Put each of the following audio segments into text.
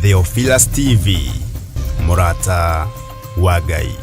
Theophilus TV, mũrata wa Ngai.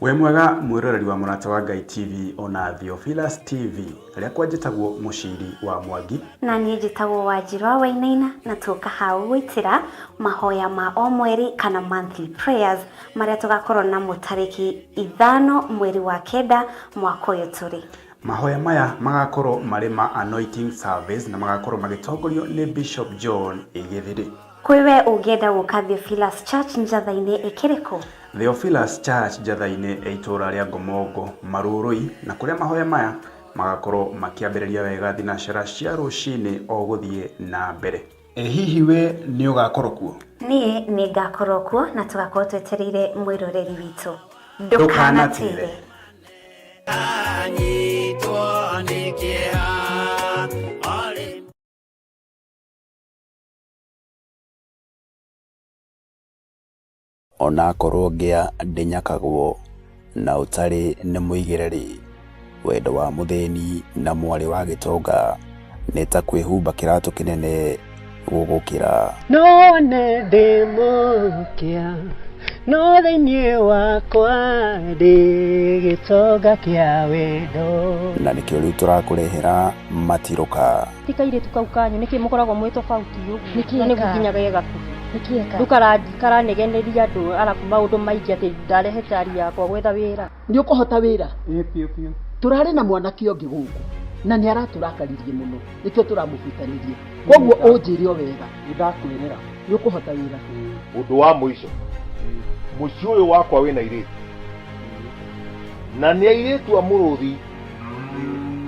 Wĩ mwega mwĩroreri wa Mũrata wa Ngai TV ona Theophilus TV. Rĩakwa njĩtagwo Mũciri wa Mwangi. Na niĩ njĩtagwo Wanjiru wa Wainaina na tũka hau gwĩtĩra mahoya ma o mweri kana monthly prayers marĩa tũgakorwo namo tarĩki 5 mweri wa 9 mwaka ũyũ tũrĩ. Mahoya maya magakorwo marĩ ma anointing service na magakorwo magĩtongorio nĩ Bishop John Gĩthiri. Kwĩ we ũngĩenda gũka Theophilus Church Njatha-inĩ ĩkĩrĩ kũ? Theophilus Church Njatha-inĩ ĩ itũũra rĩa Ngomongo Marurui, na kũrĩa mahoya maya magakorwo makĩambĩrĩria wega thinacara cia rũcinĩ o gũthiĩ na mbere. Ĩ hihi we nĩ ũgakorwo kuo? Niĩ nĩ ngakorwo kuo na tũgakorwo twetereire mwĩroreri witũ. Ndũkanatĩre. Onakorwo ngĩa ndĩnyakagwo na ũtarĩ nĩ mũigĩre-rĩ, wendo wa mũthĩni na mwarĩ wa gĩtonga nĩ ta kwĩhumba kĩratũ kĩnene gũgũkĩra. No nĩ ndĩ mũkĩa, no thĩinĩ wakwa ndĩ gĩtonga kĩa wendo. Na nĩkĩo rĩu tũrakũrehera matirũka. Ti kairĩtu kau kanyu nĩkĩ mũkoragwo mwĩ tofauti ũguo? Nĩkĩ Na nĩguo eka? nginya ge gakuhĩ. Nĩkĩ eka? Rĩu karanegeneria andũ arabu maũndũ maingĩ atĩ ndarehe cari yakwa gwetha wĩra. Nĩ ũkũhota wĩra? Ĩĩ biũ biũ. Tũrarĩ na mwanake ũngĩ gũkũ na nĩ aratũrakaririe mũno nĩkĩo tũramũbutanirie. Koguo ũnjĩre o wega. Nĩ ndakwĩrĩra. Nĩ ũkũhota wĩra? Ũndũ wa mũico, mũciĩ ũyũ wakwa wĩna airĩtu na nĩ airĩtu a mũrũthi,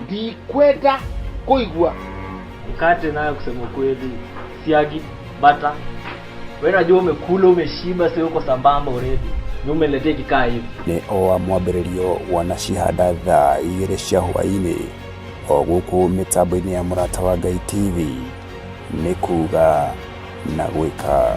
ndikwenda kũigua. Mkate nayo kusema kweli, siagi, bata. Wewe unajua umekula umeshiba, sio uko sambamba already. Ni umeniletea ikikaa hivi. Nĩ o wa mwambĩrĩrio wanacihanda thaa 2 cia hwaĩ-inĩ o gũkũ mĩtambo-inĩ ya Mũrata wa Ngai TV, nĩ kuga na gwĩka.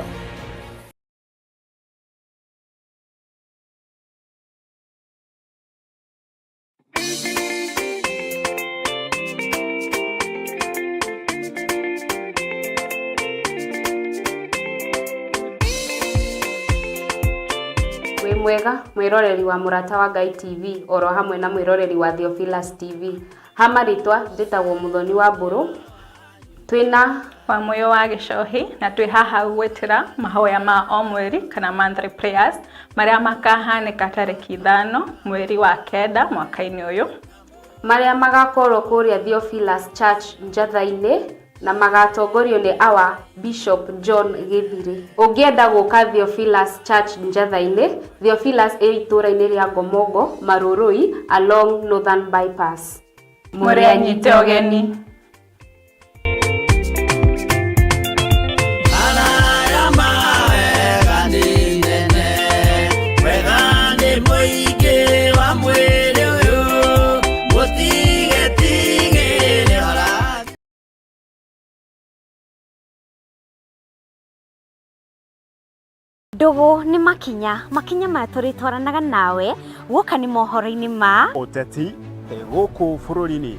Wĩ mwega mwĩroreri wa Mũrata wa Ngai TV oro hamwe na mwĩroreri wa Theophilus TV. Ha marĩtwa njĩtagwo Mũthoni wa Mbũrũ. Twĩna wa Mũyũ wa Gĩcohi na twĩ haha gwĩtĩra mahoya ma o mweri kana monthly prayers marĩa makahanĩka tarĩki 5 mweri wa 9 mwaka-inĩ ũyũ. Marĩa magakorwo kũrĩa Theophilus Church Njatha-inĩ na magatongorio nĩ our Bishop John Gĩthiri. Ũngĩenda gũka Theophilus Church Njatha-inĩ, Theophilus ĩ itũũra-inĩ rĩa Ngomongo, Marurui, along Northern Bypass. Mũrĩ anyite ũgeni. Ndũgũ nĩ makinya, makinya maya tũrĩtwaranaga nawe guoka nĩ mohoro-inĩ ma ũteti gũkũ bũrũri-inĩ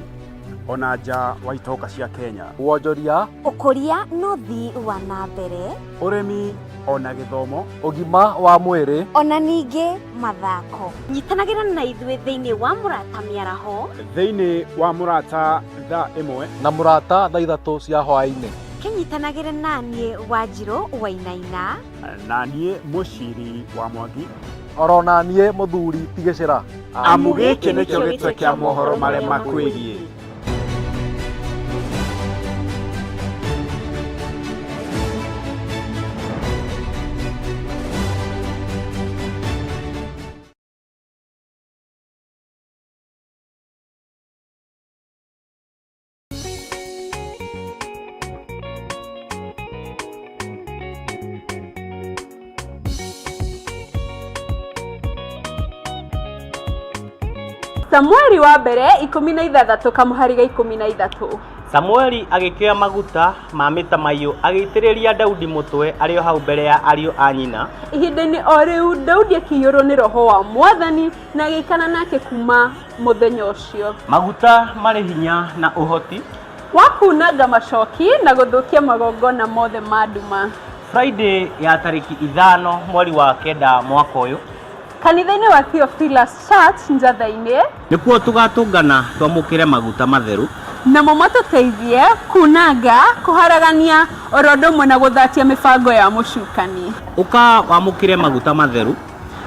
ona nja wa itoka cia Kenya, wonjoria, ũkũria na ũthii wa na mbere, ũrĩmi ona gĩthomo, ũgima wa mwĩrĩ, ona ningĩ mathako. Nyitanagĩra na ithuĩ thĩinĩ wa Mũrata Mĩaraho, thĩinĩ wa Mũrata thaa 1 na Mũrata thaa 3 cia hwaĩ-inĩ. Kĩnyitanagĩre na niĩ Wanjirũ Wainaina, na niĩ Mũciri wa Mwangi, oro na niĩ Mũthuri Tigĩcĩra. Amu gĩkĩ nĩkĩo gĩtwe kĩa mohoro marĩa makwĩgiĩ. Samueli wa mbere 16 kamũhari ga 13. Samueli agĩkĩoya maguta ma mĩtamaiyũ agĩitĩrĩria Daudi mũtwe arĩ o hau mbere ya ariũ a nyina. Ihinda-inĩ o rĩu Daudi akĩiyũrwo nĩ Roho wa Mwathani na agĩikara nake kuuma mũthenya ũcio. Maguta marĩ hinya na ũhoti. Wa kuunanga macoki na gũthũkia magongona mothe ma nduma. Friday ya tarĩki ithano mweri wa kenda mwaka ũyũ. Kanitha-inĩ wa Theophilus Church Njatha-inĩ. Nĩkuo tũgatũngana twamũkĩre maguta matheru. Namo matũteithie kuunanga, kũharagania, oro ũndũ ũmwe na gũthatia mĩbango ya mũcukani. Ũka wamũkĩre maguta matheru.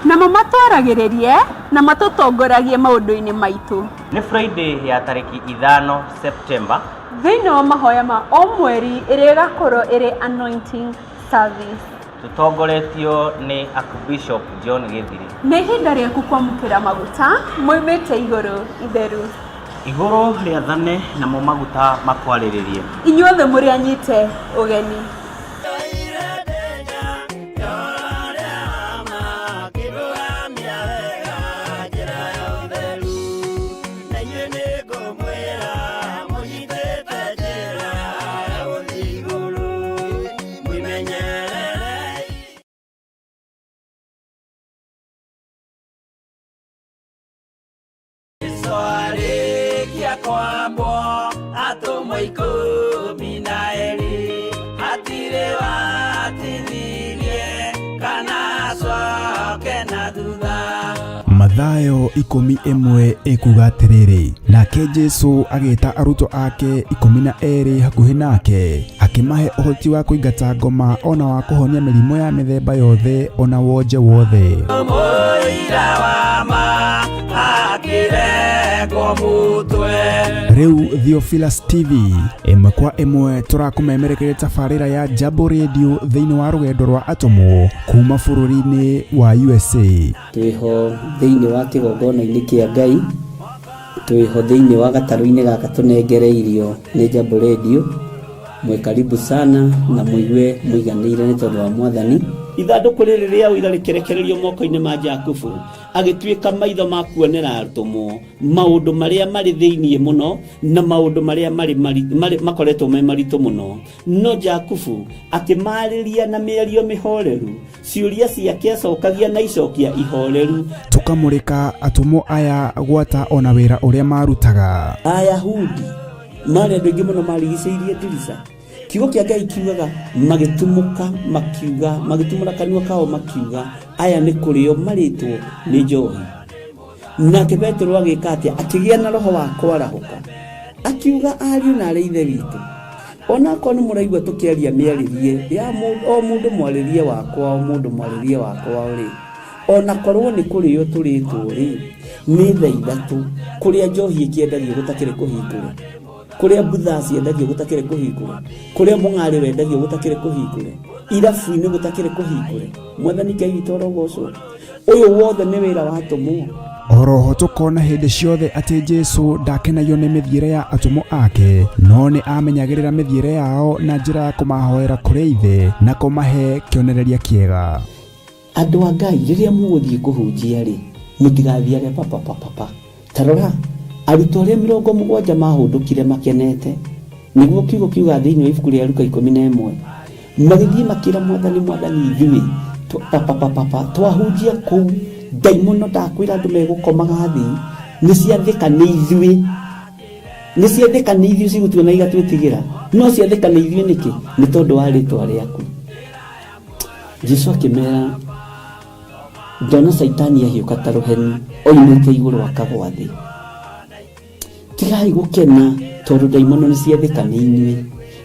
Namo matwaragĩrĩrie na matũtongoragie maũndũ-inĩ maitũ. Nĩ Friday ya tarĩki ithano September. Thĩinĩ wa mahoya ma o mweri ĩrĩa ĩgakorwo ĩrĩ Anointing Service. Tũtongoretio nĩ Archbishop John Gĩthiri. Nĩ ihinda rĩaku kwamũkĩra maguta moimĩte igũrũ itheru. Igũrũ rĩathane namo maguta makwarĩrĩrie. Inyuothe mũrĩ anyite ũgeni. Arĩkia kwambwo atũmwo ikũmi na erĩ hatirĩ watithirie kana acoke na thutha. Mathayo ikũmi ĩmwe ĩkuga atĩrĩrĩ, nake Jesu agĩta arutwo ake 12 hakuhĩ nake, akĩmahe ũhoti wa kũingata ngoma ona wa kũhonia mĩrimũ ya mĩthemba yothe ona wonje wothe. Mũira wa ma akĩrengwo mũtwe. Rĩu Theophilus TV ĩmwe kwa ĩmwe tũrakũmemerekeria tabarĩra ya Jambo Radio thĩinĩ wa rũgendo rwa atũmwo kuma bũrũri-inĩ wa USA. Twĩho thĩinĩ wa kĩgongona-inĩ kĩa Ngai, twĩho thĩinĩ wa gatarũ-inĩ gaka tũnengereirio nĩ Jambo Radio. Mwĩ karibu sana na mũigue mũiganĩire nĩ tondũ wa Mwathani. Ithandũkũ rĩrĩ rĩa ũira rĩkĩrekererio moko-inĩ ma Jakubu, agĩtuĩka maitho ma kuonera atũmwo maũndũ marĩa marĩ thĩinĩ mũno na maũndũ marĩa marĩ, marĩ, marĩ, makoretwo me maritũ mũno. No Jakubu akĩmaarĩria na mĩario mĩhoreru, ciũria ciake acokagia na icokia ihoreru. Tũkamũrĩka atũmwo aya gwata ona wĩra ũrĩa marutaga. Ayahudi marĩ andũ aingĩ mũno marigicĩirie ndirica. Kiugo kĩa Ngai kiugaga magĩtumũka makiuga, magĩtumũra kanua kao makiuga, aya nĩ kũrĩo marĩtwo nĩ njohi. Nake Petero agĩka atĩa? Akĩgĩa na roho wa kwarahũka, akiuga, ariũ na arĩ ithe witũ, onakorwo nĩ mũraigua tũkĩaria mĩarĩrie ya o mũndũ mwarĩrie wakwa, o mũndũ mwarĩrie wakwa rĩ, onakorwo nĩ kũrĩo tũrĩtwo rĩ, nĩ thaa ithatũ kũrĩa njohi ĩkĩendagio gũtakĩrĩ kũhingũre, kũrĩa mbutha ciendagio gũtakĩrĩ kũhingũre, kũrĩa mũng'arĩ wendagio gũtakĩrĩ kũhingũre, irabu-inĩ gũtakĩrĩ kũhingũre. Mwathani Ngai witũ arogocwo. Ũyũ wothe nĩ wĩra wa atũmwo. Oroho tũkona hĩndĩ ciothe atĩ Jesu ndakenagio nĩ mĩthiĩre ya atũmwo ake, no nĩ amenyagĩrĩra mĩthiĩre yao na njĩra ya kũmahoera kũrĩ Ithe na kũmahe kĩonereria kĩega. Andũ a Ngai, rĩrĩa mũgũthiĩ kũhunjia rĩ, mũtigathiage papapapapa. Ta rora, arutwo arĩa 70 maahũndũkire makenete, nĩguo kiugo kiugaga thĩinĩ wa ibuku rĩa Luka 11, magĩthiĩ makĩra Mwathani, Mwathani, ithuĩ papapapapa twahunjia kũu, ndaimono ndakwĩra andũ megũkomaga thĩ, nĩ ciathĩka nĩ ithuĩ, nĩ ciathĩka nĩ ithuĩ cigũtuona igatwĩtigĩra, no ciathĩka nĩ ithuĩ nĩkĩ? Nĩ tondũ wa rĩtwa rĩaku. Jesu akĩmera, ndona Caitani ahiũka ta rũheni oimĩte igũrũ akagwa thĩ. Tigai gũkena tondũ ndaimono nĩ ciathĩka nĩ inyuĩ,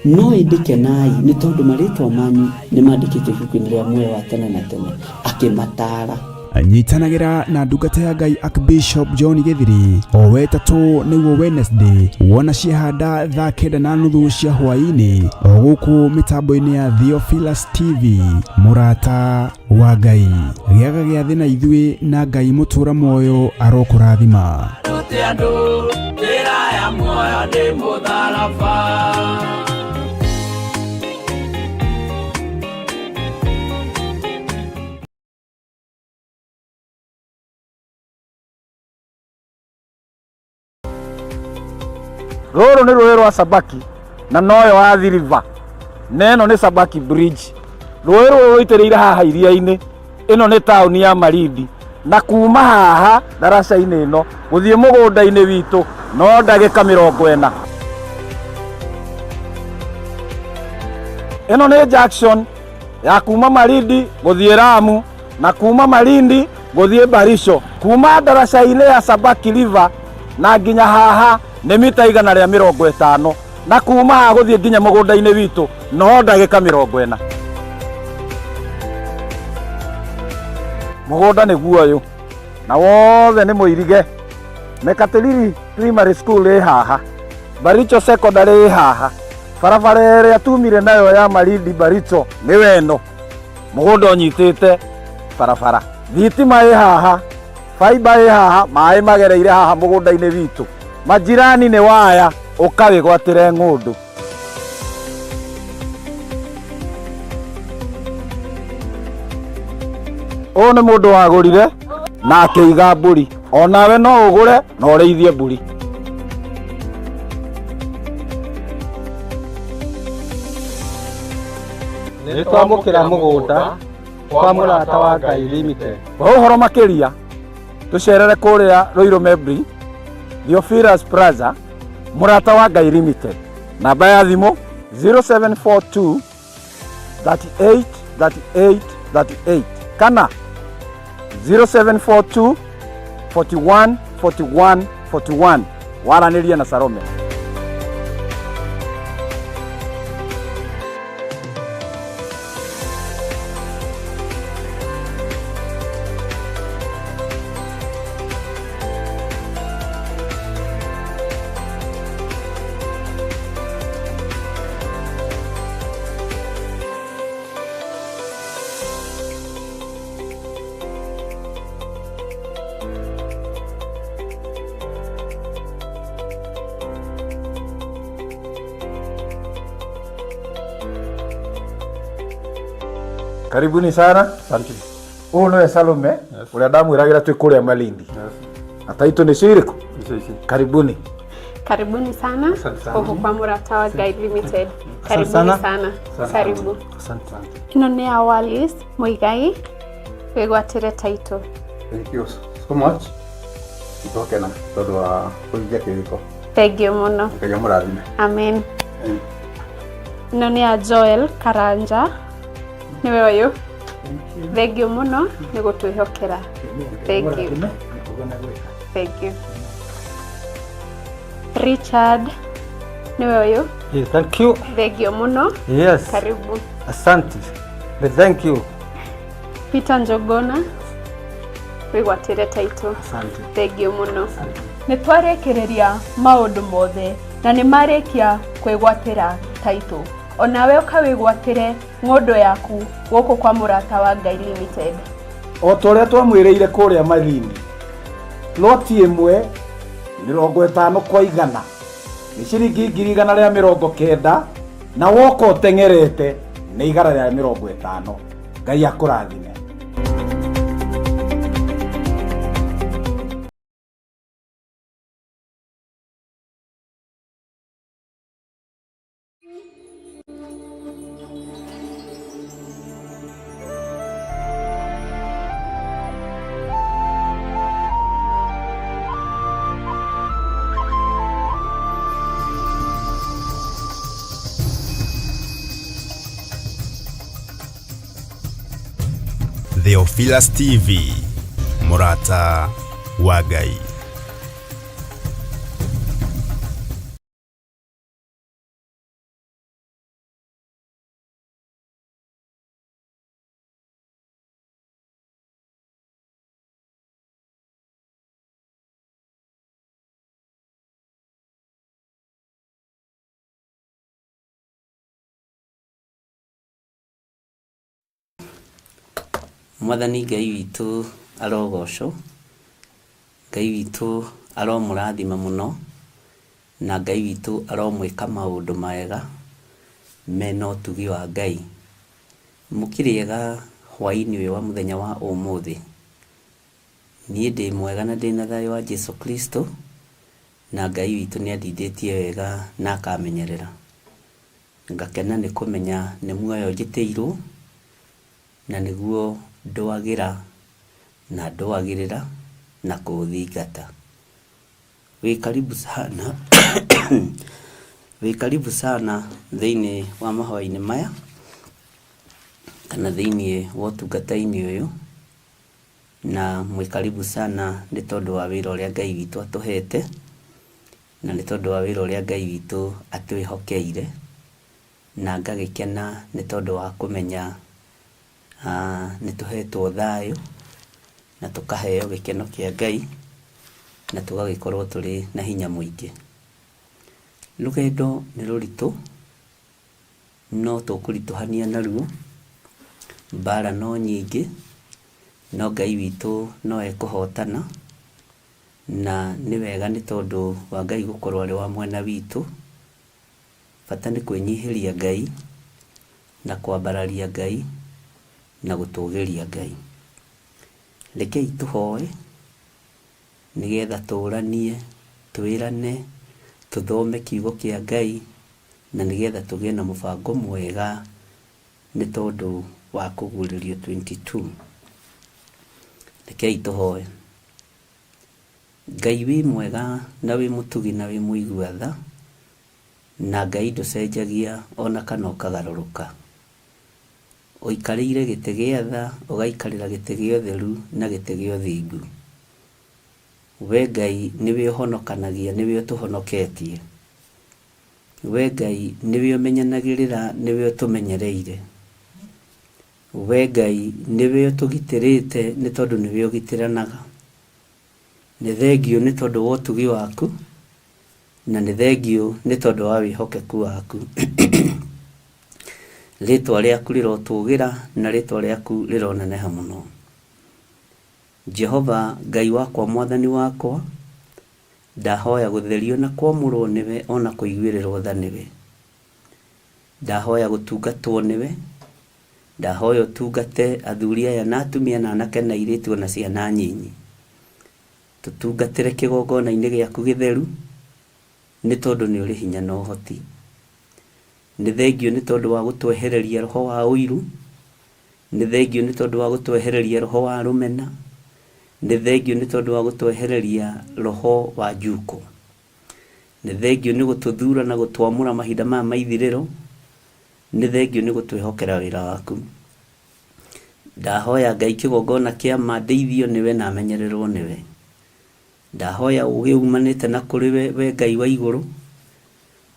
no ĩndĩ kenai nĩ tondũ marĩtwa manyu nĩ mandĩkĩtwo ibuku-inĩ rĩa muoyo wa tene na tene. Akĩmataara. Nyitanagĩra na ndungata ya Ngai Archbishop John Gĩthiri o wetatũ nĩguo Wednesday wona ciahanda thaa 9:30 cia hwaĩ-inĩ o gũkũ mĩtambo-inĩ ya Theophilus TV. Mũrata wa Ngai, gĩaga gĩathĩ na ithuĩ na Ngai mũtũra muoyo arokũrathima. Rute andũ njĩra ya muoyo nĩ mũtharaba. Rũrũ nĩ rũĩ rwa Sabaki na noyo Athi River, na ĩno nĩ Sabaki Bridge. Rũĩ rũrũ rũitĩrĩire haha iria-inĩ. Ĩno nĩ taũni ya Malindi, na kuma haha ndaraca-inĩ ĩno gũthiĩ mũgũnda-inĩ witũ no ndagĩka 40. Ĩno nĩ junction ya kuma Malindi gũthiĩ Lamu na kuma Malindi gũthiĩ Baricho. Kuma ndaraca-inĩ ya Sabaki River na nginya haha nĩ mita 150, na kuma haha gũthiĩ nginya mũgũnda-inĩ witũ no ndagĩka 40. Mũgũnda nĩguo ũyũ na wothe nĩ mũirige. Mekatilili Primary School ĩ haha, Baricho Secondary ĩ haha, barabara ĩrĩa tumire nayo ya Malindi Baricho nĩyo ĩno. Mũgũnda ũnyitĩte barabara, thitima ĩ haha, faiba ĩ haha, maĩ magereire haha mũgũnda-inĩ witũ. Majirani nĩ waya, ũka wĩgwatĩre ng'ũndũ. Ũyũ nĩ mũndũ wagũrire na akĩiga mbũri. Onawe no ũgũre na ũrĩithie mbũri. Nĩ twamũkĩra mũgũnda kwa Mũrata wa Ngai Limited. Kwa ũhoro makĩria tũcerere kũrĩa Ruiru Mebri, Theophilus Plaza, Mũrata wa Ngai Limited. Namba ya thimũ 0742 38 38 38 kana 0742 41 41 41. Waranĩrie na Salome. Karibuni sana. Asante. Ũyũ nĩwe Salome ũrĩa ndamwĩragĩra twĩ kũrĩa Malindi. Na taitũ nĩcio irĩkũ? Karibuni. Karibuni sana Asante sana. gũkũ kwa Mũrata wa Ngai Limited. Asante Karibuni sana. sana. Asante. Karibu. Asante. Ĩno nĩ ya Wallis Muigai wĩgwatĩre title. Thank you so much. Nĩtwakena tondũ wa kũhingia kĩrĩko. Thank you mũno. Ngai amũrathime. Amen. Ĩno nĩ ya Joel Karanja nĩwe ũyũ. Thank you mũno nĩ gũtwĩhokera. Thank you. Thank you. Richard nĩwe ũyũ. Yeah, thank you. Thank you mũno. Yes. Karibu. Asante. But thank you. Peter Njogona wĩgwatĩre title. Asante. Thank you mũno. Nĩ twarĩkĩrĩria maũndũ mothe na nĩ marĩkia kwĩgwatĩra title. Onawe ũkawĩgwatĩre ng'ũndũ yaku gũkũ kwa Mũrata wa Ngai Limited. O ta ũrĩa twamwĩrĩire kũrĩa Malindi, ploti ĩmwe 50 kwa 100 nĩ ciringi 190,000, na woka ũteng'erete nĩ 150. Ngai akũrathime. Theophilus TV, Mũrata wa Ngai. Mwathani Ngai witũ arogocwo, Ngai witũ aromũrathima mũno, na Ngai witũ aromwĩka maũndũ mega mena ũtugi wa Ngai. Mũkĩrĩega hwaĩ-inĩ ũyũ wa mũthenya wa ũmũthĩ. Niĩ ndĩ mwega na ndĩna thayũ wa Jesu Kristo, Na Ngai witũ nĩ andindĩtie wega na akamenyerera. Ngakena nĩ kũmenya nĩ muoyo njĩtĩirwo, na nĩguo ndũagĩra na ndũagĩrĩra na kũũthingata. Wĩ karibu sana wĩ karibu sana thĩinĩ wa mahoya-inĩ maya, kana thĩinĩ wa ũtungata-inĩ ũyũ. Na mwĩ karibu sana nĩ tondũ wa wĩra ũrĩa Ngai witũ atũhete, na nĩ tondũ wa wĩra ũrĩa Ngai witũ atwĩhokeire, na ngagĩkena nĩ tondũ wa kũmenya nĩ tũhetwo thayũ, na tũkaheo gĩkeno kĩa Ngai, na tũgagĩkorwo tũrĩ na hinya mũingĩ. Rũgendo nĩ rũritũ, no tũkũritũhania naruo, mbara no nyingĩ, no Ngai witũ no ekũhotana, na nĩ wega nĩ tondũ wa Ngai gũkorwo arĩ wa mwena witũ. Bata nĩ kwĩnyihĩria Ngai, na kwambararia Ngai, na gũtũgĩria Ngai. Rekei tũhoe nĩgetha tũranie, twĩrane, tũthome kiugo kĩa Ngai, na nĩgetha tũgĩe na mũbango mwega nĩ tondũ wa kũguũrĩrio 22. Rekei tũhoe. Ngai wĩ mwega na wĩ mũtugi na wĩ mũigua tha, na Ngai ndũcenjagia ona kana ũkagarũrũka. Ũikarĩire gĩtĩ gĩa tha, ũgaikarĩra gĩtĩ gĩa ũtheru na gĩtĩ gĩa ũthingu. We Ngai nĩwe ũhonokanagia, nĩwe ũtũhonoketie. We Ngai nĩwe ũmenyanagĩrĩra, nĩwe ũtũmenyereire. We Ngai nĩwe ũtũgitĩrĩte nĩ tondũ nĩwe ũgitĩranaga. Nĩ thengiũ nĩ tondũ wa ũtugi waku, na nĩ thengiũ nĩ tondũ wa wĩhokeku waku. Rĩtwa rĩaku rĩrotũgĩra na rĩtwa rĩaku rĩroneneha mũno. Jehova Ngai wakwa Mwathani wakwa, ndahoya gũtherio na kwamũrwo nĩwe o na kũiguĩrĩrwo tha nĩwe. Ndahoya gũtungatwo nĩwe, ndahoya ũtungate athuri aya na atumia na anake na airĩtu o na ciana nyinyi. Tũtungatĩre kĩgongona-inĩ gĩaku gĩtheru, nĩ tondũ nĩ ũrĩ hinya na ũhoti. Nĩ thengiũ nĩ tondũ wa gũtwehereria roho wa ũiru, nĩ thengiũ nĩ tondũ wa gũtwehereria roho wa rũmena, nĩ thengiũ nĩ tondũ wa gũtwehereria roho wa njuko. Nĩ thengiũ nĩ gũtũthura na gũtwamũra mahinda maya ma ithirĩro, nĩ thengiũ nĩ gũtwĩhokera wĩra waku. Ndahoya Ngai kĩgongona kĩa ma ndeithio nĩwe na menyererwo nĩwe. Ndahoya ũũgĩ umanĩte na kũrĩ we, we Ngai wa igũrũ,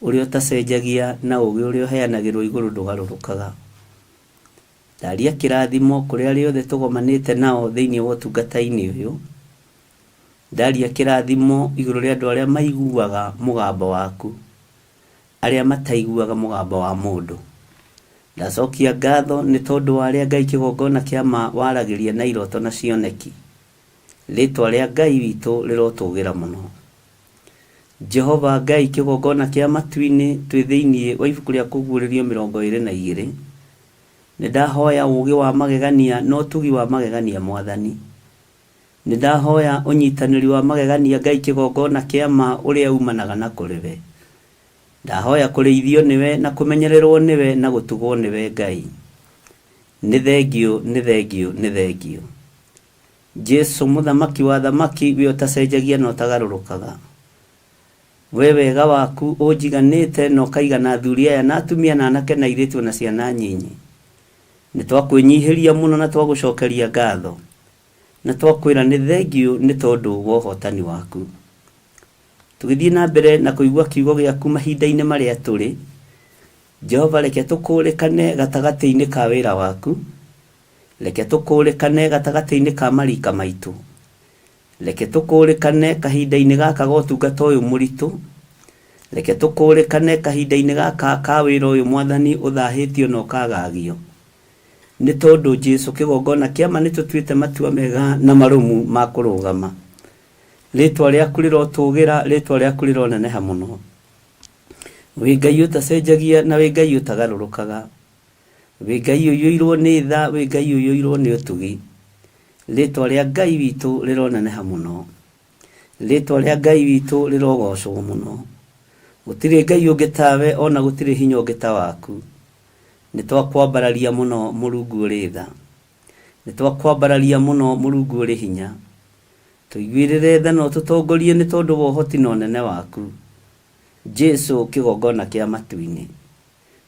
ũrĩa ũtacenjagia na ũũgĩ ũrĩa ũheanagĩrwo igũrũ ndũgarũrũkaga. Ndaria kĩrathimo kũrĩ arĩa othe tũgomanĩte nao thĩinĩ wa ũtungata-inĩ ũyũ. Ndaria kĩrathimo igũrũ rĩa andũ arĩa maiguaga mũgambo waku, arĩa mataiguaga mũgambo wa mũndũ. Ndacokia ngatho nĩ tondũ wa arĩa Ngai kĩgongona kĩa ma waragĩria na iroto na cioneki. Rĩtwa rĩa Ngai witũ rĩrotũgĩra mũno. Jehova Ngai kĩgongona kĩa matu-inĩ twĩ thĩinĩ wa ibuku rĩa Kũguũrĩrio 22. Nĩ ndahoya ũũgĩ wa magegania na ũtugi wa magegania Mwathani. Nĩ ndahoya ũnyitanĩri wa magegania Ngai kĩgongona kĩa ma ũrĩa umanaga na kũrĩ we. Ndahoya kũrĩithio nĩwe na kũmenyererwo nĩwe na gũtugwo nĩwe Ngai. Nĩ thengiũ, nĩ thengiũ, nĩ thengiũ. Jesu mũthamaki wa athamaki we ũtacenjagia na ũtagarũrũkaga. We wega waku ũnjiganĩte na ũkaigana athuri aya na atumia na anake na airĩtu ona ciana nyinyi. Nĩ twakwĩnyihĩria mũno na twagũcokeria ngatho na twakwĩra nĩ thengiũ nĩ tondũ wa ũhotani waku. Tũgĩthiĩ na mbere na kũigua kiugo gĩaku mahinda-inĩ marĩa tũrĩ, Jehova reke tũkũũrĩkane gatagatĩ-inĩ ka wĩra waku, reke tũkũũrĩkane gatagatĩ-inĩ ka marika maitũ, reke tũkũũrĩkane kahinda-inĩ gaka ga ũtungata ũyũ mũritũ, reke tũkũũrĩkane kahinda-inĩ gaka ka wĩra ũyũ Mwathani ũthahĩtio na ũkagagio. Nĩ tondũ Jesu kĩgongona kĩa ma nĩtũtuĩte matua mega na marũmu ma kũrũgama. Rĩtwa rĩaku rĩrotũgĩra, rĩtwa rĩaku rĩroneneha mũno. Wĩ Ngai ũtacenjagia na wĩ Ngai ũtagarũrũkaga. Wĩ Ngai ũiyũirwo nĩ tha, wĩ Ngai ũiyũirwo nĩ ũtugi. Rĩtwa rĩa Ngai witũ rĩroneneha mũno. Rĩtwa rĩa Ngai witũ rĩrogocwo mũno. Gũtirĩ Ngai ũngĩ tawe ona gũtirĩ hinya ũngĩ ta waku. Nĩ twakwambararia mũno Mũrungu ũrĩ tha. Nĩ twakwambararia mũno Mũrungu ũrĩ hinya. Tũiguĩrĩre tha na ũtũtongorie nĩ tondũ wa ũhoti na ũnene waku. Jesu kĩgongona kĩa matu-inĩ.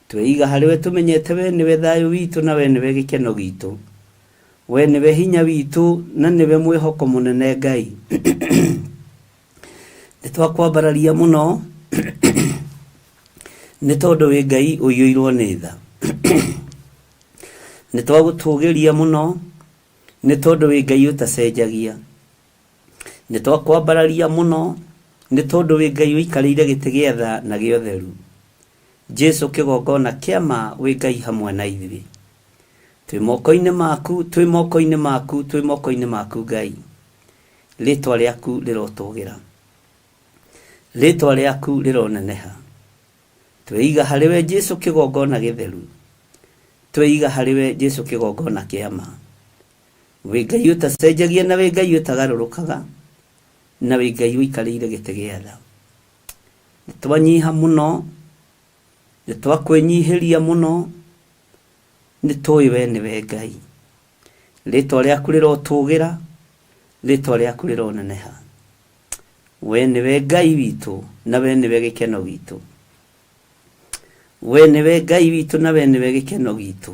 Tweiga harĩ we tũmenyete we nĩwe thayũ witũ na we nĩwe gĩkeno gitũ. We nĩwe hinya witũ na nĩwe mwĩhoko mũnene Ngai. Nĩ twakwambararia mũno nĩ tondũ wĩ Ngai ũiyũirwo nĩ tha. Nĩ twagũtũgĩria mũno nĩ tondũ wĩ Ngai ũtacenjagia. Nĩ twakwambararia mũno nĩ tondũ wĩ Ngai ũikarĩire gĩtĩ gĩa tha na gĩa ũtheru. Jesu kĩgongona kĩa ma wĩ Ngai hamwe na ithuĩ. Twĩ moko-inĩ maku, twĩ moko-inĩ maku, twĩ moko-inĩ maku Ngai. Rĩtwa rĩaku rĩrotũgĩra. Rĩtwa rĩaku rĩroneneha. Tweiga harĩ we Jesu kĩgongona gĩtheru. Tweiga harĩ we Jesu kĩgongona kĩa ma. Wĩ Ngai ũtacenjagia na wĩ Ngai ũtagarũrũkaga na wĩ Ngai ũikarĩire gĩtĩ gĩa tha. Nĩ twanyiha mũno, nĩ twakwĩnyihĩria mũno, nĩ tũĩ we nĩwe Ngai. Rĩtwa rĩaku rĩrotũgĩra, rĩtwa rĩaku rĩroneneha. We nĩwe Ngai witũ na we nĩwe gĩkeno gitũ. We nĩwe Ngai witũ na we nĩwe gĩkeno gitũ.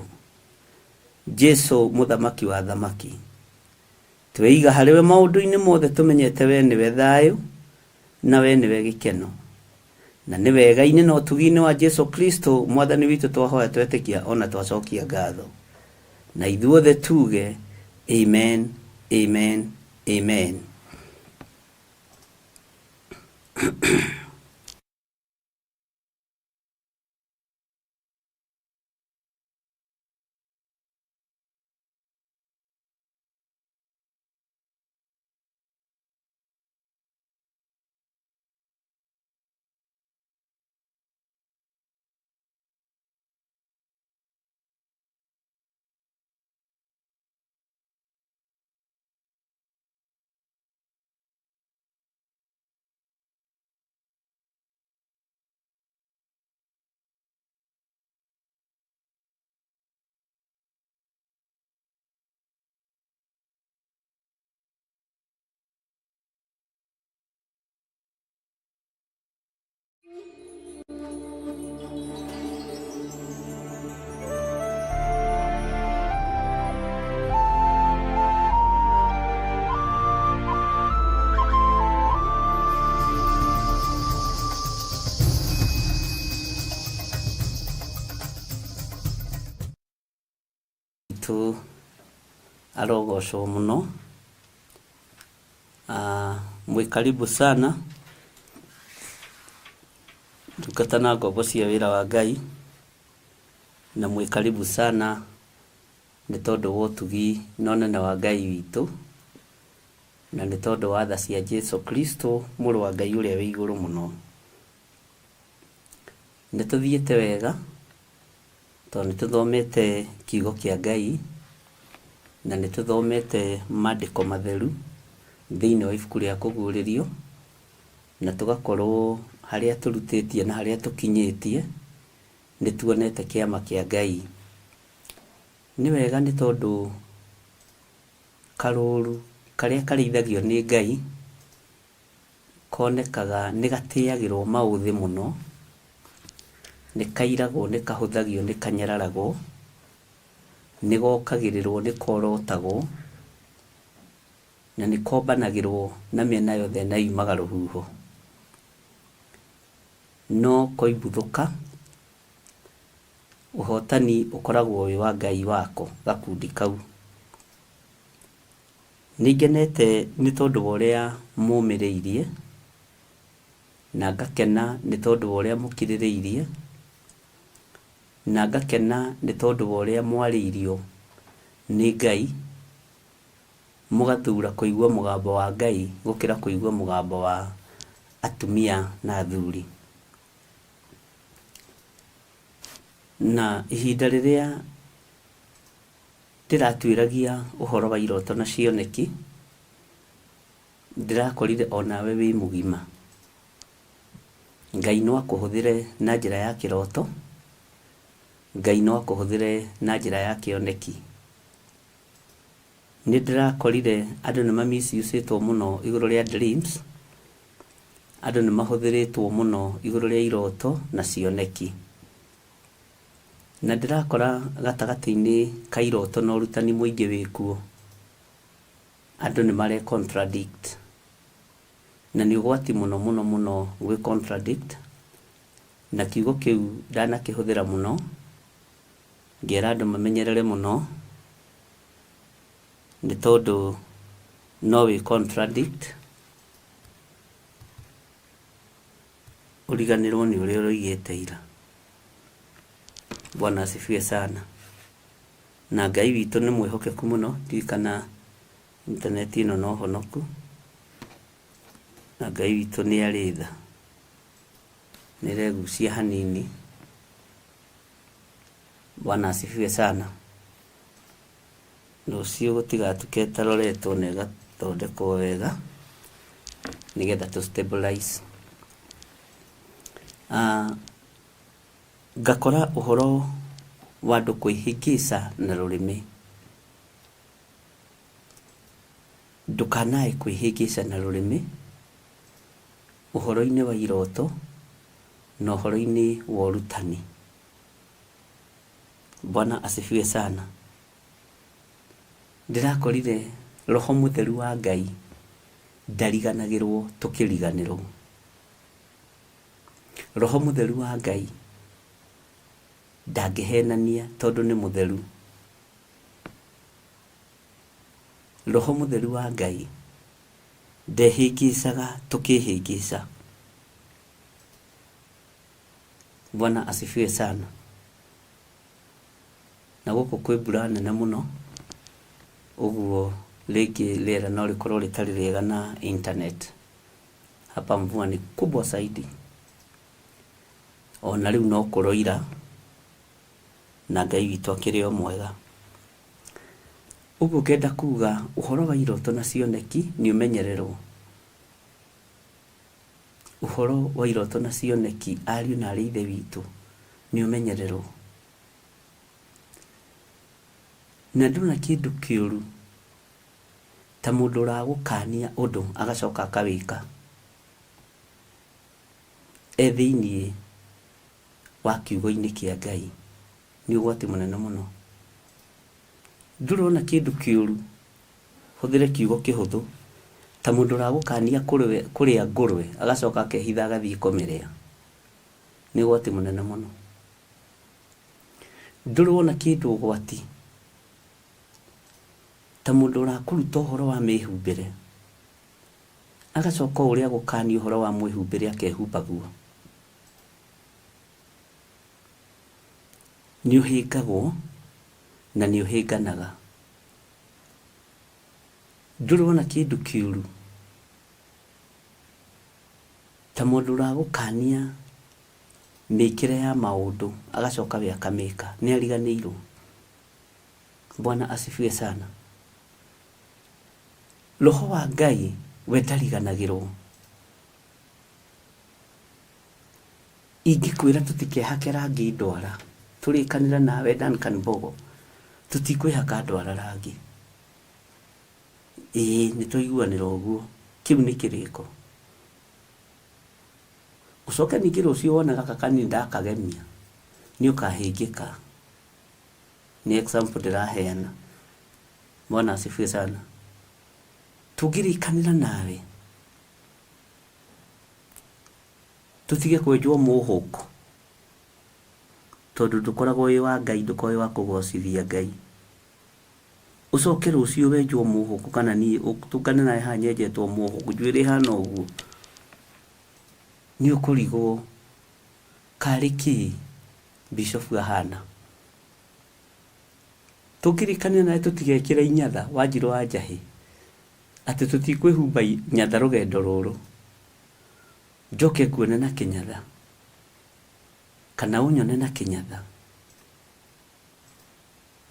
Jesu mũthamaki wa athamaki. Tweiga harĩ we maũndũ-inĩ mothe tũmenyete we nĩwe thayũ na we nĩwe gĩkeno. Na nĩ wega-inĩ na ũtugi-inĩ wa Jesu Kristo mwathani witũ twahoya twetĩkia ona twacokia ngatho. Na ithuothe tuge amen, amen, amen. Witũ arogocwo mũno. Ah, mwĩ karibu sana ndungata na ngombo cia wĩra wa Ngai, na mwĩ karibu sana nĩ tondũ wa ũtugi na ũnene wa Ngai witũ, na nĩ tondũ wa tha cia Jesu Kristo mũrũ wa Ngai ũrĩa wĩ igũrũ mũno. Nĩ tũthiĩte wega tondũ nĩ tũthomete kiugo kĩa Ngai na nĩ tũthomete mandĩko matheru thĩinĩ wa ibuku rĩa kũguũrĩrio na tũgakorwo harĩa tũrutĩtie na harĩa tũkinyĩtie nĩ tuonete kĩama kĩa Ngai. Nĩ wega nĩ tondũ karũru karĩa karĩithagio nĩ Ngai konekaga nĩ gatĩagĩrwo maũthĩ mũno, nĩ kairagwo, nĩ kahũthagio, nĩ kanyararagwo, nĩ gokagĩrĩrwo, nĩ korotagwo, na nĩ kombanagĩrwo na mĩena yothe na yumaga rũhuho. No koimbuthũka, ũhotani ũkoragwo wĩ wa Ngai wako gakundi kau. Nĩ ngenete nĩ tondũ wa ũrĩa mũmĩrĩirie, na ngakena nĩ tondũ wa ũrĩa mũkirĩrĩirie, na ngakena nĩ tondũ wa ũrĩa mwarĩirio nĩ Ngai, mũgathura kũigua mũgambo wa Ngai gũkĩra kũigua mũgambo wa atumia na athuri. Na ihinda rĩrĩa Ndĩratuĩragia ũhoro wa iroto na cioneki, Ndĩrakorire onawe wĩ mũgima. Ngai no akũhũthĩre na njĩra ya kĩroto, Ngai no akũhũthĩre na njĩra ya kĩoneki. Nĩ ndĩrakorire andũ nĩ ma misuse-ĩtwo mũno igũrũ rĩa dreams, andũ nĩ mahũthĩrĩtwo mũno igũrũ rĩa iroto na cioneki. Na ndĩrakora gatagatĩ-inĩ ka iroto na ũrutani mũingĩ wĩkuo, andũ nĩ mare contradict. Na nĩ ũgwati mũno mũno mũno gwĩ contradict, na kiugo kĩu ndanakĩhũthĩra mũno, ngera andũ mamenyerere mũno, nĩ tondũ no wĩ contradict ũriganĩrwo nĩ ũrĩa ũroigĩte ira. Bwana asifiwe sana. Na Ngai witũ nĩ mwĩhokeku mũno, ndiũĩ kana intaneti ĩno no honoku, na Ngai witũ nĩ arĩ tha. Nĩ ĩregucia hanini. Bwana asifiwe sana. Rũciũ gũtigatuke ĩtaroretwo na ĩgathondekwo wega nĩgetha tũ stabilize. Ah, ngakora ũhoro wa andũ kwĩhĩngĩca na rũrĩmĩ. Ndũkanae kwĩhĩngĩca na rũrĩmĩ ũhoro-inĩ wa iroto na ũhoro-inĩ wa ũrutani. Bwana asifiwe sana. Ndĩrakorire roho mũtheru wa Ngai ndariganagĩrwo tũkĩriganĩrwo. Roho mũtheru wa Ngai ndangĩhenania tondũ nĩ mũtheru. Roho mũtheru wa Ngai ndehĩngĩcaga tũkĩhĩngĩca. Bwana asifiwe sana. Na gũkũ kwĩ mbura nene mũno, ũguo rĩngĩ rĩera no rĩkorwo rĩtarĩ rĩega na internet. Hapa mvua ni kubwa zaidi. Ona rĩu no kũroira, na Ngai witũ akĩrĩ o mwega. Ũguo ngenda kuga ũhoro wa iroto na cioneki nĩ ũmenyererwo. Ũhoro wa iroto na cioneki ariũ na arĩ ithe witũ nĩ ũmenyererwo. Na ndona kĩndũ kĩũru ta mũndũ ũragũkania ũndũ agacoka akawĩka e thĩiniĩ wa kiugo-inĩ kĩa Ngai nĩ ũgwati mũnene mũno. Ndũrona kĩndũ kĩũru hũthĩre kiugo kĩhũthũ ta mũndũ ũragũkania kũrĩa ngũrwe agacoka akehitha agathiĩ kũmĩrĩa nĩ ũgwati mũnene mũno. Ndũrĩ wona kĩndũ ũgwati ta mũndũ ũrakũruta ũhoro wa mĩhumbĩre agacoka o ũrĩa agũkania ũhoro wa mwĩhumbĩre akehumba guo. Nĩ ũhĩngagwo na nĩ ũhĩnganaga. Ndũrĩ wona kĩndũ kĩũru ta mũndũ ũragũkania mĩkĩre ya maũndũ agacoka we akamĩka, nĩ ariganĩirwo. Bwana asifiwe sana. Roho wa Ngai we ndariganagĩrwo. Ingĩkwĩra tũtikehake rangi ndwara, tũrĩkanĩre nawe Duncan Mbogo, tũtikwĩhaka ndwara rangi. Ĩĩ nĩ twaiguanĩra ũguo, kĩu nĩ kĩrĩko. Ũcoke ningĩ rũciũ wone gaka kanini ndakagemia, nĩ ũkahĩngĩka. Nĩ example ndĩraheana. Bwana asifiwe sana. Tũngĩrĩkanĩra nawe, tũtige kwenjwo mũhũko, tondũ ndũkoragwo wĩ wa Ngai, ndũkoragwo wĩ wa kũgocithia Ngai. Ũcoke rũciũ wenjwo mũhũko kana niĩ tũngane nawe haha nyenjetwo mũhũko, njuĩrĩ ĩhana ũguo, nĩ ũkũrigwo karĩ kĩĩ Bishop ahana. Tũngĩrĩkanĩra nawe tũtigekĩre inyatha, Wanjirũ wa Njahĩ, atĩ tũtikwĩhumba nyatha rũgendo rũrũ, njoke nguone na kĩnyatha, kana ũnyone na kĩnyatha,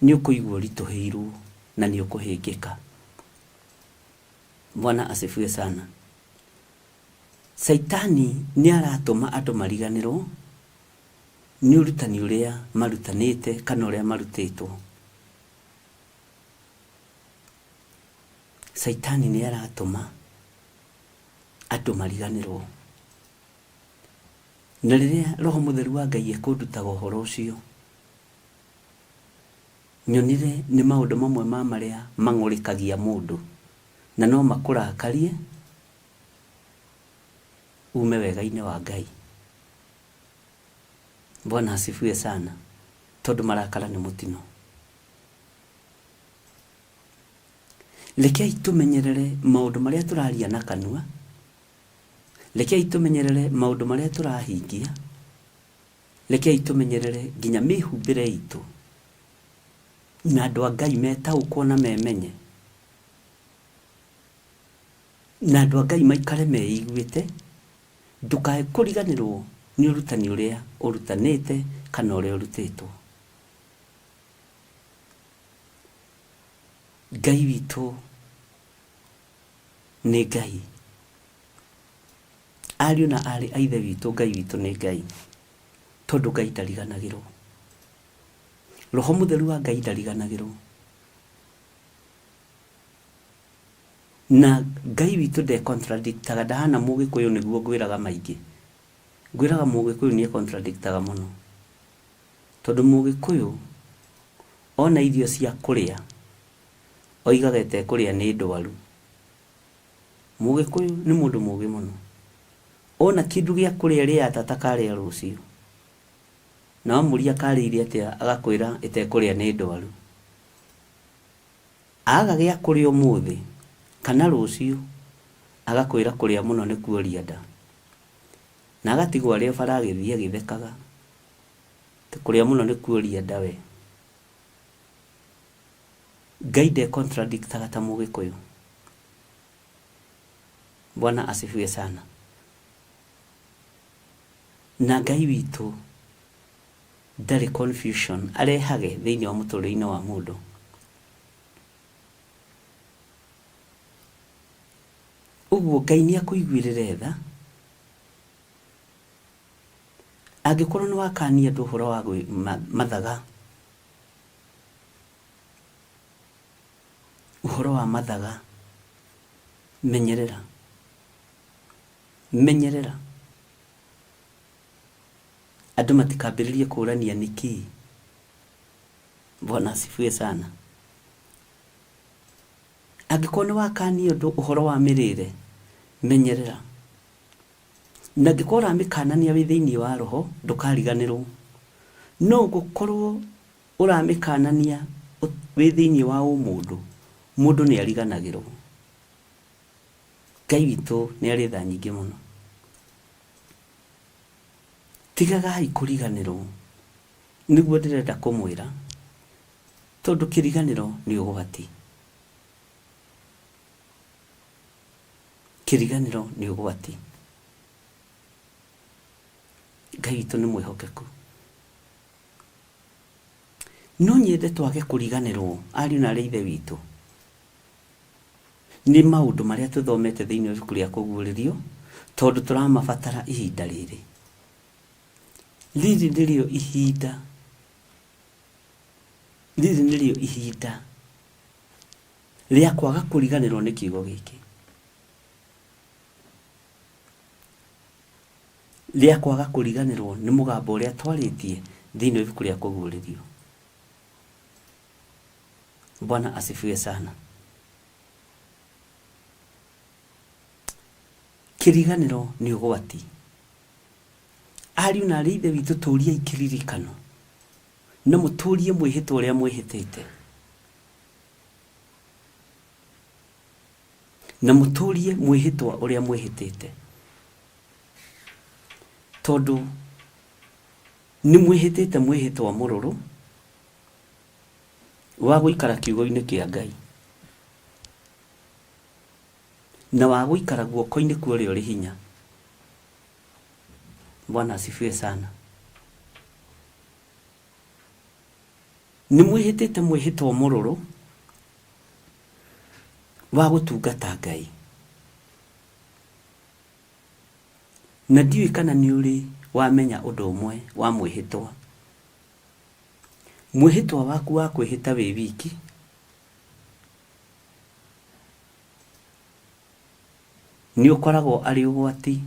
nĩ ũkũigua ũritũhĩirwo na nĩ ũkũhĩngĩka. Bwana asifiwe sana. Caitani nĩ aratũma andũ mariganĩrwo nĩ ũrutani ũrĩa marutanĩte kana ũrĩa marutĩtwo. Caitani nĩ aratũma andũ mariganĩrwo. Na rĩrĩa Roho Mũtheru wa Ngai ekũndutaga ũhoro ũcio, nyonire nĩ maũndũ mamwe ma marĩa mang'ũrĩkagia mũndũ na no makũrakarie ume wega-inĩ wa Ngai. Bwana asifiwe sana, tondũ marakara nĩ mũtino. Rekei tũmenyerere maũndũ marĩa tũraria na kanua, rekei tũmenyerere maũndũ marĩa tũrahingia, rekei tũmenyerere nginya mĩhumbĩre itũ, na andũ a Ngai metaũkwo na memenye, na andũ a Ngai maikare meiguĩte, ndũkae kũriganĩrwo nĩ ũrutani ũrĩa ũrutanĩte kana ũrĩa ũrutĩtwo. Ngai witũ nĩ Ngai. Ariũ na aarĩ a Ithe witũ, Ngai witũ nĩ Ngai, tondũ Ngai ndariganagĩrwo. Roho Mũtheru wa Ngai ndariganagĩrwo. Na Ngai witũ nde contradictaga, ndahana Mũgĩkũyũ nĩguo ngwĩraga maingĩ. Ngwĩraga Mũgĩkũyũ nĩ e contradictaga mũno. Tondũ Mũgĩkũyũ ona irio cia kũrĩa, oigaga ĩtekũrĩa nĩ ndwaru. Mũgĩkũyũ nĩ mũndũ mũgĩ mũno. Ona kĩndũ gĩa kũrĩa rĩa tata karĩa rũciũ. Na wamũria karĩire atĩa agakwĩra ĩtekũrĩa nĩ ndwaru. Aga gĩa kũrĩa ũmũthĩ kana rũciũ agakwĩra kũrĩa mũno nĩ kuoria nda. Na agatigwo arĩ o bara agĩthiĩ agĩthekaga. Atĩ kũrĩa mũno nĩ kuoria nda we. Ngai nde contradictaga ta Mũgĩkũyũ. Bwana asifiwe sana. Na Ngai witũ ndarĩ confusion arehage thĩinĩ wa mũtũrĩre-inĩ wa mũndũ. Ũguo Ngai nĩ akũiguĩrĩre tha angĩkorwo nĩ wakania andũ ũhoro wa mathaga, ũhoro wa mathaga, menyerera, menyerera. Andũ matikambĩrĩrie kũrania nĩkĩ. Bwana asifiwe sana. Angĩkorwo nĩ wakania ũndũ ũhoro wa mĩrĩre, menyerera. Na angĩkorwo ũramĩkanania wĩ thĩinĩ wa roho, ndũkariganĩrwo. No ũngĩkorwo ũramĩkanania wĩ thĩinĩ wa ũmũndũ, mũndũ nĩ ariganagĩrwo. Ngai witũ nĩ arĩ tha nyingĩ mũno. Tigagai kũriganĩrwo, nĩguo ndĩrenda kũmwĩra, tondũ kĩriganĩro nĩ ũgwati. Kĩriganĩro nĩ ũgwati. Ngai witũ nĩ mwĩhokeku. No nyende twage kũriganĩrwo, ariũ na aarĩ a Ithe witũ, nĩ maũndũ marĩa tũthomete thĩinĩ wa ibuku rĩa Kũguũrĩrio, tondũ tũramabatara ihinda rĩrĩ. Rĩrĩ nĩrĩo ihinda, rĩrĩ nĩrĩo ihinda rĩa kwaga kũriganĩrwo nĩ kiugo gĩkĩ. Rĩa kwaga kũriganĩrwo nĩ mũgambo ũrĩa twarĩtie thĩinĩ wa ibuku rĩa Kũguũrĩrio. Bwana asifiwe sana. Kĩriganĩro nĩ ũgwati. Ariũ na aarĩ a Ithe witũ tũriai kĩririkano na mũtũrie mwĩhĩtwa ũrĩa mwĩhĩtĩte. Na mũtũrie mwĩhĩtwa ũrĩa mwĩhĩtĩte. Tondũ nĩ mwĩhĩtĩte mwĩhĩtwa mũrũrũ wa gũikara kiugo-inĩ kĩa Ngai na wa gũikara guoko-inĩ kwa ũrĩa ũrĩ hinya. Bwana asifiwe sana. Nĩ mwĩhĩtĩte mwĩhĩtwa mũrũrũ wa gũtungata Ngai. Na ndiũĩ kana nĩ ũrĩ wamenya ũndũ ũmwe wa mwĩhĩtwa. Mwĩhĩtwa waku wa kwĩhĩta wĩ wiki nĩ ũkoragwo arĩ ũgwati.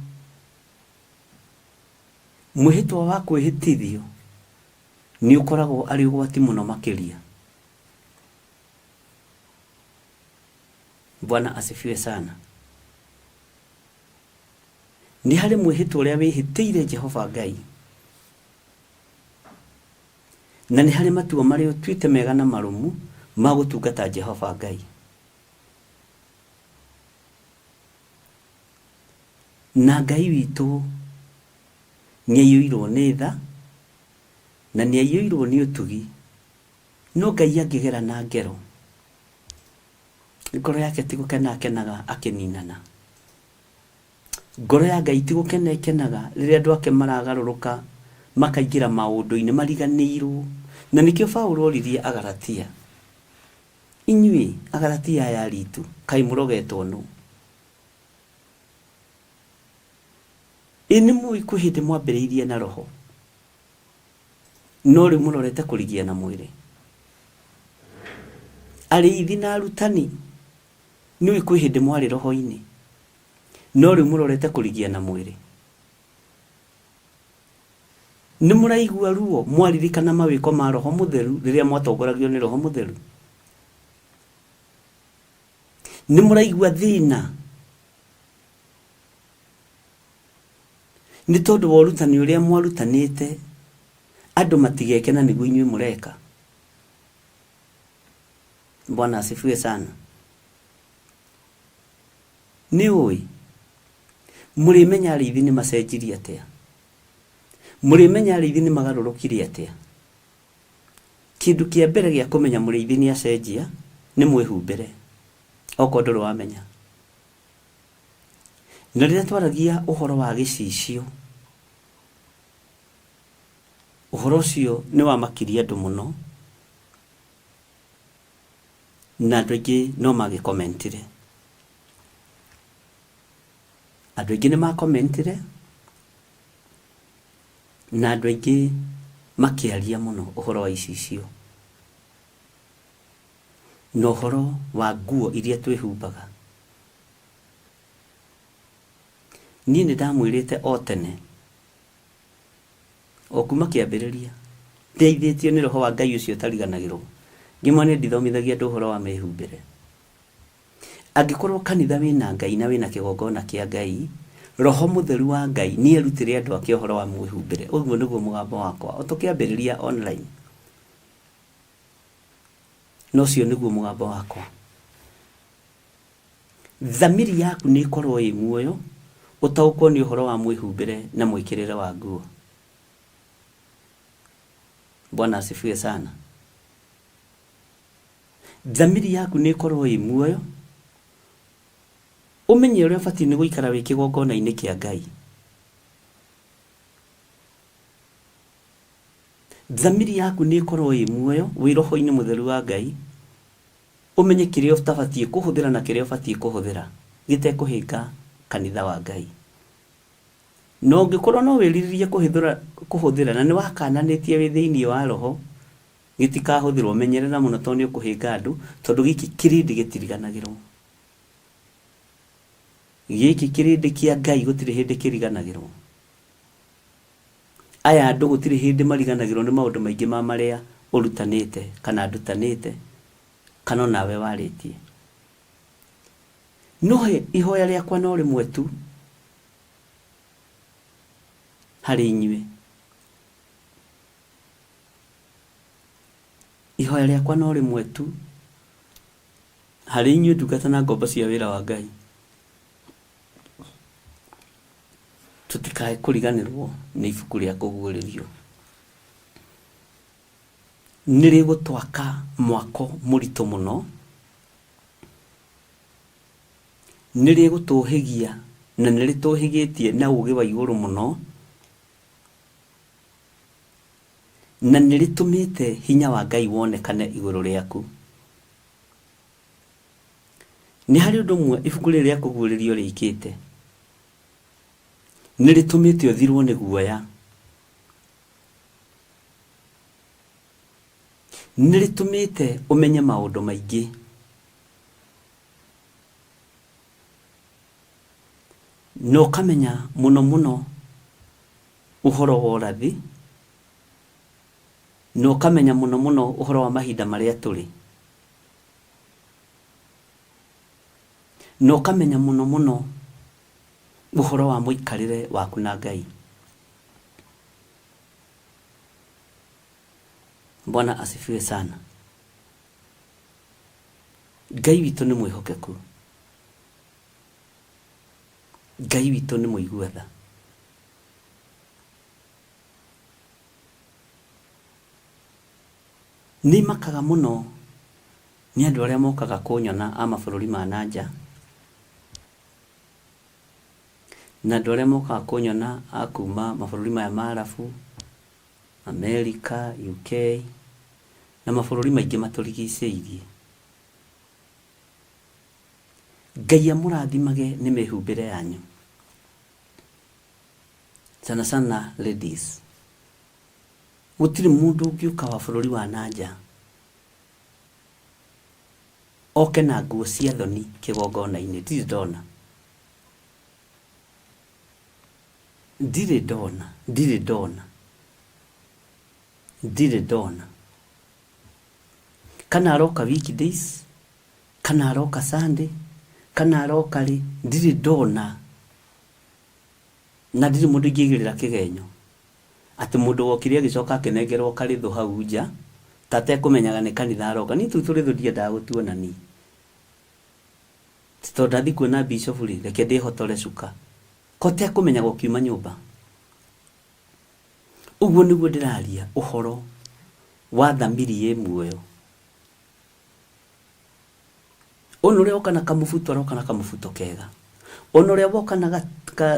Mwĩhĩtwa wa kwĩhĩtithio nĩ ũkoragwo arĩ ũgwati mũno makĩria. Bwana asifiwe sana. Nĩ harĩ mwĩhĩtwa ũrĩa wĩhĩtĩire Jehova Ngai, na nĩ harĩ matua marĩa ũtuĩte mega na marũmu ma gũtungata Jehova Ngai. Na Ngai witũ nĩ aiyũirwo nĩ tha na nĩ aiyũirwo nĩ ũtugi, no Ngai angĩgera na ngero, ngoro yake ti gũkena akenaga akĩninana. Ngoro ya Ngai ti gũkena ĩkenaga rĩrĩa andũ ake maragarũrũka makaingĩra maũndũ-inĩ mariganĩirwo. Na nĩkĩo Paulo oririe Agalatia, Inyuĩ Agalatia aya aritu, kaĩ mũrogetwo nũ? Ĩ nĩmũĩ kwĩ hĩndĩ mwambĩrĩirie na Roho, no rĩu mũrorete kũrigia na mwĩrĩ? Arĩithi na arutani, nĩũĩ kwĩ hĩndĩ mwarĩ Roho-inĩ, no rĩu mũrorete kũrigia na mwĩrĩ? Nĩ mũraigua ruo mwaririkana mawĩko ma Roho Mũtheru rĩrĩa mwatongoragio nĩ Roho Mũtheru? Nĩ mũraigua thĩna nĩ tondũ wa ũrutani ũrĩa mwarutanĩte andũ matigeke na nĩguo inyuĩ mũreka? Bwana asifiwe sana. Nĩ ũĩ? Mũrĩmenya arĩithi nĩ macenjirie atĩa? Mũrĩmenya arĩithi nĩ magarũrũkire atĩa? Kĩndũ kĩa mbere gĩa kũmenya mũrĩithi nĩ acenjia nĩ mwĩhumbĩre, okorwo ndũrĩ wamenya. Na rĩrĩa twaragia ũhoro wa gĩcicio, ũhoro ũcio nĩ wamakirie andũ mũno, na andũ aingĩ no magĩkomentire. Andũ aingĩ nĩ makomentire, na andũ aingĩ makĩaria mũno ũhoro wa icicio, na ũhoro wa nguo iria twĩhumbaga. Niĩ nĩ ndamwĩrĩte o tene, o kuma kĩambĩrĩria, ndeithĩtio nĩ Roho wa Ngai ũcio ũtariganagĩrwo, ngĩmwĩra niĩ ndithomithagia andũ ũhoro wa mĩhumbĩre. Angĩkorwo kanitha wĩna Ngai na wĩna kĩgongona kĩa Ngai, Roho Mũtheru wa Ngai nĩ erutĩre andũ ake ũhoro wa mwĩhumbĩre. Ũguo nĩguo mũgambo wakwa o tũkĩambĩrĩria online. Na ũcio nĩguo mũgambo wakwa. Thamiri yaku nĩ ĩkorwo ĩ muoyo, ũtaũkwo nĩ ũhoro wa mwĩhumbĩre na mwĩkĩrĩre wa nguo. Bwana asifiwe sana. Thamiri yaku nĩ ĩkorwo ĩ muoyo, ũmenye ũrĩa ũbatiĩ nĩ gũikara wĩ kĩgongona-inĩ kĩa Ngai. Thamiri yaku nĩ ĩkorwo ĩ muoyo wĩ roho-inĩ mũtheru wa Ngai, ũmenye kĩrĩa ũtabatiĩ kũhũthĩra na kĩrĩa ũbatiĩ kũhũthĩra gĩtekũhĩnga kanitha wa Ngai. Na ũngĩkorwo no wĩrirĩrie kũhũthĩra na nĩ wakananĩtie wĩ thĩinĩ wa roho, Gĩtikahũthĩrwo, menyerera mũno tondũ nĩ ũkũhĩnga andũ, tondũ gĩkĩ kĩrĩndĩ gĩtiriganagĩrwo. Gĩkĩ kĩrĩndĩ kĩa Ngai gũtirĩ hĩndĩ kĩriganagĩrwo. Aya andũ gũtirĩ hĩndĩ mariganagĩrwo nĩ maũndũ maingĩ ma marĩa ũrutanĩte kana ndutanĩte kana onawe warĩtie. No ihoya rĩakwa no rĩmwe tu harĩ inyuĩ. Ihoya rĩakwa no rĩmwe tu harĩ inyuĩ ndungata na ngombo cia wĩra wa Ngai, tũtikae kũriganĩrwo nĩ ibuku rĩa kũguũrĩrio. Nĩ rĩgũtwaka mwako mũritũ mũno, nĩ rĩgũtũhĩgia na nĩ rĩtũhĩgĩtie na ũgĩ wa igũrũ mũno. Na nĩ rĩtũmĩte hinya wa Ngai wonekane igũrũ rĩaku. Nĩ harĩ ũndũ ũmwe ibuku rĩrĩ rĩa Kũguũrĩrio rĩkĩte. Nĩ rĩtũmĩte ũthirwo nĩ guoya. Nĩ rĩtũmĩte ũmenye maũndũ maingĩ. Na ũkamenya mũno mũno ũhoro wa ũrathi, na ũkamenya mũno mũno ũhoro wa mahinda marĩa tũrĩ. Na ũkamenya mũno mũno ũhoro wa mũikarĩre waku na Ngai. Bwana asifiwe sana. Ngai witũ nĩ mwĩhokeku. Ngai witũ nĩ mũigua tha. Nĩ makaga mũno nĩ andũ arĩa mokaga kũnyona a mabũrũri ma na nja, na andũ arĩa mokaga kũnyona a kuma mabũrũri maya ma Arabu, Amerika, UK, na mabũrũri maingĩ matũrigicĩirie. Ngai amũrathimage nĩ mĩhumbĩre yanyu. Sana sana ladies. Gũtirĩ mũndũ ũngĩũka wa bũrũri wa na nja oke na nguo cia thoni kĩgongona-inĩ. Ndirĩ ndona. Ndirĩ ndona. Ndirĩ ndona. Ndirĩ ndona. Kana aroka weekdays, kana aroka Sunday, kana aroka rĩ, ndirĩ ndona. Na ndirĩ mũndũ ingĩigĩrĩra kĩgenyo atĩ mũndũ wokire agĩcoka akĩnengerwo karĩthũ hau nja ta atekũmenyaga nĩ kanitha aroka. Niĩ tũu tũrĩthũ ndiendaga gũtuona niĩ. Ti tondũ ndathiĩ kuona bishop rĩ, reke ndĩhotore cuka. Ko ũtekũmenyaga ũkiuma nyũmba. Ũguo nĩguo ndĩraria ũhoro wa thamiri ĩ muoyo. Ona ũrĩa woka na kamũbuto aroka na kamũbuto kega. Ona ũrĩa woka na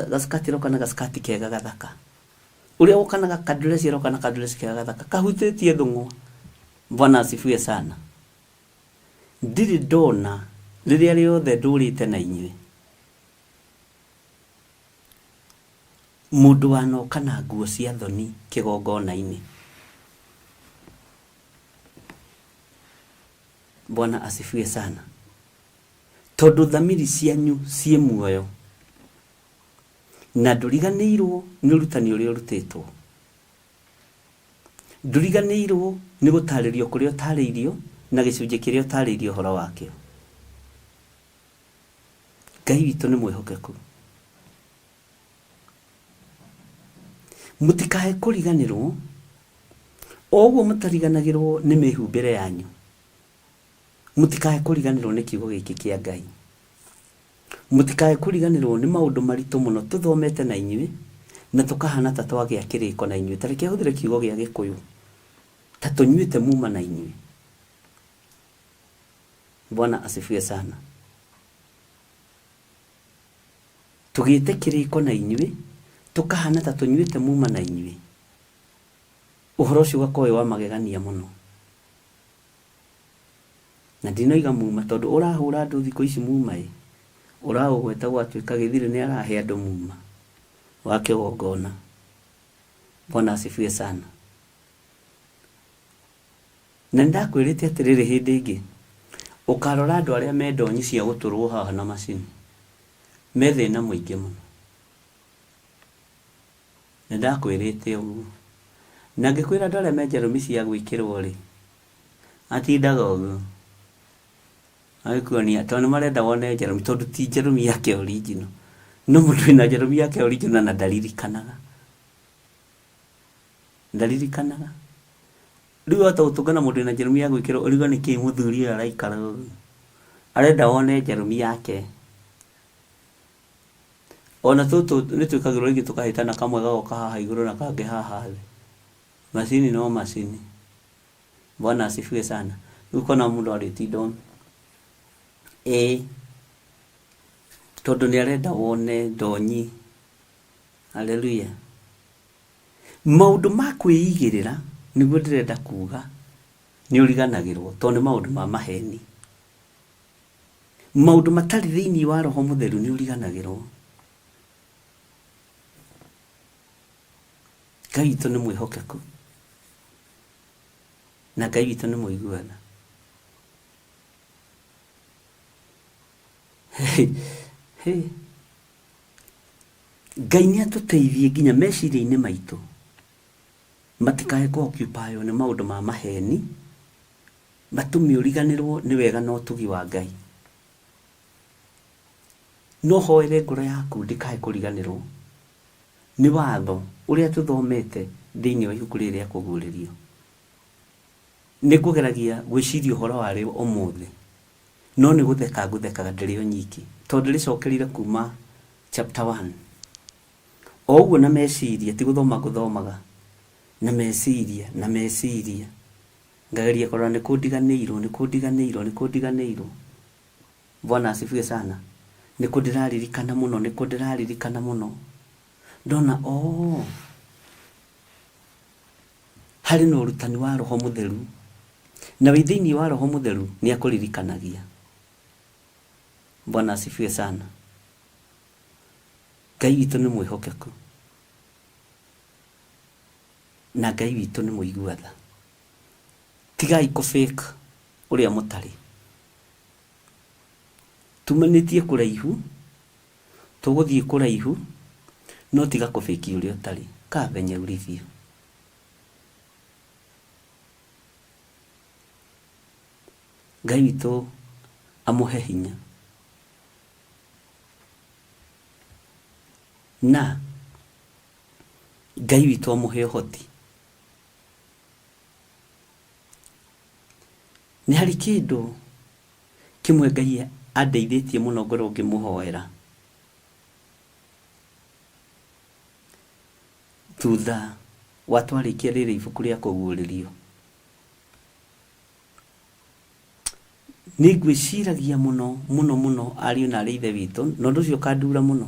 gaskati aroka na gaskati kega gathaka. Ũrĩa woka na gakandureci aroka na kandureci kega gathaka kahutĩtie thũng'wa. Bwana asifiwe sana. Ndirĩ ndona rĩrĩa rĩothe ndũrĩte na inyuĩ mũndũ wanoka na nguo cia thoni kĩgongona-inĩ. Bwana asifiwe sana. Tondũ thamiri cianyu ciĩ muoyo na ndũriganĩirwo nĩ ũrutani ũrĩa ũrutĩtwo. Ndũriganĩirwo nĩ gũtarĩrio kũrĩa ũtarĩirio na gĩcunjĩ kĩrĩa ũtarĩirio ũhoro wakĩo. Ngai witũ nĩ mwĩhokeku. Mũtikae kũriganĩrwo, o ũguo mũtariganagĩrwo nĩ mĩhumbĩre yanyu, mũtikae kũriganĩrwo nĩ kiugo gĩkĩ kĩa Ngai. Mũtikae kũriganĩrwo nĩ maũndũ maritũ mũno tũthomete na inyuĩ, na tũkahana ta twagĩa kĩrĩko na inyuĩ. Ta reke hũthĩre kiugo gĩa Gĩkũyũ, ta tũnyuĩte muma na inyuĩ. Bwana asifiwe sana. Tũgĩte kĩrĩko na inyuĩ, tũkahana ta tũnyuĩte muma na inyuĩ. Ũhoro ũcio ũgakorwo wĩ wa magegania mũno. Na ndinoiga muma tondũ ũrahũra andũ thikũ ici muma ĩ, ũraũgweta gwatuĩka gĩthirĩ nĩ arahe andũ muma wa kĩgongona. Bwana asifiwe sana. Na nĩndakwĩrĩte atĩrĩrĩ hĩndĩ ĩngĩ, ũkarora andũ arĩa me ndonyi cia gũtũrwo haha na macini, me thĩna mũingĩ mũno. Nĩndakwĩrĩte ũguo. Na ngĩkwĩra andũ arĩa me njarũmi cia gwĩkĩrwo-rĩ, matindaga ũguo, magĩkuonia, tondũ nĩmarenda wone njarũmi, tondũ ti njarũmi yake original. No mũndũ wĩna njarũmi yake original na ndaririkanaga. Ndaririkanaga. Rĩu wahota gũtũngana mũndũ wĩna njarũmi ya gwĩkĩrwo ũrigwo nĩkĩĩ mũthuri ũyũ araikara ũguo. Arenda wone njarũmi yake. Ona tũtũ nĩ twĩkagĩrwo rĩngĩ tũkahĩtana kamwe gagoka haha igũrũ na kangĩ haha thĩ. Macini no macini. Bwana asifiwe sana. Rĩu ũkona mũndũ arĩtinda ũũ. Ĩĩ tondũ nĩ arenda wone ndonyi. Hallelujah. Maũndũ ma kwĩigĩrĩra nĩguo ndĩrenda kuga nĩ ũriganagĩrwo tondũ nĩ maũndũ ma maheni. Maũndũ matarĩ thĩinĩ wa Roho Mũtheru nĩ ũriganagĩrwo. Ngai witũ nĩ mwĩhokeku na Ngai witũ nĩ mũiguana. Ngai nĩ atũteithie nginya meciria-inĩ maitũ matikae kũ occupy nĩ maũndũ ma maheni matũme ũriganĩrwo nĩ wega na ũtugi wa Ngai. No hoere ngoro yaku ndĩkae kũriganĩrwo nĩ watho ũrĩa tũthomete thĩinĩ wa ibuku rĩrĩ rĩa Kũguũrĩrio. Nĩ ngũgeragia gwĩciria ũhoro warĩo ũmũthĩ, no nĩ gũtheka ngũthekaga ndĩrĩ o nyiki, tondũ ndĩrĩcokerire kuma chapter 1. O ũguo na meciria, ti gũthoma ngũthomaga, na meciria, na meciria, ngageria kũrora nĩ kũ ndiganĩirwo, nĩ kũ ndiganĩirwo, nĩ kũ ndiganĩirwo. Bwana asifiwe sana. Nĩ kũ ndĩraririkana mũno, nĩ kũ ndĩraririkana mũno. Ndona oh, harĩ na ũrutani wa Roho Mũtheru, na wĩ thĩinĩ wa Roho Mũtheru nĩ akũririkanagia. Bwana asifiwe sana. Ngai witũ nĩ mwĩhokeku na Ngai witũ nĩ mũigua tha. Tigai kũ fake ũrĩa mũtarĩ. Tumanĩtie kũraihu, tũgũthiĩ kũraihu, no tiga kũ fake ũrĩa ũtarĩ. Kaa venye ulivyo. Ngai witũ amũhe hinya. Na Ngai witũ amũhe ũhoti. Nĩ harĩ kĩndũ kĩmwe Ngai andeithĩtie mũno ngorwo ngĩmũhoera. Thutha wa twarĩkia rĩrĩ ibuku rĩa Kũguũrĩrio. Nĩ ngwĩciragia mũno mũno mũno ariũ na aarĩ a Ithe witũ, na ũndũ ũcio ũkandura mũno,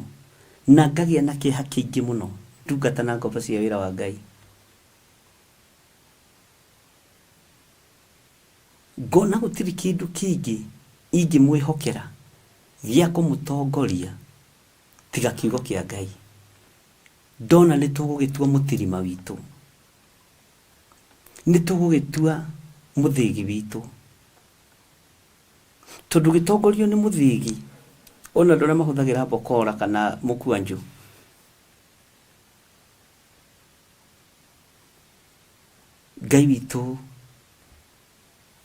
na ngagĩa na kĩeha kĩingĩ mũno ndungata na ngombo cia wĩra wa Ngai. Ngona gũtirĩ kĩndũ kĩngĩ ingĩmwĩhokera gĩa kũmũtongoria tiga kiugo kĩa Ngai. Ndona nĩ tũgũgĩtua mũtirima witũ, nĩ tũgũgĩtua mũthĩgi witũ. Tondũ ũgĩtongorio nĩ mũthĩgi, ona andũ arĩa mahũthagĩra mbokora kana mũkwanjũ, Ngai witũ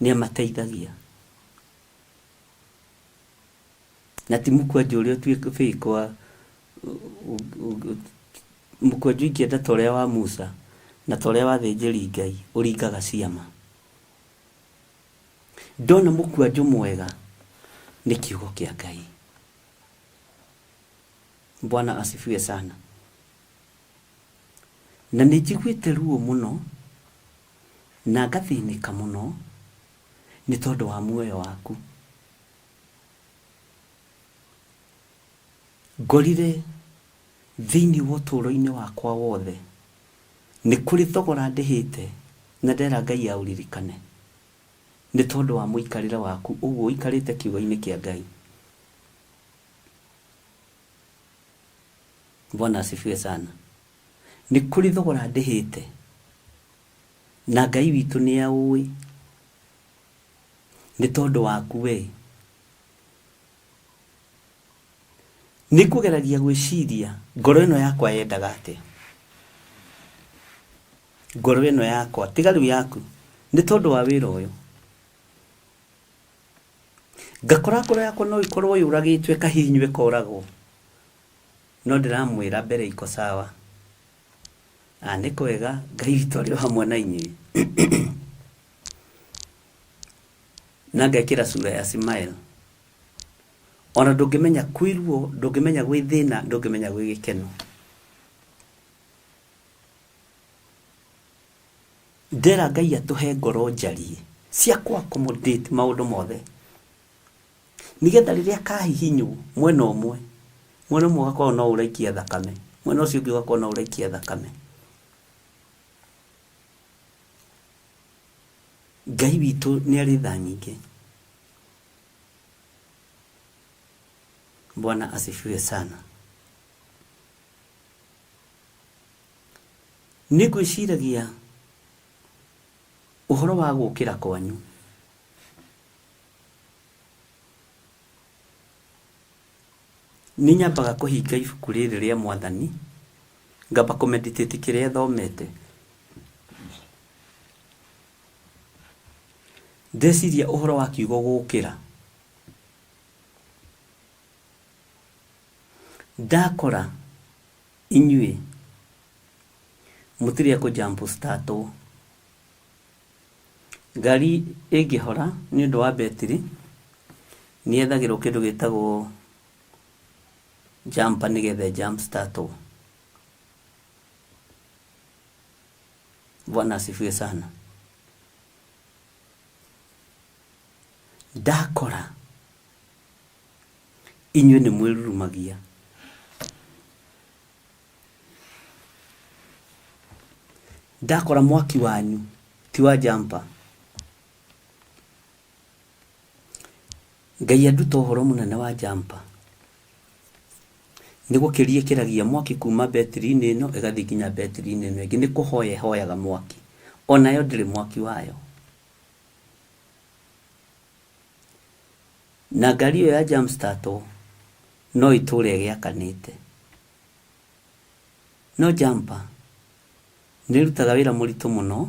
nĩ amateithagia. Na ti mũkwanjũ ũrĩa ũtuĩkĩte wa, mũkwanjũ ingĩenda ta ũrĩa wa Musa na ta ũrĩa wa athĩnjĩri Ngai ũringaga ciama. Ndona mũkwanjũ mwega nĩ kiugo kĩa Ngai. Bwana asifiwe sana. Na nĩ njiguĩte ruo mũno na ngathĩnĩka mũno nĩ tondũ wa muoyo waku. Ngorire thĩinĩ wa ũtũũro-inĩ wakwa wothe nĩ kũrĩ thogora ndĩhĩte na ndera Ngai aũririkane nĩ tondũ wa mũikarĩre waku ũguo ũikarĩte kiugo-inĩ kĩa Ngai. Bwana asifiwe sana. Nĩ kũrĩ thogora ndĩhĩte na Ngai witũ nĩ aũĩ nĩ tondũ waku we. Nĩ ngũgeragia gwĩciria ngoro ĩno yakwa yendaga atĩa. Ngoro ĩno yakwa, tiga rĩu yaku, nĩ tondũ wa wĩra ũyũ. Ngakora ngoro yakwa no ĩkorwo yũragĩtwo ĩkahihinywo ĩkoragwo. No ndĩramwĩra mbere iko sawa. Ah, nĩ kwega, Ngai witũ arĩ o hamwe na inyuĩ. Na ngekĩra sura ya smile. Ona ndũngĩmenya kwĩ ruo, ndũngĩmenya gwĩ thĩna, ndũngĩmenya gwĩ gĩkeno. Ndera Ngai atũhe ngoro njariĩ cia kũ accommodate maũndũ mothe. Nĩgetha rĩrĩa kahihinywo mwena ũmwe, mwena ũmwe ũgakorwo no ũraikia thakame, mwena ũcio ũngĩ ũgakorwo no ũraikia thakame. Ngai witũ nĩ arĩ tha nyingĩ. Bwana asifiwe sana. Nĩ ngwĩciragia ũhoro wa gũkĩra kwanyu. Nĩ nyambaga kũhinga ibuku rĩrĩ rĩa Mwathani, ngamba kũ meditate kĩrĩa thomete. Ndeciria ũhoro wa kiugo gũkĩra, ndakora inyuĩ mũtirĩ a kũ jump start wo. Ngari ĩngĩhora nĩ ũndũ wa betiri, nĩ yethagĩrwo kĩndũ gĩtagwo jumper nĩgetha ĩ jump start wo. Bwana asifiwe sana. Ndakora inyuĩ nĩ mwĩrurumagia. Ndakora mwaki wanyu ti wa jumper. Ngai anduta ũhoro mũnene wa jumper. Nĩ gũkĩria ĩkĩragia mwaki kuma betiri-inĩ ĩno ĩgathiĩ nginya betiri-inĩ ĩno ĩngĩ. Nĩ kũhoya ĩhoyaga mwaki. Onayo ndĩrĩ mwaki wayo. Na ngari ĩyo ya jump start no ĩtũre ĩgĩakanĩte. No jumper nĩ ĩrutaga wĩra mũritũ mũno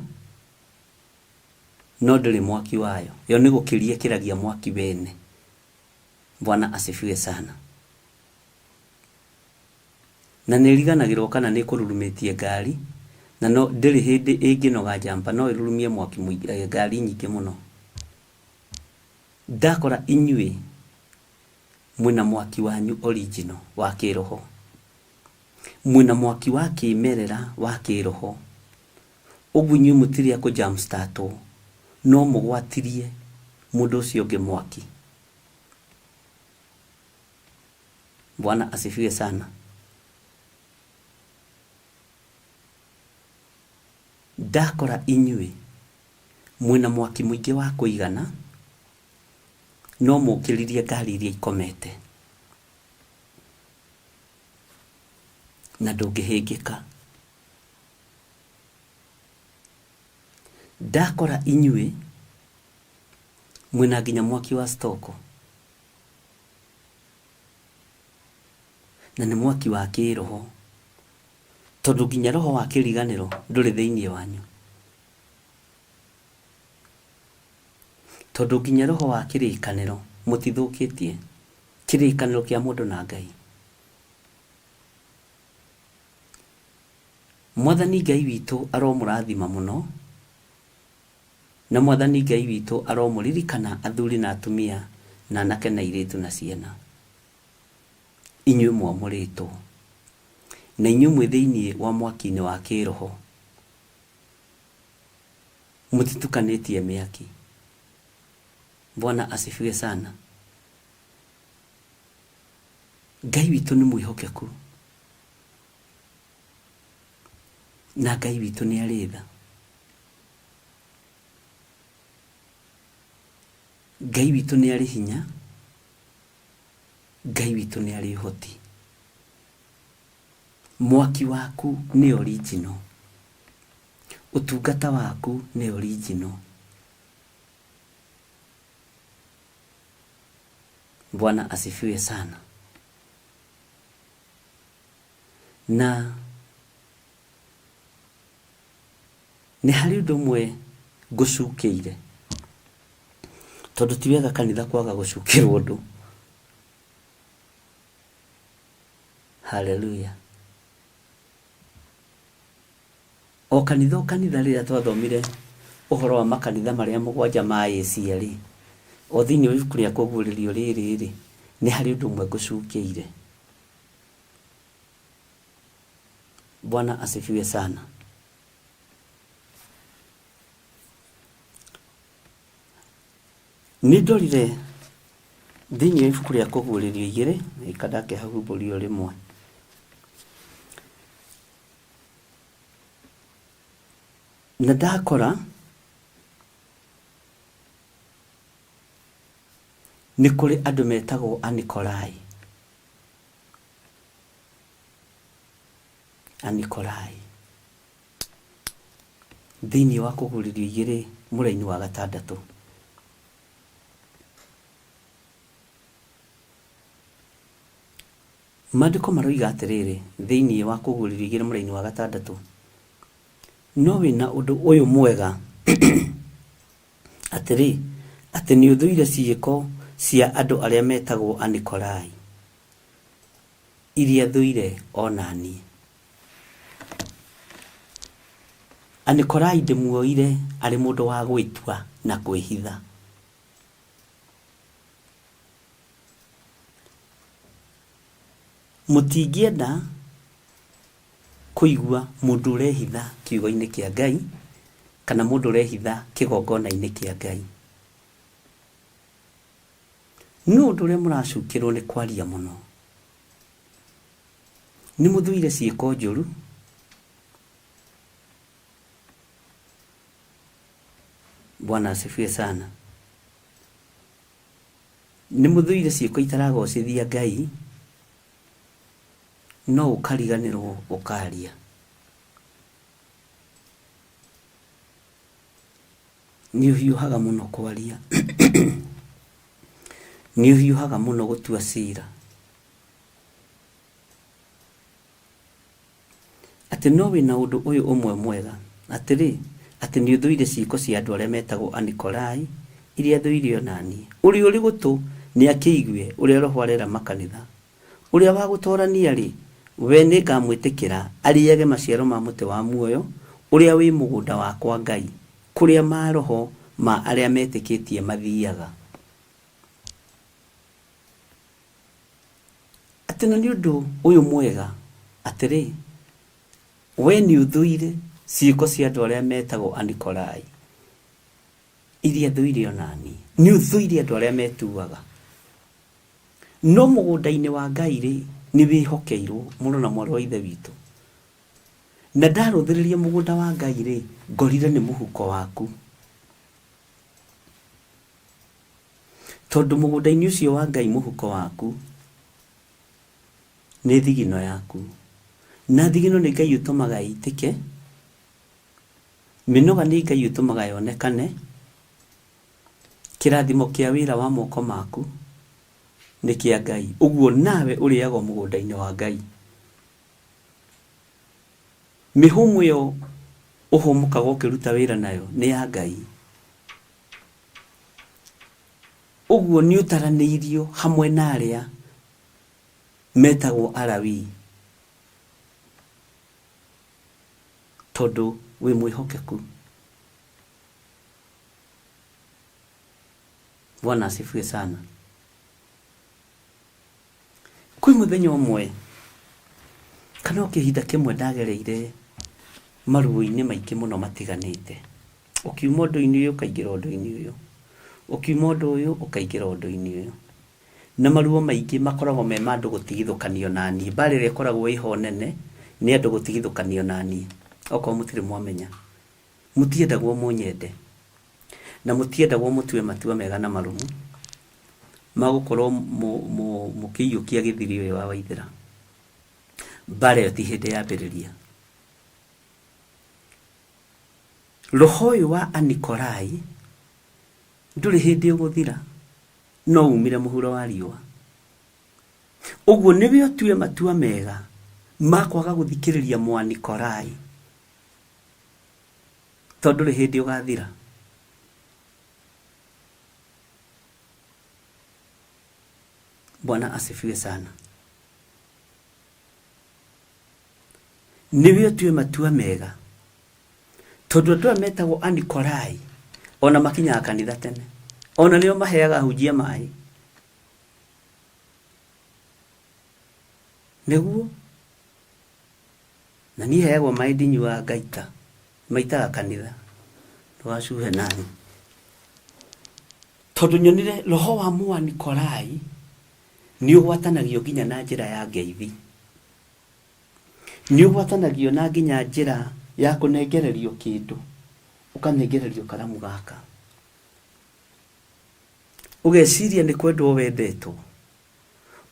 no ndĩrĩ mwaki wayo. Yo nĩ gũkĩria ĩkĩragia mwaki wene. Bwana asifiwe sana. Na nĩ ĩriganagĩrwo kana nĩ ĩkũrurumĩtie ngari, na no ndĩrĩ hĩndĩ ĩngĩnoga jumper, no ĩrurumie mwaki mũingĩ, ngari nyingĩ mũno. Ndakora inyuĩ mwĩna mwaki wanyu original wa kĩroho, mwĩna mwaki wa kĩmerera wa kĩroho, ũguo inyuĩ mũtirĩ a kũ jump start wo, no mũgwatirie mũndũ ũcio ũngĩ mwaki. Bwana asifiwe sana. Ndakora inyuĩ mwĩna mwaki mũingĩ wa kũigana, no mũkĩririe ngari iria ikomete na ndũngĩhĩngĩka. Ndakora inyuĩ mwĩna nginya mwaki wa stoko na nĩ mwaki wa kĩroho, tondũ nginya roho wa kĩriganĩro ndũrĩ thĩinĩ wanyu. Tondũ nginya roho wa kĩrĩkanĩro mũtithũkĩtie, kĩrĩkanĩro kĩa mũndũ na Ngai. Mwathani Ngai witũ aromũrathima mũno, na Mwathani Ngai witũ aromũririkana athuri na atumia, na anake na airĩtu na ciana. Inyuĩ mwamũrĩtwo, na inyuĩ mwĩ thĩinĩ wa mwaki-inĩ wa kĩroho. Mũtitukanĩtie mĩaki. Bwana asifiwe sana. Ngai witũ nĩ mwĩhokeku na Ngai witũ nĩ arĩ tha. Ngai witũ nĩ arĩ hinya, Ngai witũ nĩ arĩ ũhoti. Mwaki waku nĩ original. Ũtungata waku nĩ original. Bwana asifiwe sana. Na nĩ harĩ ũndũ ũmwe ngũcukĩire, tondũ ti wega kanitha kwaga gũcukĩrwo ũndũ. Haleluya. O kanitha o kanitha rĩrĩa twathomire ũhoro wa makanitha marĩa mũgwanja ma Asia rĩ, o thĩinĩ wa ibuku rĩa kũguũrĩrio rĩrĩ rĩ, nĩ harĩ ũndũ ũmwe ngũcukĩire. Bwana asifiwe sana. Nĩ ndorire thĩinĩ wa ibuku rĩa kũguũrĩrio igĩrĩ, ĩka ndakĩhahumbũrio rĩmwe. Na ndakora nĩ kũrĩ andũ metagwo Anikolai. Anikolai. Thĩinĩ wa Kũguũrĩrio igĩrĩ mũraini wa gatandatũ. Maandĩko maroiga atĩrĩrĩ thĩinĩ wa Kũguũrĩrio igĩrĩ mũraini wa gatandatũ, No wĩ na ũndũ ũyũ mwega, atĩrĩ, atĩ nĩũthũire ciĩko cia andũ arĩa metagwo Anikolai, iria thũire o na niĩ. Anikolai ndĩmuoire arĩ mũndũ wa gwĩtua na kwĩhitha. Mũtingĩenda kũigua mũndũ ũrehitha kiugo-inĩ kĩa Ngai kana mũndũ ũrehitha kĩgongona-inĩ kĩa Ngai. No ũndũ ũrĩa mũracukĩrwo nĩ kwaria mũno. Nĩ mũthũire ciĩko njũru, Bwana asifiwe sana. Nĩ mũthũire ciĩko itaragocithia Ngai, no ũkariganĩrwo ũkaria. Nĩ ũhiũhaga mũno kwaria. Nĩ ũhiũhaga mũno gũtua cira. Atĩ no wĩ na ũndũ ũyũ ũmwe mwega, atĩrĩ, atĩ nĩũthũire ciĩko cia andũ arĩa metagwo Anikolai, iria thũire o na niĩ. Ũrĩa ũrĩ gũtũ nĩakĩigue ũrĩa Roho arera makanitha. Ũrĩa wa gũtorania-rĩ, we nĩngamwĩtĩkĩra arĩage maciaro ma mũtĩ wa muoyo, ũrĩa wĩ mũgũnda wa kwa Ngai, kũrĩa maroho ma arĩa metĩkĩtie mathiaga. Atĩ na nĩ ũndũ ũyũ mwega, atĩrĩ, wee nĩũthũire ciĩko cia andũ arĩa metagwo Anikolai, iria thũire o na niĩ. Nĩũthũire andũ arĩa metuaga. No mũgũnda-inĩ wa Ngai-rĩ, nĩwĩhokeirwo, mũrũ na mwarĩ wa Ithe witũ. Na ndarũthĩrĩria mũgũnda wa Ngai-rĩ, ngorire nĩ mũhuko waku. Tondũ mũgũnda-inĩ ũcio wa Ngai mũhuko waku nĩ thigino yaku. Na thigino nĩ Ngai ũtũmaga ĩitĩke, mĩnoga nĩ Ngai ũtũmaga yonekane, kĩrathimo kĩa wĩra wa moko maku nĩ kĩa Ngai. Ũguo nawe ũrĩaga o mũgũnda-inĩ wa Ngai. Mĩhũmũ ĩyo ũhũmũkaga ũkĩruta wĩra nayo nĩ ya Ngai. Ũguo nĩũtaranĩirio hamwe na arĩa metagwo Alawii, tondũ wĩ mwĩhokeku. Bwana asifiwe sana. Kwĩ mũthenya ũmwe kana o kĩhinda kĩmwe ndagereire maruo-inĩ maingĩ mũno matiganĩte. Ũkiuma ũndũ-inĩ ũyũ ũkaingĩra ũndũ-inĩ ũyũ, ũkiuma ũndũ ũyũ ũkaingĩra ũndũ-inĩ ũyũ. Na maruo maingĩ makoragwo me ma andũ gũtigithũkanio na niĩ. Mbara ĩrĩa ĩkoragwo ĩho nene nĩ andũ gũtigithũkanio na niĩ, okorwo mũtirĩ mwamenya. Mũtiendagwo mũnyende, na mũtiendagwo mũtue matua mega na marũmu ma gũkorwo mũkĩiyũkia gĩthiri ũyũ wa Waithĩra. Mbara ĩyo ti hĩndĩ yambĩrĩria. Roho ũyũ wa Anikolai ndũrĩ hĩndĩ ũgũthira, no umire mũhuro wa riũa. Ũguo nĩwe ũtue matua mega ma kwaga gũthikĩrĩria Mũanikolai, tondũ ndũrĩ hĩndĩ ũgathira. Bwana asifiwe sana. Nĩwe ũtue matua mega tondũ andũ aya metagwo Anikolai ona makinyaga kanitha tene, ona nĩo maheaga ahunjia maĩ nĩguo na niĩ heagwo maĩ ndinyuaga ngaita maitaga kanitha ndũgacuhe nani tondũ nyonire roho wa Mũanikolai nĩ ũgwatanagio nginya na njĩra ya ngeithi. Nĩ ũgwatanagio na nginya njĩra ya kũnengererio kĩndũ, ũkanengererio karamu gaka. Ũgeciria nĩ kwendwo wendetwo,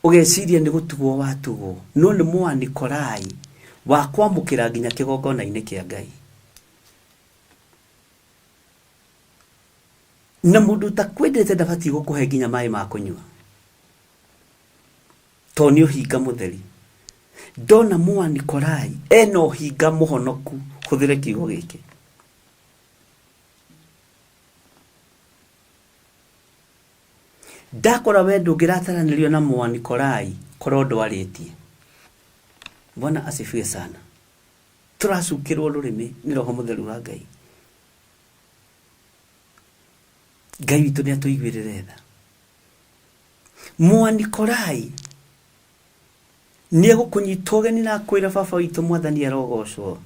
ũgeciria nĩ gũtugwo watugwo, no nĩ Mũanikolai wa kwamũkĩra nginya kĩgongona-inĩ kĩa Ngai. Na mũndũ ũtakwendete ndabatiĩ gũkũhe nginya maĩ ma kũnyua, tondũ nĩ ũhinga mũtheri. Ndona Mũanikolai ena ũhinga mũhonoku, hũthĩre kiugo gĩkĩ. Ndakora we ndũngĩrataranĩrio na Mũanikolai korwo ndwarĩtie. Bwana asifiwe sana. Tũracukĩrwo rũrĩmĩ nĩ Roho Mũtheru wa Ngai. Ngai witũ nĩ atũiguĩrĩre tha. Mũanikolai nĩ egũkũnyita ũgeni na akwĩra baba witũ mwathani arogocwo.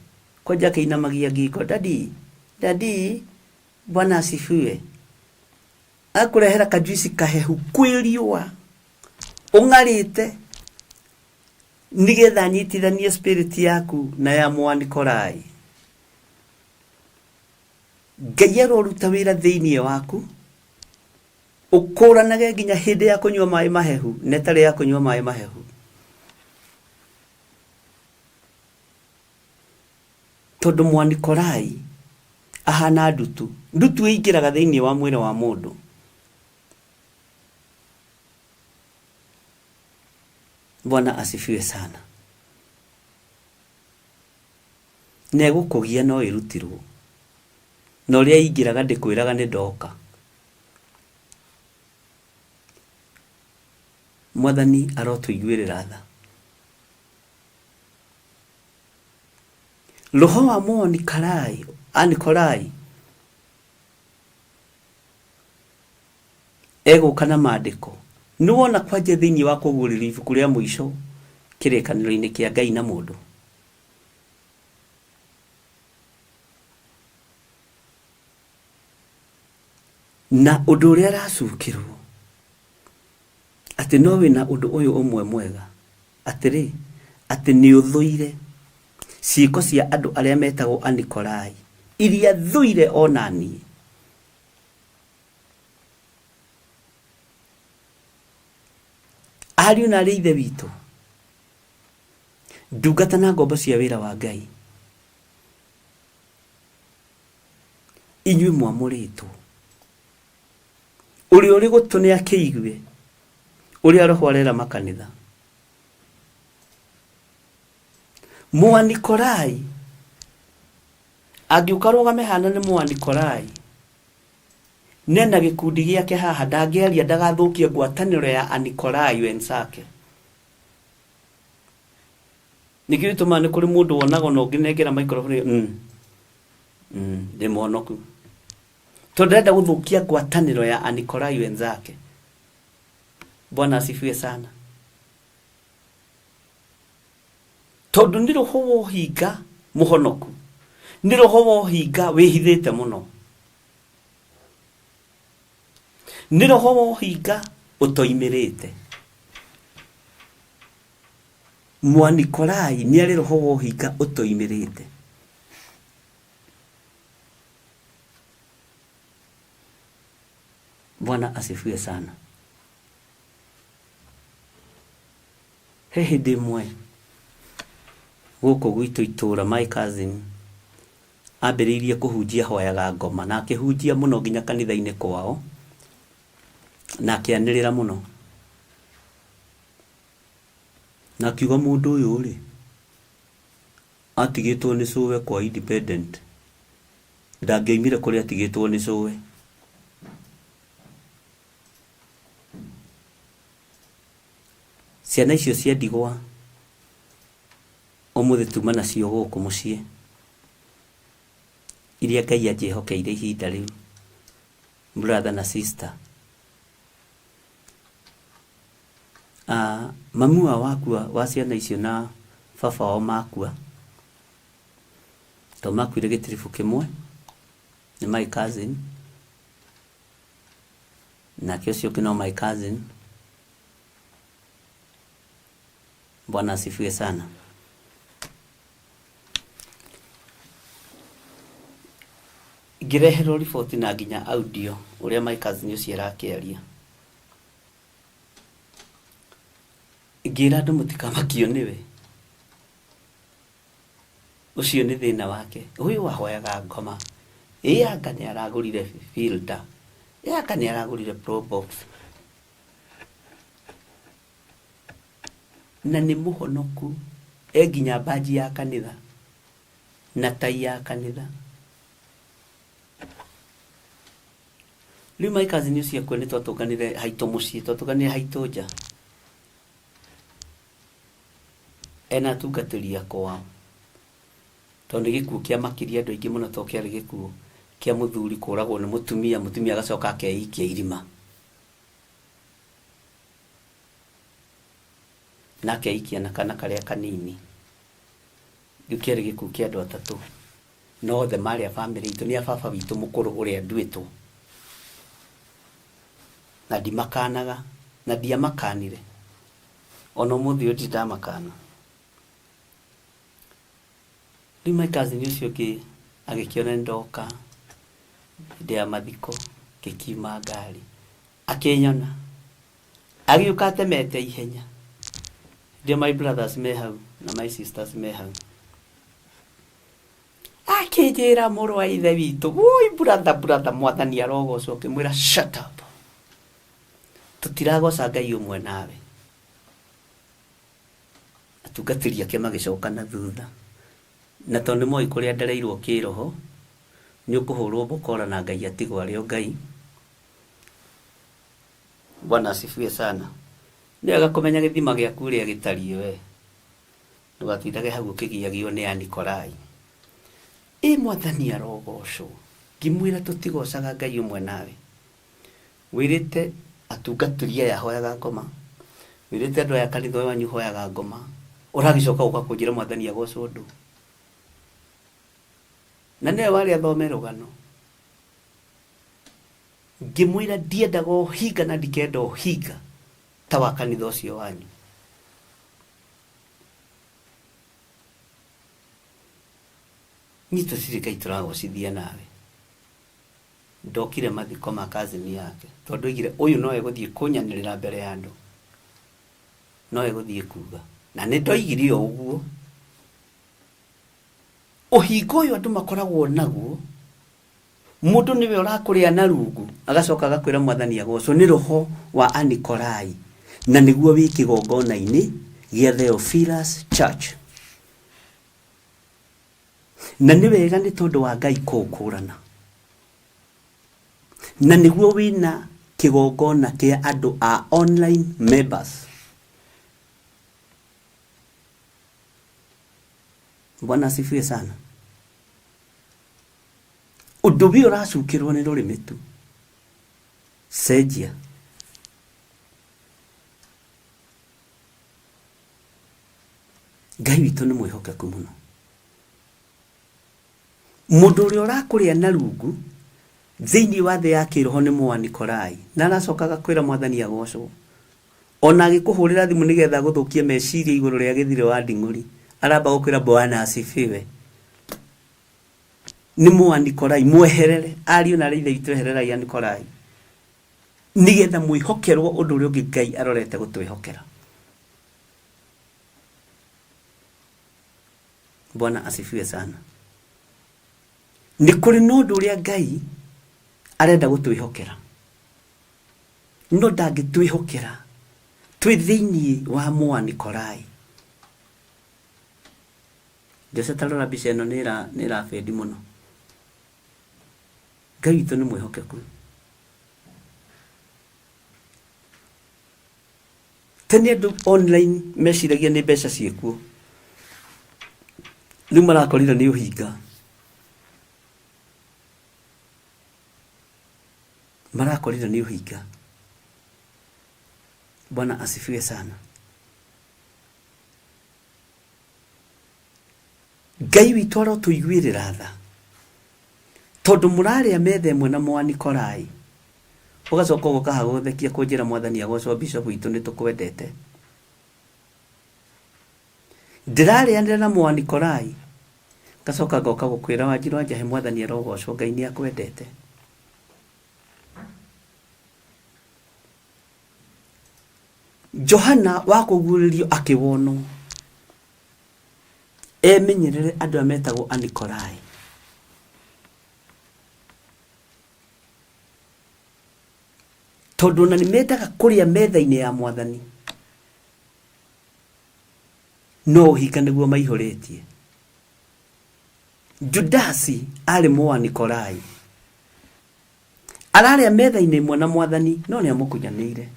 Kwanja akĩinamagia ngingo, daddy, daddy, Bwana asifiwe. Akũrehera kajuici kahehu kwĩ riũa ũng'arĩte nĩgetha anyitithanie spirit yaku na ya Mũanikolai. Ngai aroruta wĩra thĩinĩ waku ũkũranage nginya hĩndĩ ya kũnyua maĩ mahehu na ĩtarĩ ya kũnyua maĩ mahehu. Tondũ Mũanikolai ahana ndutu. Ndutu ĩingĩraga thĩinĩ wa mwĩrĩ wa mũndũ. Bwana asifiwe sana. Na ĩgũkũgia no ĩrutirwo. Na ũrĩa ĩingĩraga ndĩkwĩraga nĩ ndoka. Mwathani arotũiguĩrĩra tha. Roho wa Mũnikolai, Anikolai, egũka na maandĩko. Nĩ wona kwanja thĩinĩ wa kũguũrĩrio ibuku rĩa mũico kĩrĩkanĩro-inĩ kĩa Ngai na mũndũ. Na ũndũ ũrĩa aracukĩrwo atĩ no wĩna ũndũ ũyũ ũmwe mwega, atĩrĩ, atĩ nĩ ũthũire ciĩko cia andũ arĩa metagwo Anikolai, iria thũire o na niĩ. Ariũ na aarĩ a Ithe witũ, ndungata na ngombo cia wĩra wa Ngai, inyuĩ mwamũrĩtwo, ũrĩa ũrĩ gũtũ nĩ akĩigue ũrĩa Roho arera makanitha. Mũanikolai angĩũka rũgame hana nĩ Mũanikolai nena gĩkundi gĩake haha, ndangĩaria ndagathũkie ngwatanĩro ya Anikolai wenzake. Nĩkĩo gĩtũmaga nĩ kũrĩ mũndũ wonaga ona ũngĩnengera microphone ndĩ mũhonoku, tondũ ndĩrenda gũthũkia ngwatanĩro ya Anikolai wenzake. Bwana asifiwe sana. Tondũ nĩ roho wa ũhinga mũhonoku, nĩ roho wa ũhinga wĩhithĩte mũno, nĩ roho wa ũhinga ũtoimĩrĩte. Mwanikolai nĩ arĩ roho wa ũhinga ũtoimĩrĩte. Bwana asifiwe sana. He hĩndĩ ĩmwe gũkũ gwitũ itũra my cousin ambĩrĩirie kũhunjia hoyaga ngoma na akĩhunjia mũno nginya kanitha-inĩ kwao na akĩanĩrĩra mũno na akiuga mũndũ ũyũ rĩ atigĩtwo nĩ cũwe kwa independent ndangĩoimire kũrĩa atigĩtwo nĩ cũwe. Ciana icio cia ndigwa ũmũthĩ tuma nacio gũkũ mũciĩ, iria Ngai anjĩhokeire ihinda rĩu, brother na sister. Mami wao akua wa ciana icio na baba wao makua, tondũ makuire gĩtiribũ kĩmwe, nĩ my cousin, nake ũcio ũngĩ no my cousin. Bwana asifiwe sana. Ngĩreherwo riboti na nginya audio ũrĩa my cousin ũcio arakĩaria. Ngĩra andũ mũtikamakio nĩwe. Ũcio nĩ thĩna wake. Ũyũ wahoyaga ngoma. Ĩ anga nĩ aragũrire filter. Yaka nĩ aragũrire Probox na nĩ mũhonoku, e nginya mbanji ya kanitha na tai ya kanitha. Rĩu my cousin ũcio akua nĩ twatũnganire haitũ mũciĩ, twatũnganire haitũ nja ena atungatĩri akwa tondũ nĩ gĩkuũ kĩamakirie andũ aingĩ mũno tondũ kĩarĩ gĩkuũ kĩa mũthuri kũragwo nĩ mũtumia, mũtumia agacoka akeikia irima na akeikia na kana karĩa kanini. Rĩu kĩarĩ gĩkuũ kĩa andũ atatũ na othe marĩ a bamĩrĩ itũ, nĩ a baba witũ mũkũrũ ũrĩa nduĩtwo. Na ndimakanaga, na ndiamakanire. Ona ũmũthĩ ũyũ ndirĩ ndamakana. Rĩu my cousin ũcio ũngĩ agĩkĩona nĩ ndoka hĩndĩ ya mathiko, ngĩkiuma ngari, akĩnyona, agĩũka atemete ihenya. Hĩndĩ ĩyo my brothers me hau na my sisters me hau. Akĩnjĩra mũrũ wa ithe witũ, woi brother, brother, mwathani arogocwo. Ngĩmwĩra shut up, tũtiragoca Ngai ũmwe nawe. Atungatĩri ake magĩcoka na thutha, na tondũ nĩ moĩ kũrĩa ndereirwo kĩroho, nĩ ũkũhũrwo mbokora na Ngai atigwo arĩ o Ngai. Bwana asifiwe sana. Nĩ wega kũmenya gĩthima gĩaku ũrĩa gĩtariĩ we. Ndũgatindage hau ũkĩgiagio nĩ Anikolai. Ĩ mwathani arogocwo. Ngĩmwĩra tũtigocaga Ngai ũmwe nawe. Wĩrĩte atungatĩri aya hoyaga ngoma, wĩrĩte andũ aya kanitha ũyũ wanyu hoyaga ngoma, ũragĩcoka gũka kũnjĩra mwathani agocwo ndũ. Na nĩwe warĩ athome rũgano. Ngĩmwĩra ndiendaga ũhinga na ndikenda ũhinga ta wa kanitha ũcio wanyu. Niĩ tũtirĩ Ngai tũragocithia nawe. Ndokire mathiko ma cousin yake tondũ oigire ũyũ no egũthiĩ kũnyanĩrĩra mbere ya andũ, no egũthiĩ kuga. Na nĩ ndoigire o ũguo. Ũhinga ũyũ andũ makoragwo naguo, mũndũ nĩwe ũrakũrĩa na rungu, agacoka agakwĩra mwathani agocwo, nĩ roho wa Anikolai, na nĩguo wĩ kĩgongona-inĩ gĩa Theophilus Church. Na nĩ wega nĩ tondũ wa Ngai kũũkũrana. Na nĩguo wĩna kĩgongona kĩa andũ a online members. Bwana asifiwe sana. Ũndũ wĩ ũracukĩrwo nĩ rũrĩmĩ tu. Cenjia. Ngai witũ nĩ mwĩhokeku mũno. Mũndũ ũrĩa ũrakũrĩa na rungu thĩinĩ wa thĩ ya kĩroho nĩ Mũanikolai, na aracoka agakwĩra Mwathani agocwo. Ona agĩkũhũrĩra thimũ nĩgetha agũthũkie meciria igũrũ rĩa gĩthirĩ wa nding'ũri, aramba gũkwĩra Bwana asifiwe. Nĩ Mũanikolai, mweherere. Ariũ na aarĩ a Ithe witũ ehererai Anikolai, nĩgetha mwĩhokerwo ũndũ ũrĩa ũngĩ Ngai arorete gũtwĩhokera. Bwana asifiwe sana. Nĩ kũrĩ na ũndũ ũrĩa Ngai arenda gũtwĩhokera, no ndangĩtwĩhokera twĩ thĩinĩ wa Mũanikolai. Jose ta rora mbica ĩno nĩ ĩrabendi mũno. Ngai witũ nĩ mwĩhokeku. Tene andũ online meciragia nĩ mbeca ciĩkuo. Rĩu marakorire nĩ ũhinga. Marakorire nĩ ũhinga. Bwana asifiwe sana. Ngai witũ arotũiguĩrĩra tha tondũ mũrarĩa metha ĩmwe na Mũanikolai, ũgacoka ũgoka haha gũthekia kũnjĩra Mwathani agocwo Bishop witũ nĩ tũkwendete. Ndĩrarĩanĩra na Mũanikolai, ngacoka ngoka gũkwĩra Wanjiru wa Njahe Mwathani arogocwo Ngai nĩ akwendete. Johana wa kũguũrĩrio akĩwonwo emenyerere andũ aya metagwo Anikolai. Tondũ ona nĩ mendaga kũrĩa metha-inĩ ya mwathani, no ũhinga nĩguo maihũrĩtie. Judasi arĩ Mũanikolai. Ararĩa metha-inĩ ĩmwe na mwathani, no nĩ amũkunyanĩire.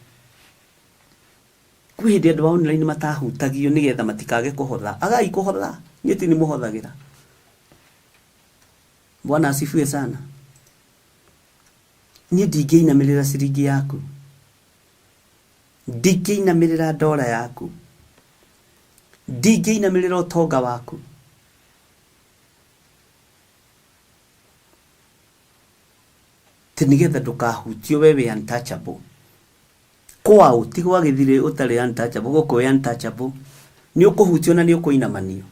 Kwĩ hĩndĩ andũ a online matahutagio nĩgetha matikage kũhotha. Agai kũhotha, niĩ ti nĩmũhothagĩra. Bwana asifiwe sana. Niĩ ndingĩinamĩrĩra ciringi yaku. Ndingĩinamĩrĩra ndora yaku. Ndingĩinamĩrĩra ũtonga waku. Ti nĩgetha ndũkahutio we wĩ untouchable. Kwaũ ti gwa gĩthirĩ ũtarĩ untouchable, gũkũ wĩ untouchable. Nĩ ũkũhutio na nĩ ũkũinamanio.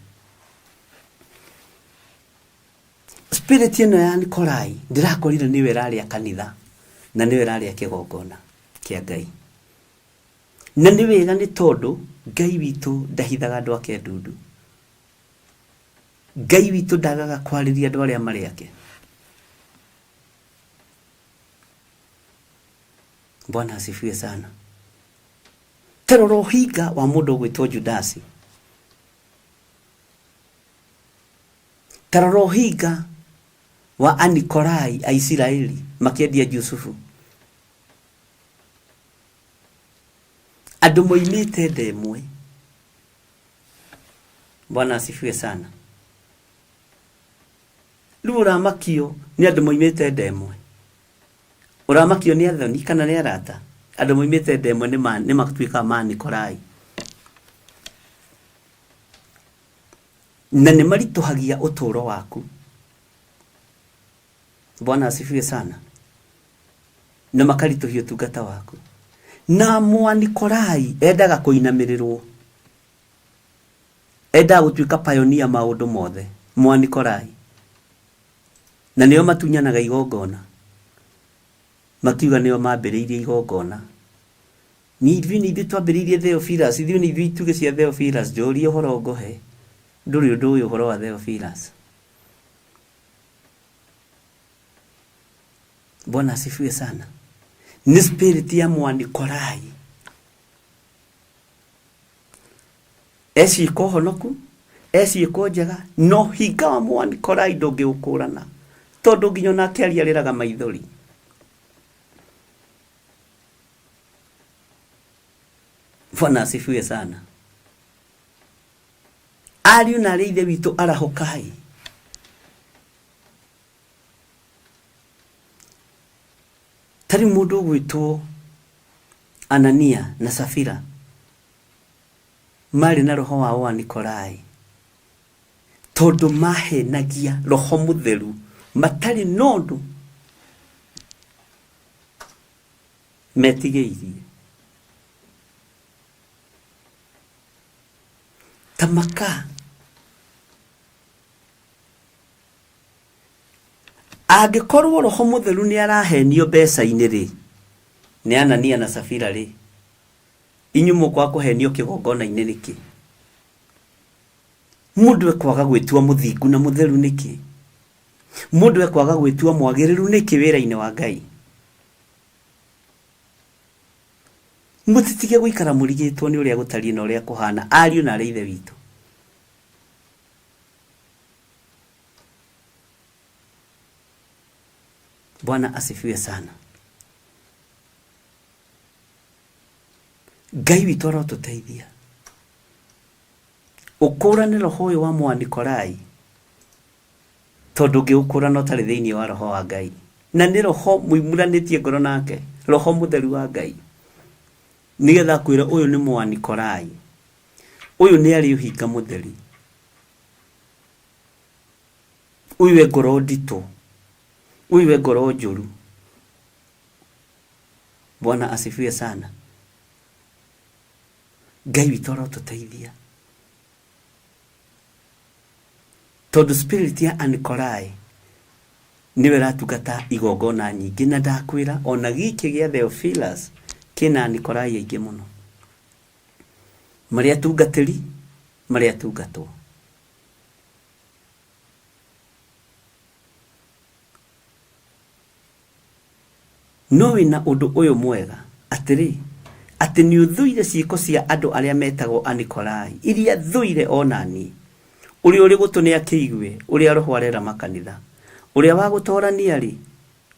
Spirit ĩno ya Nikolai ndĩrakorire nĩyo ĩrarĩa kanitha na nĩyo ĩrarĩa kĩgongona kĩa Ngai. Na nĩ wega nĩ tondũ Ngai witũ ndahithaga andũ ake ndundu. Ngai witũ ndagaga kwarĩria andũ arĩa marĩ ake. Bwana asifiwe sana. Terora ũhinga wa mũndũ ũgwĩtwo Judasi. Ta rora ũhinga wa Anikolai a Isiraeli makĩendia Jusufu. Andũ moimĩte nda ĩmwe. Bwana asifiwe sana. Rĩu ũramakio nĩ andũ moimĩte nda ĩmwe. Ũramakio nĩ athoni kana nĩ arata? Andũ moimĩte nda ĩmwe nĩ matuĩkaga ma Nikolai. Na nĩ maritũhagia ũtũũro waku. Bwana asifiwe sana. Na makaritũhia ũtungata waku. Na Mwanikolai endaga kũinamĩrĩrwo. Endaga gũtuĩka pioneer maũndũ mothe. Mwanikolai. Na nĩo matunyanaga igongona. Makiuga nĩo mambĩrĩirie igongona. Ni ithuĩ nĩ ithuĩ twambĩrĩirie Theophilus, ithuĩ nĩ ithuĩ itugĩ cia Theophilus, njũria ũhoro ngũhe. Ndũrĩ ũndũ ũĩ ũhoro wa Theophilus. Bwana asifiwe sana. Nĩ spirit ya Mwanikolai. Eciĩko honoku, eciĩko njega, no hinga wa Mwanikolai ndũngĩũkũrana. Tondũ nginya onake aria arĩraga maithori. Bwana asifiwe sana. Ariũ na arĩ ithe witũ arahũkai. Ta rĩu mũndũ ũgwĩtwo Anania na Safira marĩ na roho wa Ũanikolai tondũ mahenagia roho mũtheru matarĩ na ũndũ metigĩirie. Ta maka. Angĩkorwo roho mũtheru nĩ arahenio mbeca-inĩ rĩ, nĩ Anania na Safira rĩ, inyuĩ mũkwaga kũhenio kĩgongona-inĩ nĩkĩ? Mũndũ ekwaga gwĩtua mũthingu na mũtheru nĩkĩ? Mũndũ ekwaga gwĩtua mwagĩrĩru nĩkĩ wĩra-inĩ wa Ngai? Mũtitige gũikara mũrigĩtwo nĩ ũrĩa gũtariĩ na ũrĩa kũhana, ariũ na arĩ ithe witũ. Bwana asifiwe sana. Ngai witũ arotũteithia. Ũkũrane roho ũyũ wa Mwanikolai tondũ ũngĩũkũrana ũtarĩ thĩinĩ wa roho wa Ngai na nĩ roho mũimuranĩtie ngoro nake, roho mũtheru wa Ngai, nĩgetha akwĩre ũyũ nĩ Mwanikolai, ũyũ nĩ arĩ ũhinga mũtheri, ũyũ e ngoro nditũ, ũyũ e ngoro njũru. Bwana asifiwe sana. Ngai witũ arotũteithia tondũ spirit ya Anikolai nĩyo ĩratungata igongona nyingĩ na ndakwĩra ona gĩkĩ gĩa Theophilus kĩna Anikolai aingĩ mũno marĩ atungatĩri marĩ atungatwo. No wĩna ũndũ ũyũ mwega. Atĩrĩ, atĩ nĩ ũthũire ciĩko cia andũ arĩa metagwo Anikolai, iria thũire o na niĩ. Ũrĩa ũrĩ gũtũ nĩakĩigue ũrĩa Roho arera makanitha. Ũrĩa wa gũtoorania-rĩ,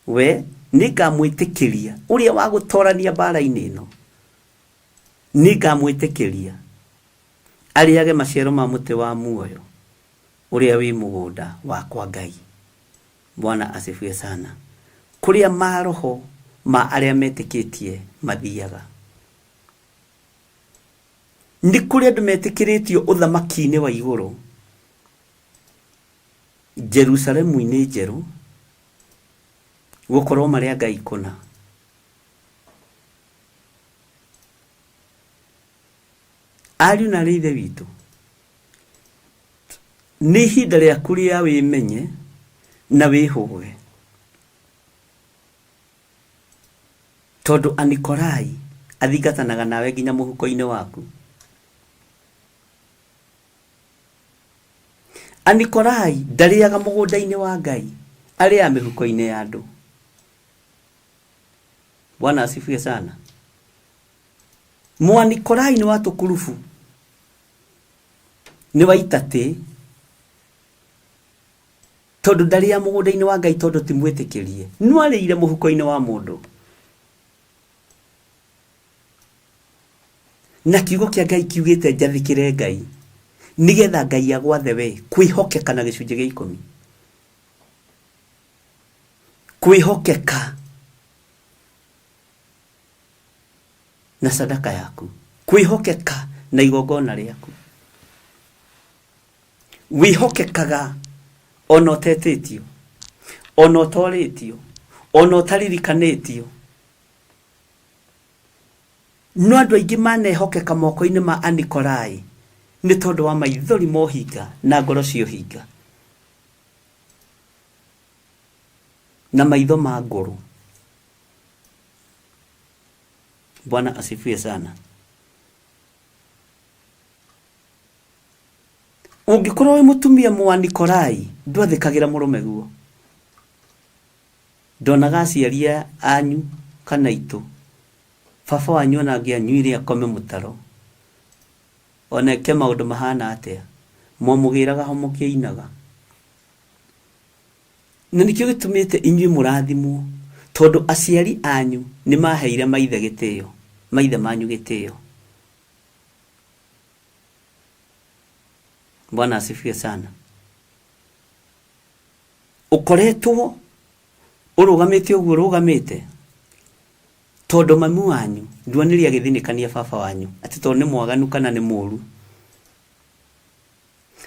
we nĩngamwĩtĩkĩria, ũrĩa wa gũtoorania mbaara-inĩ ĩno, nĩngamwĩtĩkĩria arĩage maciaro ma mũtĩ wa muoyo ũrĩa wĩ mũgũnda wa kwa Ngai. Bwana asifiwe sana. Kũrĩa maroho ma arĩa metĩkĩtie mathiaga. Nĩ kũrĩ andũ metĩkĩrĩtio ũthamaki-inĩ wa igũrũ, Jerusalemu-inĩ njerũ, gũkorwo marĩ a Ngai kũna. Ariũ na aarĩ a Ithe witũ, nĩ ihinda rĩaku rĩa wĩmenye na wĩhũge. Tondũ Anikolai athingatanaga nawe nginya mũhuko-inĩ waku. Anikolai ndarĩaga mũgũnda-inĩ wa Ngai, arĩaga mĩhuko-inĩ ya andũ. Bwana asifiwe sana. Mwanikolai nĩ wa tũkurubu, nĩ wa itatĩ, tondũ ndarĩaga mũgũnda-inĩ wa Ngai tondũ ti mwĩtĩkĩrie, no arĩire mũhuko-inĩ wa mũndũ. Na kiugo kĩa Ngai kiugĩte njathĩkĩre Ngai, nĩgetha Ngai agwathe we kwĩhokeka na gĩcunjĩ gĩa ikũmi. Kwĩhokeka na sadaka yaku, kwĩhokeka na igongona rĩaku. Wĩhokekaga ona ũtetĩtio, ona ũtorĩtio, ona ũtaririkanĩtio. No andũ aingĩ manehokeka moko-inĩ ma Anikolai nĩ tondũ wa maithori ma ũhinga na ngoro cia ũhinga na maitho ma ngũrũ. Bwana asifiwe sana. Ũngĩkorwo wĩ mũtumia Mũanikolai, ndwathĩkagĩra mũrũme guo. Ndonaga aciari anyu kana aitũ, baba wanyu ona angĩanyuire akome mũtaro, ona eke maũndũ mahana atĩa, mwamũgĩraga ho mũkĩinaga. Na nĩkĩo gĩtũmĩte inyuĩ mũrathimwo, tondũ aciari anyu nĩ maheire maithe gĩtĩo, maithe manyu gĩtĩo. Bwana asifiwe sana. Ũkoretwo ũrũgamĩte ũguo ũrũgamĩte tondũ mami wanyu nduonire agĩthinĩkania baba wanyu atĩ tondũ nĩ mwaganu kana nĩ mũru.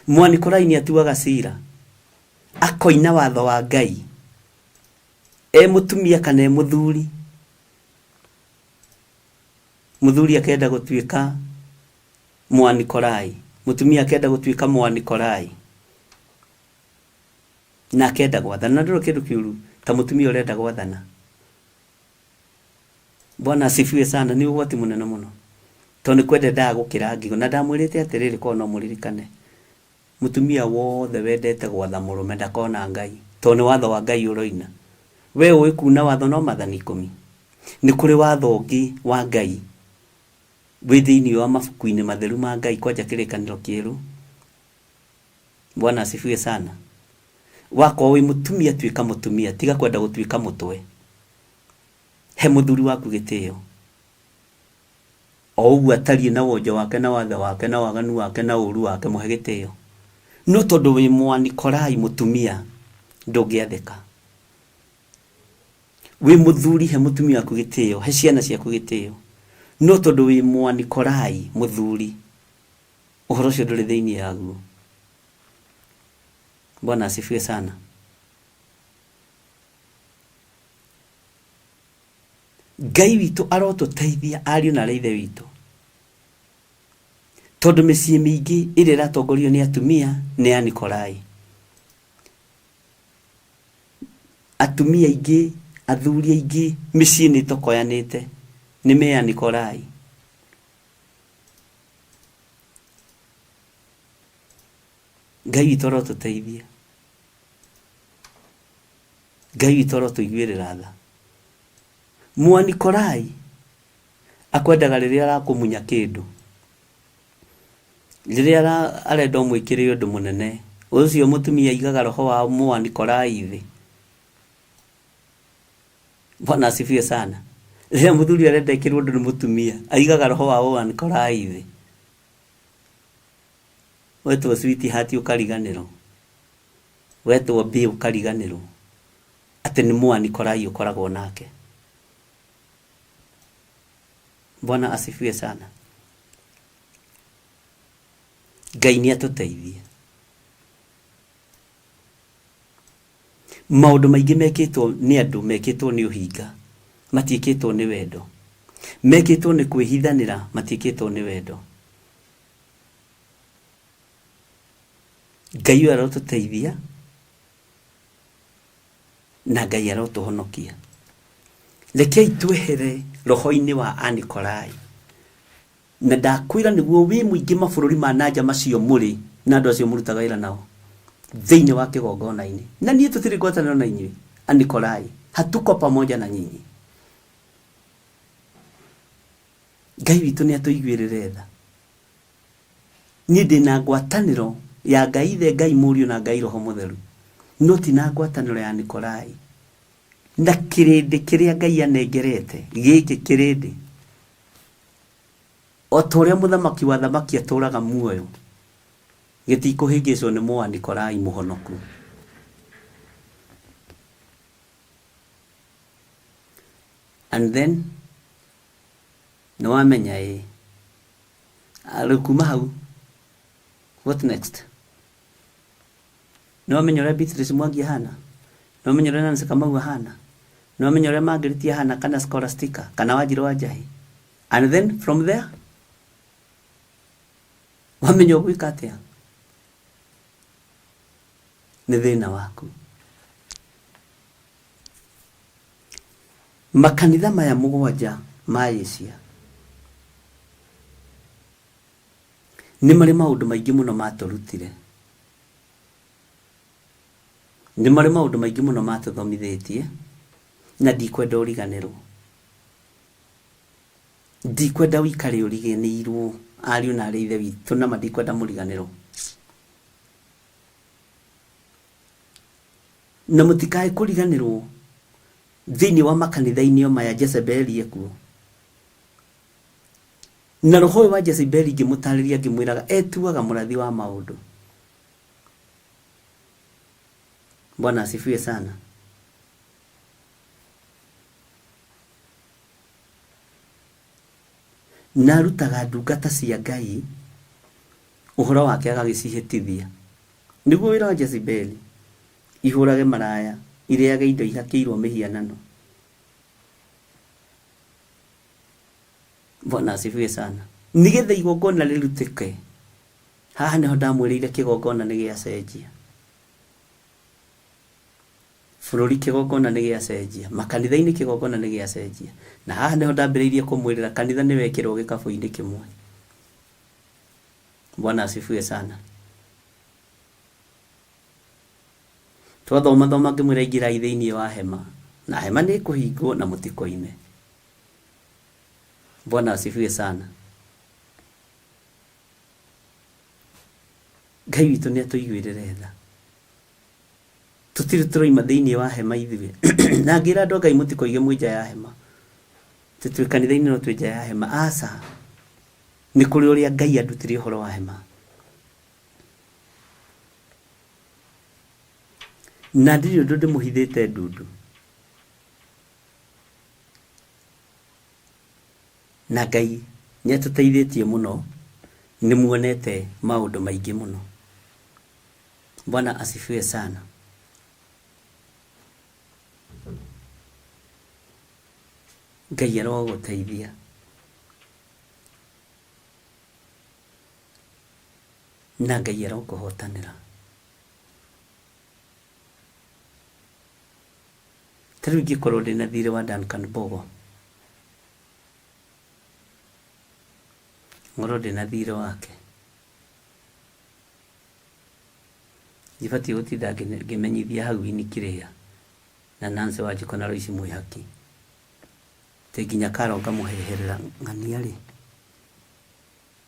Mwanikolai nĩ atuaga cira akoina watho wa Ngai e mũtumia kana e mũthuri. Mũthuri akenda gũtuĩka Mwanikolai, mũtumia akenda gũtuĩka Mwanikolai na akenda gwathana. Na ndũrĩ kĩndũ kĩũru ta mũtumia ũrenda gwathana. Bwana asifiwe sana. Nĩ ũgwati mũnene mũno tondũ nĩ kwenda endaga gũkĩra ngingo. Na ndamwĩrĩte atĩrĩrĩ, korwo no mũririkane, mũtumia wothe wendete gwatha mũrũme ndakona Ngai, tondũ nĩ watho wa Ngai ũroina. We ũĩ kuna watho no mathani ikũmi? Nĩ kũrĩ watho ũngĩ wa Ngai wĩ thĩinĩ wa mabuku-inĩ matheru ma Ngai kwanja kĩrĩkanĩro kĩerũ. Bwana asifiwe sana. Wakorwo wĩ mũtumia tuĩka mũtumia, tiga kwenda gũtuĩka mũtwe. He mũthuri waku gĩtĩo. O ũguo atariĩ na wonje wake na wathe wake na waganu wake na ũru wake, mũhe gĩtĩo. No tondũ wĩ Mwanikolai mũtumia, ndũngĩathĩka. Wĩ mũthuri he mũtumia waku gĩtĩo, he ciana ciaku gĩtĩo. No tondũ wĩ Mwanikolai mũthuri, ũhoro ũcio ndũrĩ thĩinĩ yaguo. Bwana asifiwe sana. Ngai witũ arotũteithia ariũ na arĩ ithe witũ, tondũ mĩciĩ mĩingĩ ĩrĩa ĩratongorio nĩ atumia nĩ ya Nikolai. Atumia aingĩ, athuri aingĩ, mĩciĩ nĩ ĩtokoyanĩte nĩ mea Nikolai. Ngai witũ arotũteithia. Ngai witũ arotũiguĩrĩra tha. Mwanikolai Akwendaga rĩrĩa arakũmunya kĩndũ, rĩrĩa arenda ũmwĩkĩre ũndũ mũnene. Ũcio mũtumia aigaga roho wa mũanikolai thĩ. Bwana asifiwe sana. Rĩrĩa mũthuri arenda ekĩrwo ũndũ nĩ mũtumia, aigaga roho wa ũanikolai thĩ. Wetwo sweetheart ũkariganĩrwo, wetwo bae ũkariganĩrwo atĩ nĩ mũanikolai ũkoragwo nake. Bwana asifiwe sana. Ngai nĩ atũteithie. Maũndũ maingĩ mekĩtwo nĩ andũ mekĩtwo nĩ ũhinga, matiĩkĩtwo nĩ wendo. Mekĩtwo nĩ kwĩhithanĩra, matiĩkĩtwo nĩ wendo. Ngai ũyũ arotũteithia na Ngai arotũhonokia. Rekei twehere roho-inĩ wa Anikolai. Na ndakwĩra nĩguo wĩ mũingĩ mabũrũri ma nanja macio mũrĩ na andũ acio mũrutaga wĩra nao thĩinĩ wa kĩgongona-inĩ. Na niĩ tũtirĩ ngwatanĩro na inyuĩ Anikolai, hatuko pamoja na nyinyi. Ngai witũ nĩ atũiguĩrĩre tha. Niĩ ndĩ na ngwatanĩro ya Ngai Ithe, Ngai Mũriũ na Ngai Roho Mũtheru, no ti na ngwatanĩro ya Nikolai na kĩrĩndĩ kĩrĩa Ngai anengerete gĩkĩ kĩrĩndĩ. O ta ũrĩa mũthamaki wa athamaki atũũraga muoyo, gĩtikũhĩngĩcwo nĩ Mũanikolai mũhonoku. And then nĩ wamenya ĩĩ. Rĩu kuma hau what next? Nĩ wamenya ũrĩa Beatrice Mwangi ahana? Nĩ wamenya ũrĩa Nancy Kamau ahana? Nĩ wamenya ũrĩa Margaret ahana kana Scholastica kana Wanjirũ wa Njahi? And then from there wamenya ũgwĩka atĩa? Nĩ thĩna waku. Makanitha maya mũgwanja ma Asia nĩ marĩ maũndũ maingĩ mũno matũrutire. Nĩ marĩ maũndũ maingĩ mũno matũthomithĩtie na ndikwenda ũriganĩrwo. Ndikwenda ũikare ũriganĩirwo ariũ na arĩ ithe witũ na ma ndikwenda mũriganĩrwo. Na mũtikae kũriganĩrwo thĩinĩ wa makanitha-inĩ o maya Jezebeli ekuo. Na roho ũyũ wa Jezebeli ngĩmũtarĩria ngĩmwĩraga etuaga mũrathi wa maũndũ. Bwana asifiwe sana. Na arutaga ndungata cia Ngai ũhoro wake agagĩcihĩtithia. Nĩguo wĩra wa Jezebeli, ihũrage maraya, irĩage indo ihakĩirwo mĩhianano. Bwana asifiwe sana. Nĩgetha igongona rĩrutĩke, haha nĩho ndamwĩrĩire kĩgongona nĩ gĩacenjia. Bũrũri kĩgongona nĩ gĩacenjia, makanitha-inĩ kĩgongona nĩ gĩacenjia. Na haha nĩho ndambĩrĩirie kũmwĩrĩra kanitha nĩ wekĩrwo gĩkabũ-inĩ kĩmwe. Bwana asifiwe sana. Twathoma thoma ngĩmwĩra ingĩrai thĩinĩ wa hema, na hema nĩ ĩkũhingwo na mũtikoime. Bwana asifiwe sana. Ngai witũ nĩ atũiguĩrĩre tha. Tũtirĩ tũroima thĩinĩ wa hema ithuĩ. Na ngĩra andũ a Ngai mũtikoige mwĩ nja ya hema. Atĩ twĩ kanitha-inĩ no twĩ nja ya hema. Aca. Nĩ kũrĩ ũrĩa Ngai andutire ũhoro wa hema. Na ndirĩ ũndũ ndĩmũhithĩte ndundu. Na Ngai nĩ atũteithĩtie mũno, nĩ muonete maũndũ maingĩ mũno. Bwana asifiwe sana. Ngai arogũteithia. Na Ngai arokũhotanĩra. Ta rĩu ingĩkorwo ndĩna thirĩ wa Duncan Mbogo, ngorwo ndĩna thirĩ wake, ndibatiĩ gũtinda ngĩmenyithia hau Winnie Kĩrĩa na Nancy Wanjikũ na Loice Mwĩhaki. Atĩ nginya Karo ngamũheherera ng'ania rĩ,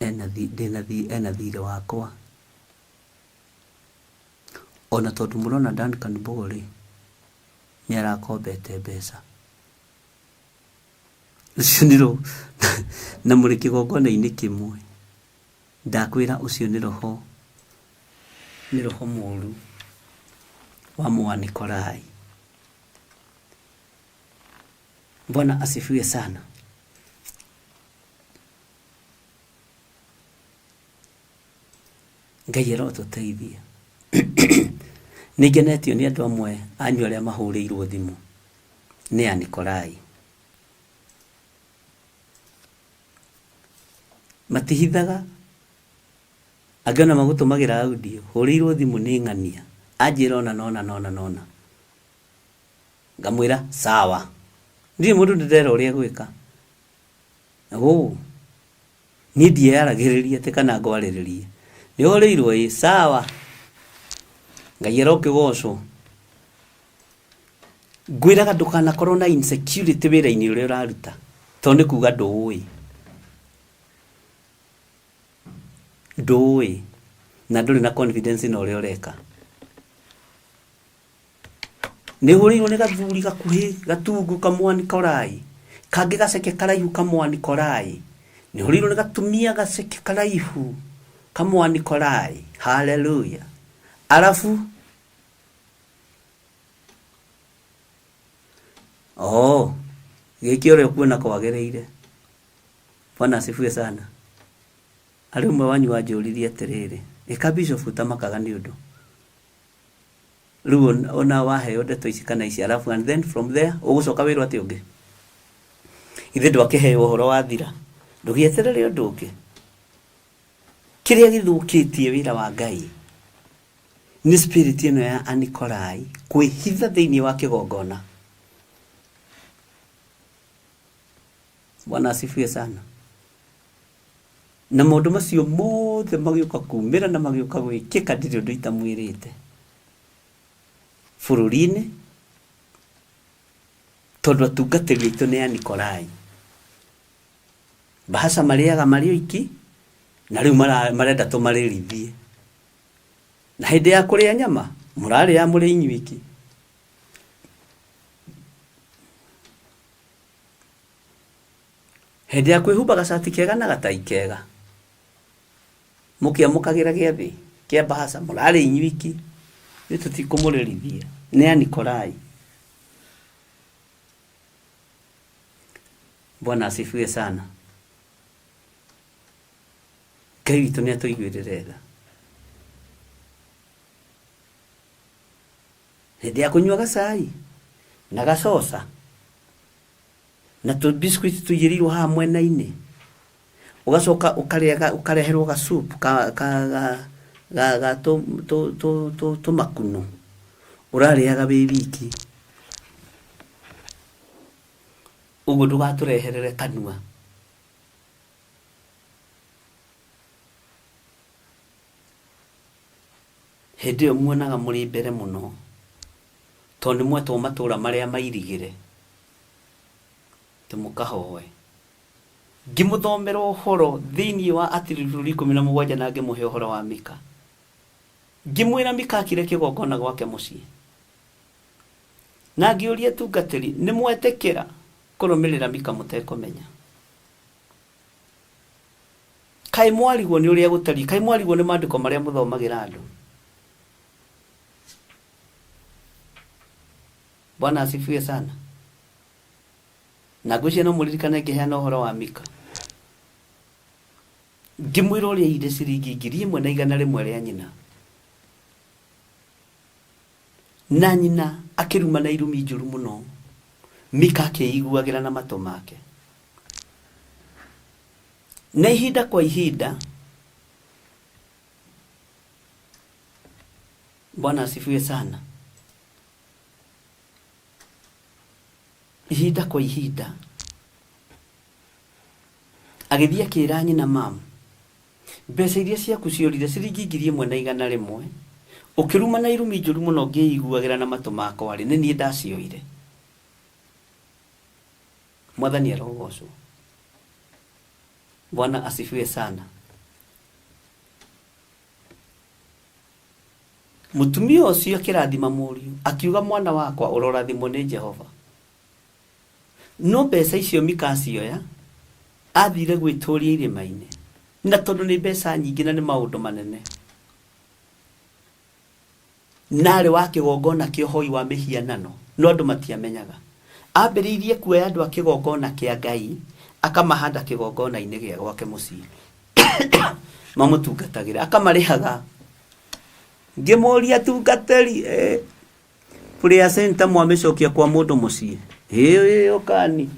ena ndĩna ena thirĩ wakwa. Ona tondũ mũrona Duncan Mbogo rĩ, nĩ arakombete mbeca. Ũcio nĩ roho na mũrĩ kĩgongona-inĩ kĩmwe. Ndakwĩra ũcio nĩ roho, nĩ roho mũru wa Mũanikolai. Bwana asifiwe sana. Ngai arotũteithia. Nĩ ngenetio nĩ andũ amwe anyu arĩa mahũrĩirwo thimũ nĩ Anikolai. Matihithaga, angĩ ona magũtũmagĩra audio, hũrĩirwo thimũ nĩ ng'ania, anjĩra ũna na ũna na ũna na ũna. Ngamwĩra sawa. Ndirĩ mũndũ ndĩ ndera ũrĩa egwĩka. Ũũ, niĩ ndiĩyaragĩrĩria atĩ kana ngwarĩrĩrie. Nĩ ũhũrĩirwo ĩ, sawa. Ngai arokĩgocwo. Ngwĩraga ndũkanakorwo na insecurity wĩra-inĩ ũrĩa ũraruta, tondũ nĩ kuga ndũũĩ. Ndũũĩ, na ndũrĩ na confidence na ũrĩa ũreka. Nĩ hũrĩirwo nĩ gathuri gakuhĩ gatungu kamwani korai, kangĩ gaceke karaihu kamwani korai. Nĩ hũrĩirwo nĩ gatumia gaceke karaihu kamwani korai. Haleluya. Arabu Oh, gĩke ũrĩa ũkuona kwagĩrĩire. Bwana asifiwe sana. Harĩ ũmwe wanyu wanjũririe atĩrĩrĩ, ĩka bishop ũtamakaga nĩ ũndũ. Rĩu ona waheo ndeto ici kana ici alafu and then from there ũgũcoka wĩrwo atĩ ũngĩ. Ithe ndwakĩheo ũhoro wathira. Ndũgĩeterere ũndũ ũngĩ. Kĩrĩa gĩthũkĩtie wĩra wa Ngai nĩ spirit ĩno ya Anikolai kwĩhitha thĩinĩ wa kĩgongona. Bwana asifiwe sana. Na maũndũ macio mothe magĩũka kumĩra na magĩũka gwĩkĩka ndirĩ ũndũ itamwĩrĩte bũrũri-inĩ tondũ atungatĩri aitũ nĩ Anikolai. Bahasha marĩaga marĩ oiki na rĩu marenda tũmarĩrithie. Na hĩndĩ ya kũrĩa nyama mũrarĩa mũrĩ inyuiki. Hĩndĩ ya kwĩhumba gacati kega na gatai kega, mũkĩamũkagĩra gĩathĩ kĩa mbahaca mũrarĩ inyuiki, ithuĩ tũtikũmũrĩrithia. Nĩ Anikolai. Bwana asifiwe sana. Ngai witũ nĩ atũiguĩrĩre tha. Hĩndĩ ya kũnyua gacai na gacoca na tũ biscuit tũigĩrĩirwo haha mwena-inĩ ũgacoka ũkarĩa ũkareherwo ga soup ka ka ga ga ga tũ tũ tũ tũ tũmakunũ ũrarĩaga wĩ wiki ũguo ndũgatũreherere kanua. Hĩndĩ ĩyo muonaga mũrĩ mbere mũno, tondũ nĩ mwetwo matũũra marĩa mairigĩre, atĩ mũkahoe. Ngĩmũthomera ũhoro thĩinĩ wa Atĩrĩrĩ bũrũri 17 na ngĩmũhe ũhoro wa Mika. Ngĩmwĩra Mika akire kĩgongona gwake mũciĩ. Na ngĩũria atungatĩri, nĩ mwetĩkĩra kũrũmĩrĩra Mika mũtekũmenya? Kaĩ mwarigwo nĩ ũrĩa gũtariĩ? Kaĩ mwarigwo nĩ maandĩko marĩa mũthomagĩra andũ? Bwana asifiwe sana. Na ngwĩciria no mũririkane ngĩheana ũhoro wa Mika. Ngĩmwĩra ũrĩa aiyire ciringi 1,100 rĩa nyina. Na nyina akĩrumana irumi njũru mũno. Mika akĩiguagĩra na matũ make. Na ihinda kwa ihinda, Bwana asifiwe sana. Ihinda kwa ihinda agĩthiĩ akĩra nyina mam, mbeca iria ciaku ciorire ciringi 1,100 ũkĩrumana irumi njũru mũno ngĩiguagĩra na matũ makwa rĩ, nĩ niĩ ndacioire. Mwathani arogocwo. Bwana asifiwe sana. Mũtumia ũcio akĩrathima mũriũ akiuga, mwana wakwa ũrorathimwo nĩ Jehova. No mbeca icio Mika acioya athire gwĩtũria irĩma-inĩ, na tondũ nĩ mbeca nyingĩ na nĩ maũndũ manene, na arĩ wa kĩgongona kĩa ũhoi wa mĩhianano, no andũ matiamenyaga. Ambĩrĩirie kuoya andũ a kĩgongona kĩa Ngai akamahanda kĩgongona-inĩ gĩa gwake mũciĩ mamũtungatagĩre, akamarĩhaga. Ngĩmũria tungatĩri, prayer center mwamĩcokia kwa mũndũ mũciĩ, ĩĩ ũkani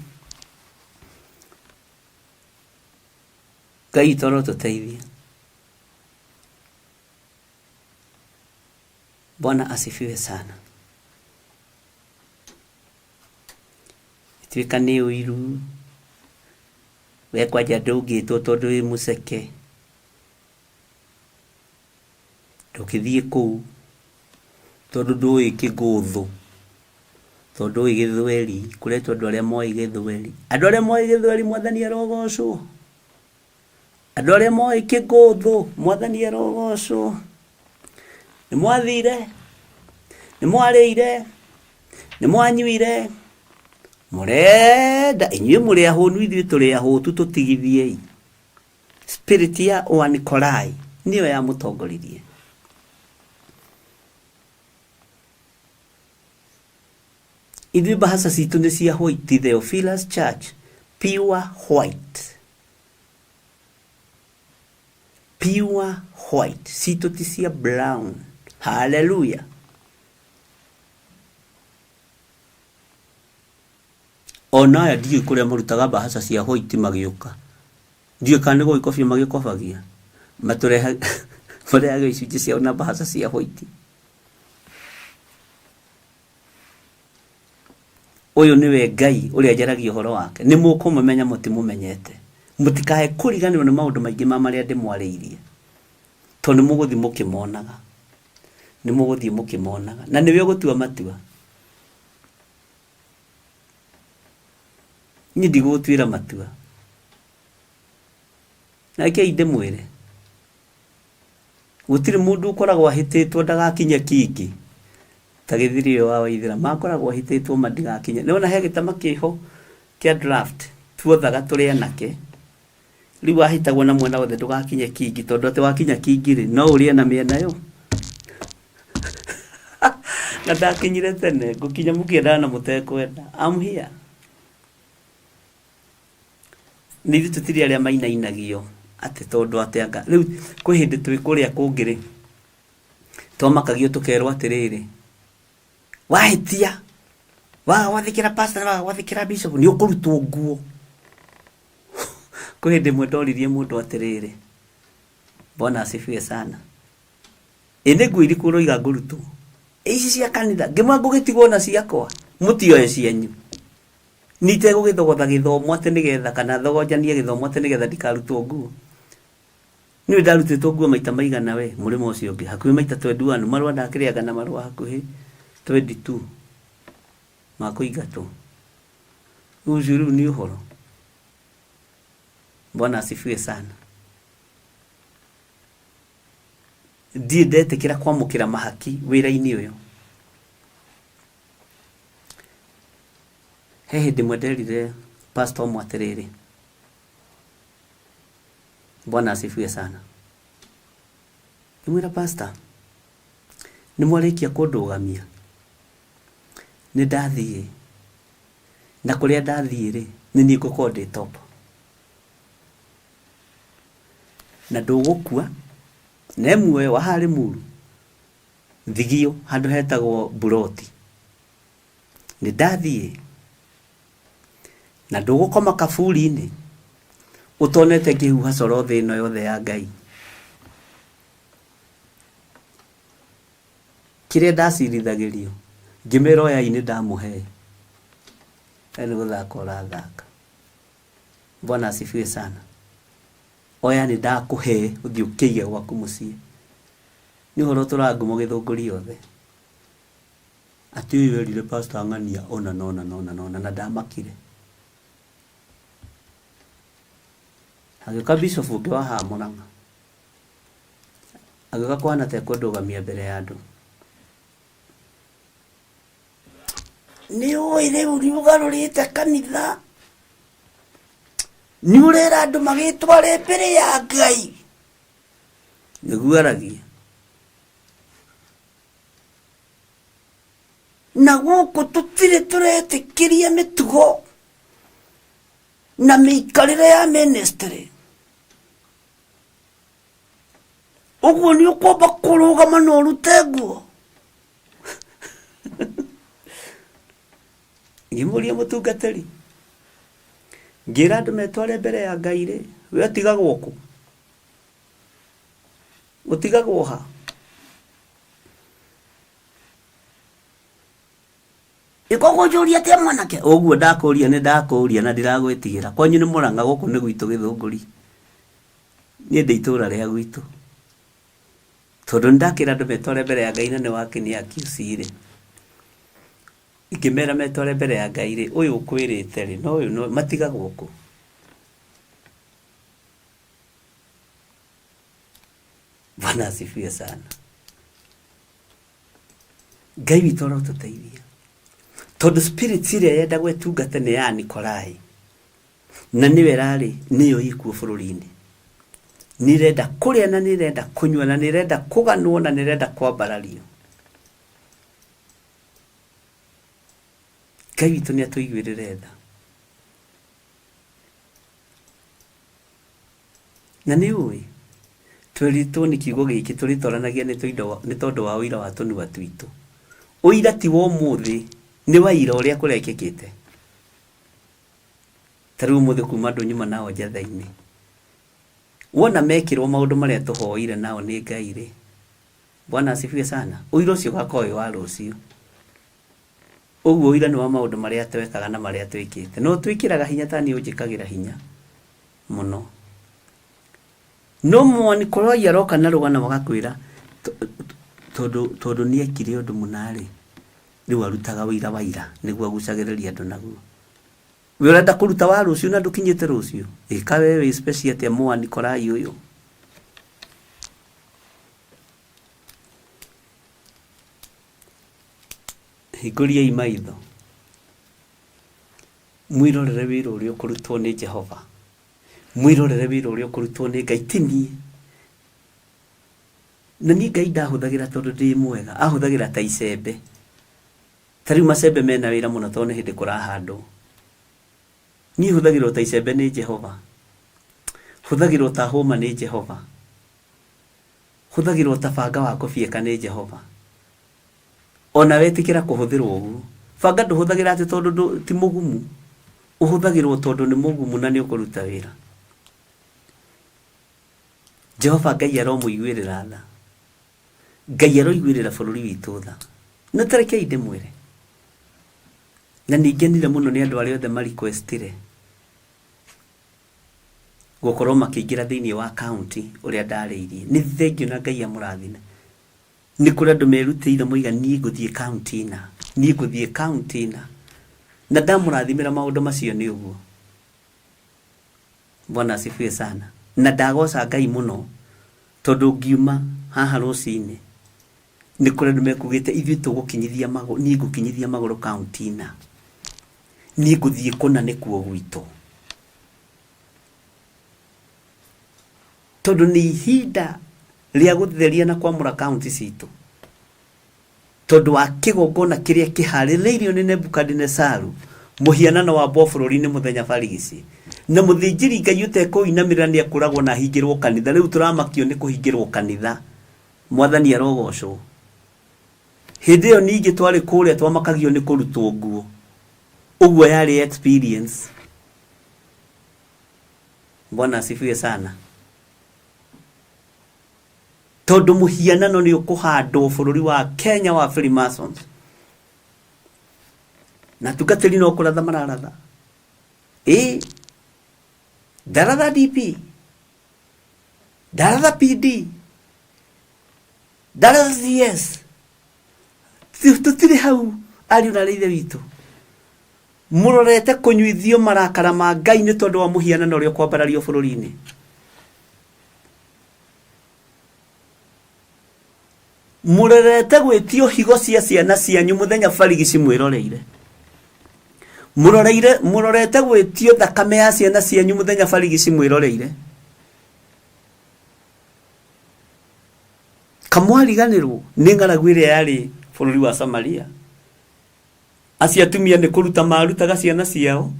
Ngai toro tũteithie. Bwana asifiwe sana. Ituĩka nĩ ũiru we kwanja ndũngĩtwo tondũ wĩ mũceke, ndũngĩthiĩ kũu tondũ ndũĩ kĩgũthũ, tondũ ndũĩ gĩthweri, kũretwo andũ arĩa moĩ gĩthweri. Andũ arĩa moĩ gĩthweri Mwathani arogocwo. Andũ arĩa moĩ kĩgũthũ Mwathani arogocwo. Nĩ mwathire, nĩ mwarĩire, nĩ mwanyuire, mũrenda inyuĩ mũrĩ ahũnu, ithuĩ tũrĩ ahũtu, tũtigithiei. Spirit ya Ũanikolai nĩyo yamũtongoririe. Ithuĩ mbahaca citũ nĩ cia white, Theophilus Church, pure white. Pure white. Citũ ti cia brown. Hallelujah. Ona aya ndiũĩ kũrĩa marutaga mbahaca cia white magĩũka. Ndiũĩ kana nĩ gũgĩkobia magĩkobagia. Marehaga icunjĩ ciao na mbahaca cia white. Ũyũ nĩwe Ngai ũrĩa njaragia ũhoro wake. Nĩ mũkũmũmenya mũtimũmenyete. Mũtikae kũriganĩrwo nĩ maũndũ maingĩ ma marĩa ndĩmwarĩirie. Tondũ nĩ mũgũthiĩ mũkĩmonaga. Nĩ mũgũthiĩ mũkĩmonaga. Na nĩwe ũgũtua matua. Niĩ ndigũgũtuĩra matua. Na rekei ndĩmwĩre, gũtirĩ mũndũ ũkoragwo ahĩtĩtwo ndagakinye kingĩ ta gĩthiri ũyũ wa Waithera. Makoragwo ahĩtĩtwo ma ndigakinye. Nĩwona he gĩtama kĩho kĩa draft tuothaga tũrĩ anake. Rĩu wahĩtagwo na mwena wothe ndũgakinye kingi, tondũ atĩ wakinya kingi rĩ, no ũrĩe na mĩena yo. Na ndakinyire tene, ngũkinya mũkĩendaga na mũtekwenda. I'm here. Nĩ ithuĩ tũtirĩ arĩa mainainagio atĩ tondũ atĩ anga rĩu kwĩ hĩndĩ twĩ kũrĩa kũngĩ rĩ, twamakagio tũkerwo atĩrĩrĩ, wahĩtia waga gwathĩkĩra pastor na waga gwathĩkĩra bishop nĩ ũkũrutwo nguo. Kwĩ hĩndĩ ĩmwe ndoririe mũndũ atĩrĩrĩ, Bwana asifiwe sana, ĩ nĩ nguo irĩkũ ũroiga ngũrutwo? Ici cia kanitha. Ngĩmwĩra ngũgĩtigwo na ciakwa, mũtioe cianyu. Niĩ itegũgĩthogotha gĩthomo atĩ nĩgetha kana thogonjanie gĩthomo atĩ nĩgetha ndikarutwo nguo. Niĩ ndarutĩtwo nguo maita maigana we mũrĩmo ũcio ũngĩ, hakuhĩ maita 21, marũa ndakĩrĩaga na marũa hakuhĩ 22 ma kũingatwo. Ũcio rĩu nĩ ũhoro. Bwana asifiwe sana. Ndirĩ ndetĩkĩra kwamũkĩra mahaki wĩra-inĩ ũyũ. He hĩndĩ ĩmwe nderire pastor ũmwe atĩrĩrĩ, Bwana asifiwe sana. Ngĩmwĩra pastor, nĩ mwarĩkia kũndũgamia, nĩ ndathiĩ, na kũrĩa ndathiĩ rĩ, nĩ niĩ ngũkorwo ndĩ top. Na ndũgũkua, na e muoyo wa haha Limuru, Thigio handũ hetagwo Mburoti. Nĩ ndathiĩ, na ndũgũkoma kaburi-inĩ ũtonete ngĩhuha coro thĩ ĩno yothe ya Ngai. Kĩrĩa ndacirithagĩrio, ngĩmera oyai nĩ ndamũhe. We nĩ gũthaka ũrathaka. Bwana asifiwe sana. Oya nĩ ndakũhe ũthiĩ ũkĩige gwaku mũciĩ. Nĩ ũhoro ũtũraga ngumo gĩthũngũri yothe. Atĩ ũyũ erire pastor ng'ania ũna na ũna na ũna na ũna na ndamakire. Hagĩũka bishop ũngĩ wa haha Mũrang'a. Agĩũka kũhana ta ekũndũgamia mbere ya andũ. Nĩ ũĩ rĩu nĩ ũgarũrĩte kanitha. Nĩ ũrera andũ magĩtware mbere ya Ngai. Nĩguo aragia. Na gũkũ tũtirĩ tũretĩkĩria mĩtugo na mĩikarĩre ya ministry. Ũguo nĩ ũkwamba kũrũgama na ũrute nguo. Ngĩmũria mũtungatĩri, ngĩra andũ metware mbere ya Ngai rĩ, we ũtigagwo kũ? Ũtigagwo ha? Ĩkũgũnjũria atĩa mwanake? Ũguo ndakũria nĩ ndakũria na ndiragwĩtigĩra. Kwanyu nĩ Mũrang'a gũkũ nĩ gwitũ Gĩthũngũri. Niĩ ndĩ itũra rĩa gwitũ. Tondũ nĩ ndakĩra andũ metware mbere ya Ngai na nĩ wakinia QC rĩ. Ingĩmera metware mbere ya Ngai rĩ, ũyũ ũkwĩrĩte rĩ, no ũyũ no matigagwo kũ? Bwana asifiwe sana. Ngai witũ arotũteithia. Tondũ spirit ĩrĩa yendagwo ĩtungate nĩ ya Nikolai. Na nĩyo ĩrarĩ nĩyo ĩkuo bũrũri-inĩ. Nĩ ĩrenda kũrĩa na nĩ ĩrenda kũnyua na nĩ ĩrenda kũganwo na nĩ ĩrenda kwambarario. Ngai witũ nĩ atũiguĩrĩre tha. Na nĩ ũĩ, twerĩtwo nĩ kiugo gĩkĩ tũrĩtwaranagia nĩ tondũ wa ũira wa tũnua twitũ. Ũira ti wa ũmũthĩ, nĩ wa ira ũrĩa kũrekĩkĩte. Ta rĩu ũmũthĩ kuma andũ nyuma nao njatha-inĩ. Wona mekĩrwo maũndũ marĩa tũhoire nao nĩ Ngai-rĩ, Bwana asifiwe sana, ũira ũcio ũgakorwo wĩ wa rũciũ. Ũguo ũira nĩ wa maũndũ marĩa twekaga na marĩa twĩkĩte. Na ũtwĩkĩraga hinya ta niĩ ũnjĩkagĩra hinya mũno. No Mwanikolai aroka na rũgano agakwĩra tondũ tondũ nĩ ekire ũndũ mũna-rĩ, rĩu arutaga ũira wa ira nĩguo agucagĩrĩrie andũ naguo. We ũrenda kũruta wa rũciũ na ndũkinyĩte rũciũ? Ĩka we wĩ special atĩa Mwanikolai ũyũ? Hingũriai maitho, mwĩrorere wĩra ũrĩa ũkũrutwo nĩ Jehova, mwĩrorere wĩra ũrĩa ũkũrutwo nĩ Ngai, ti niĩ. Na niĩ Ngai ndahũthagĩra tondũ ndĩ mwega, ahũthagĩra ta icembe. Ta rĩu macembe mena wĩra mũno tondũ nĩ hĩndĩ kũrahandwo. Niĩ hũthagĩrwo ta icembe nĩ Jehova, hũthagĩrwo ta hũma nĩ Jehova, hũthagĩrwo ta banga wa kũbieka nĩ Jehova. O nawe ĩtĩkĩra kũhũthĩrwo ũguo. Banga ndũhũthagĩra atĩ tondũ ndũ, ti mũgumu. Ũhũthagĩrwo tondũ nĩ mũgumu na nĩ ũkũruta wĩra. Jehova Ngai aromũiguĩrĩra tha. Ngai aroiguĩrĩra bũrũri witũ tha. Na ta rekei ndĩmwĩre, na nĩ ngenire mũno nĩ andũ arĩa othe ma requestire gũkorwo makĩingĩra thĩinĩ wa county ũrĩa ndarĩirie. Nĩ thengiũ na Ngai amũrathime. Nĩ kũrĩ andũ merutĩire moiga niĩ ngũthiĩ kaunti na, niĩ ngũthiĩ kaunti na. Na ndamũrathimĩra maũndũ macio nĩ ũguo. Bwana asifiwe sana. Na ndagoca Ngai mũno tondũ ngiuma haha rũcinĩ nĩ kũrĩ andũ mekugĩte ithuĩ tũgũkinyithia magũrũ, niĩ ngũkinyithia magũrũ kaunti na. Niĩ ngũthiĩ kũna nĩkuo gwitũ. Tondũ nĩ ihinda rĩa gũtheria na kwamũra kaunti citũ tondũ wa kĩgongona kĩrĩa kĩharĩrĩirio nĩ Nebukadinesaru mũhianano wa mbwa bũrũri-inĩ mũthenya barigici na mũthĩnjĩri Ngai ũtekũinamĩrĩra nĩ ekũragwo na ahingĩrwo kanitha. Rĩu tũramakio nĩ kũhingĩrwo kanitha. Mwathani arogocwo. Hĩndĩ ĩyo ningĩ twarĩ kũrĩa twamakagio nĩ kũrutwo nguo. Ũguo yarĩ experience. Bwana asifiwe sana. Tondũ mũhianano nĩ ũkũhandwo bũrũri wa Kenya wa Freemasons. Na atungatĩri no kũratha mararatha. Ĩ, ndaratha DP, ndaratha PD, ndaratha CS. Tũtirĩ hau ariũ na ithe witũ. Mũrorete kũnyuithio marakara ma Ngai nĩ tondũ wa mũhianano ũrĩa ũkwambarario bũrũri-inĩ. Mũrorete gwĩtio higo cia ciana cianyu mũthenya barigici mwĩroreire. Mũroreire mũrorete gwĩtio thakame ya ciana cianyu mũthenya barigici mwĩroreire. Kamwariganĩrwo nĩ ng'aragu ĩrĩa yarĩ bũrũri wa Samaria. Acio atumia nĩ kũruta marutaga ciana ciao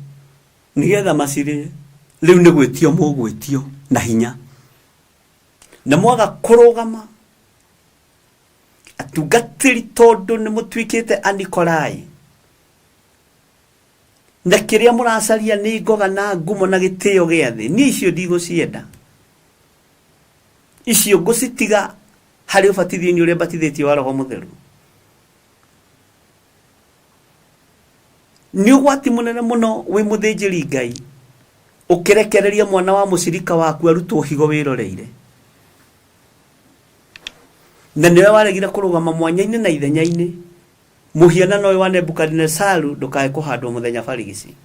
nĩgetha macirĩe. Rĩu nĩ gwĩtio mũgwĩtio na hinya. Na mwaga kũrũgama atungatĩri tondũ nĩ mũtuĩkĩte Anikolai na kĩrĩa mũracaria nĩ ngoga na ngumo na gĩtĩo gĩa thĩ, niĩ icio ndigũcienda. Icio ngũcitiga harĩ ũbatithio-inĩ ũrĩa mbatithĩtio wa Roho Mũtheru. Nĩ ũgwati mũnene mũno wĩ mũthĩnjĩri Ngai ũkĩrekereria mwana wa mũcirika waku arutwo higo wĩroreire. Na nĩwe waregire kũrũgama mwanya-inĩ na ithenya-inĩ mũhianano ũyũ wa Nebukadinesaru ndũkae kũhandwo mũthenya barigici.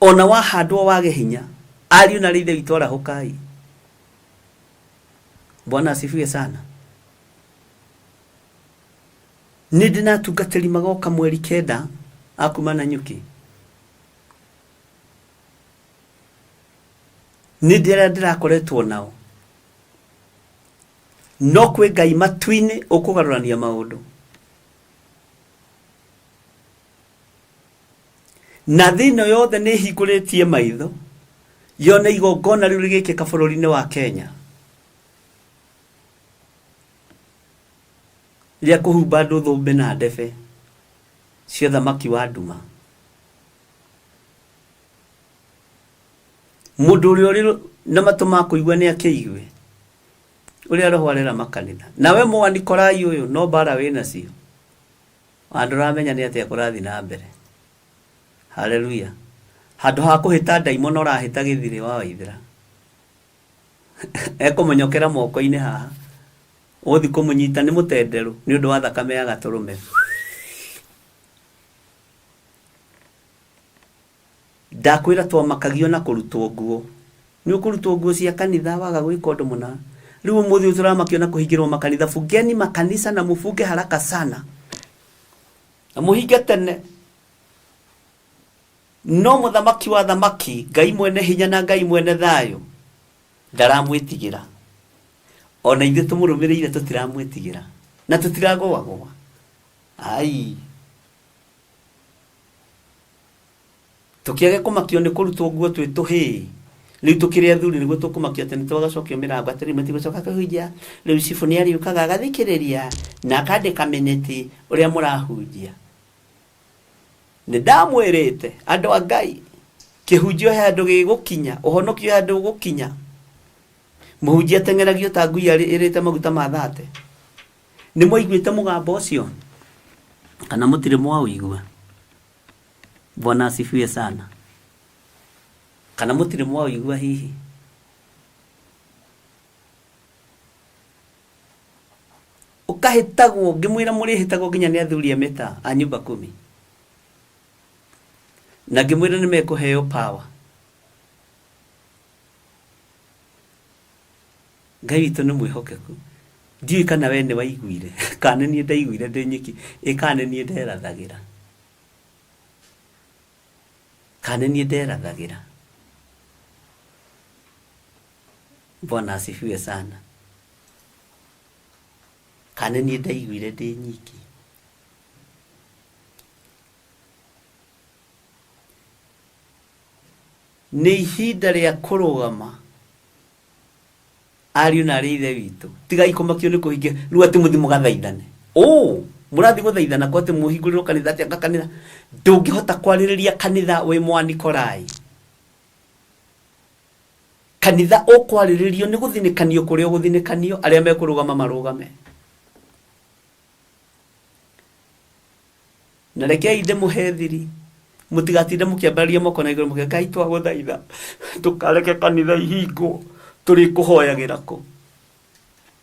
Ona wahandwo wage hinya, ariũ na ithe witũ arahũkai. Bwana asifiwe sana. Nĩ ndĩ na atungatĩri magoka mweri kenda a kuma Nanyuki. Nĩ ndĩ arĩa ndĩrakoretwo nao. No kwĩ Ngai matu-inĩ ũkũgarũrania maũndũ. Na thĩ ĩno yothe nĩ ĩhingũrĩtie maitho yone igongona rĩu rĩgĩkĩka bũrũri-inĩ wa Kenya rĩa kũhumba andũ thũmbĩ na ndebe cia ũthamaki wa nduma. Mũndũ ũrĩa ũrĩ na matũ ma kũigua nĩ akĩigue ũrĩa Roho arera makanitha. Nawe Mũanikolai ũyũ no mbara wĩ nacio, ona ndũramenya nĩ atĩa kũrathiĩ na mbere. Haleluya. Handũ ha kũhĩta ndaimono ũrahĩta gĩthirĩ wa Waithĩra. Ekũmũnyokera moko-inĩ haha. Ũgũthiĩ kũmũnyita nĩ mũtenderũ nĩ ũndũ wa thakame ya gatũrũme. Ndakwĩra twamakagio na kũrutwo nguo. Nĩ ũkũrutwo nguo cia kanitha waga gwĩka ũndũ mũna. Rĩu ũmũthĩ ũyũ tũramakio na kũhingĩrwo makanitha. Fungeni makanisa na mũfunge haraka sana. Na mũhinge tene. No mũthamaki wa thamaki, Ngai mwene hinya na Ngai mwene thayũ, ndaramwĩtigĩra. Ona ithuĩ tũmũrũmĩrĩire tũtiramwĩtigĩra. Na tũtiragũagũa. Ai. Tũkĩage kũmakio nĩ kũrutwo nguo twĩ tũhĩĩ. Rĩu tũkĩrĩ athuri nĩguo tũkũmakio atĩ nĩtwagacokio mĩrango atĩ rĩu matigũcoka kũhunjia. Rĩu cibũ nĩarĩũkaga agathikĩrĩria na akandĩka mĩnĩti ũrĩa mũrahunjia. Nĩndamwĩrĩte andũ a Ngai, kĩhunjio he handũ gĩgũkinya, ũhonokio he handũ ũgũkinya. Mũhunjia ateng'eragio ta ngui ĩrĩte maguta ma thate. Nĩmwaiguĩte mũgambo ũcio? Kana mũtirĩ mwaũigua? Bwana asifiwe sana. Kana mũtirĩ mwaũigua hihi? Ũkahĩtagwo, ngĩmwĩra mũrĩhĩtagwo nginya nĩ athuri a mĩtaa a nyumba kumi. Na ngĩmwĩra nĩ mekũheo power. Ngai witũ nĩ mwĩhokeku. Ndiũĩ kana we nĩ waiguire, kana nĩ niĩ ndaiguire ndĩ nyiki, ĩ kana nĩ niĩ nderathagĩra. Kana nĩ niĩ nderathagĩra. Bwana asifiwe sana. Kana nĩ niĩ ndaiguire ndĩ nyiki. Nĩ ihinda rĩa kũrũgama ariũ na arĩ ithe witũ. Tigai kũmakio nĩ kũhingia rĩu atĩ mũthi mũgathaithane. Ũ mũrathiĩ gũthaithana kwa atĩ mũhingũrĩrwo kanitha atĩ anga kanitha. Ndũngĩhota kwarĩrĩria kanitha wĩ Mwanikolai. Kanitha ũkwarĩrĩrio nĩ gũthinĩkanio kũrĩa ũgũthinĩkanio, arĩa mekũrũgama marũgame. Na rekei ndĩmũhe thiri, mũtigatinde mũkĩambararia moko na igũrũ mũkiuga, Ngai twagũthaitha ndũkareke kanitha ihingwo, tũrĩkũhoyagĩra kũ?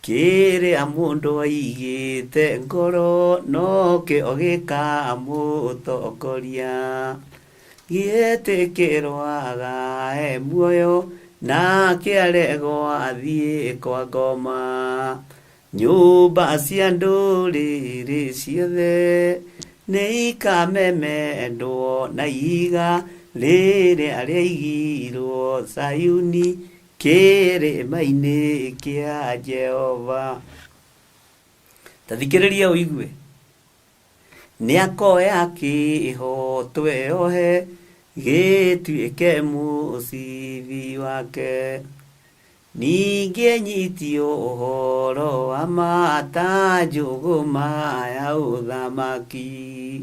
Kĩrĩa mũndũ aigĩte ngoro nokĩo gĩkamũtongoria, gĩetĩkĩrwo agae muoyo Nake aregwo athiĩ kwa ngoma. Nyũmba cia ndũrĩrĩ ciothe nĩ ikamemendwo na ihiga rĩrĩa rĩaigirwo Zayuni kĩrĩma-inĩ kĩa Jehova. Ta thikĩrĩria ũigue. Nĩakoya kĩhooto eohe gĩtuĩke mũcibi wake. Ningĩ enyitio ũhoro wa ma ta njũgũma ya ũthamaki.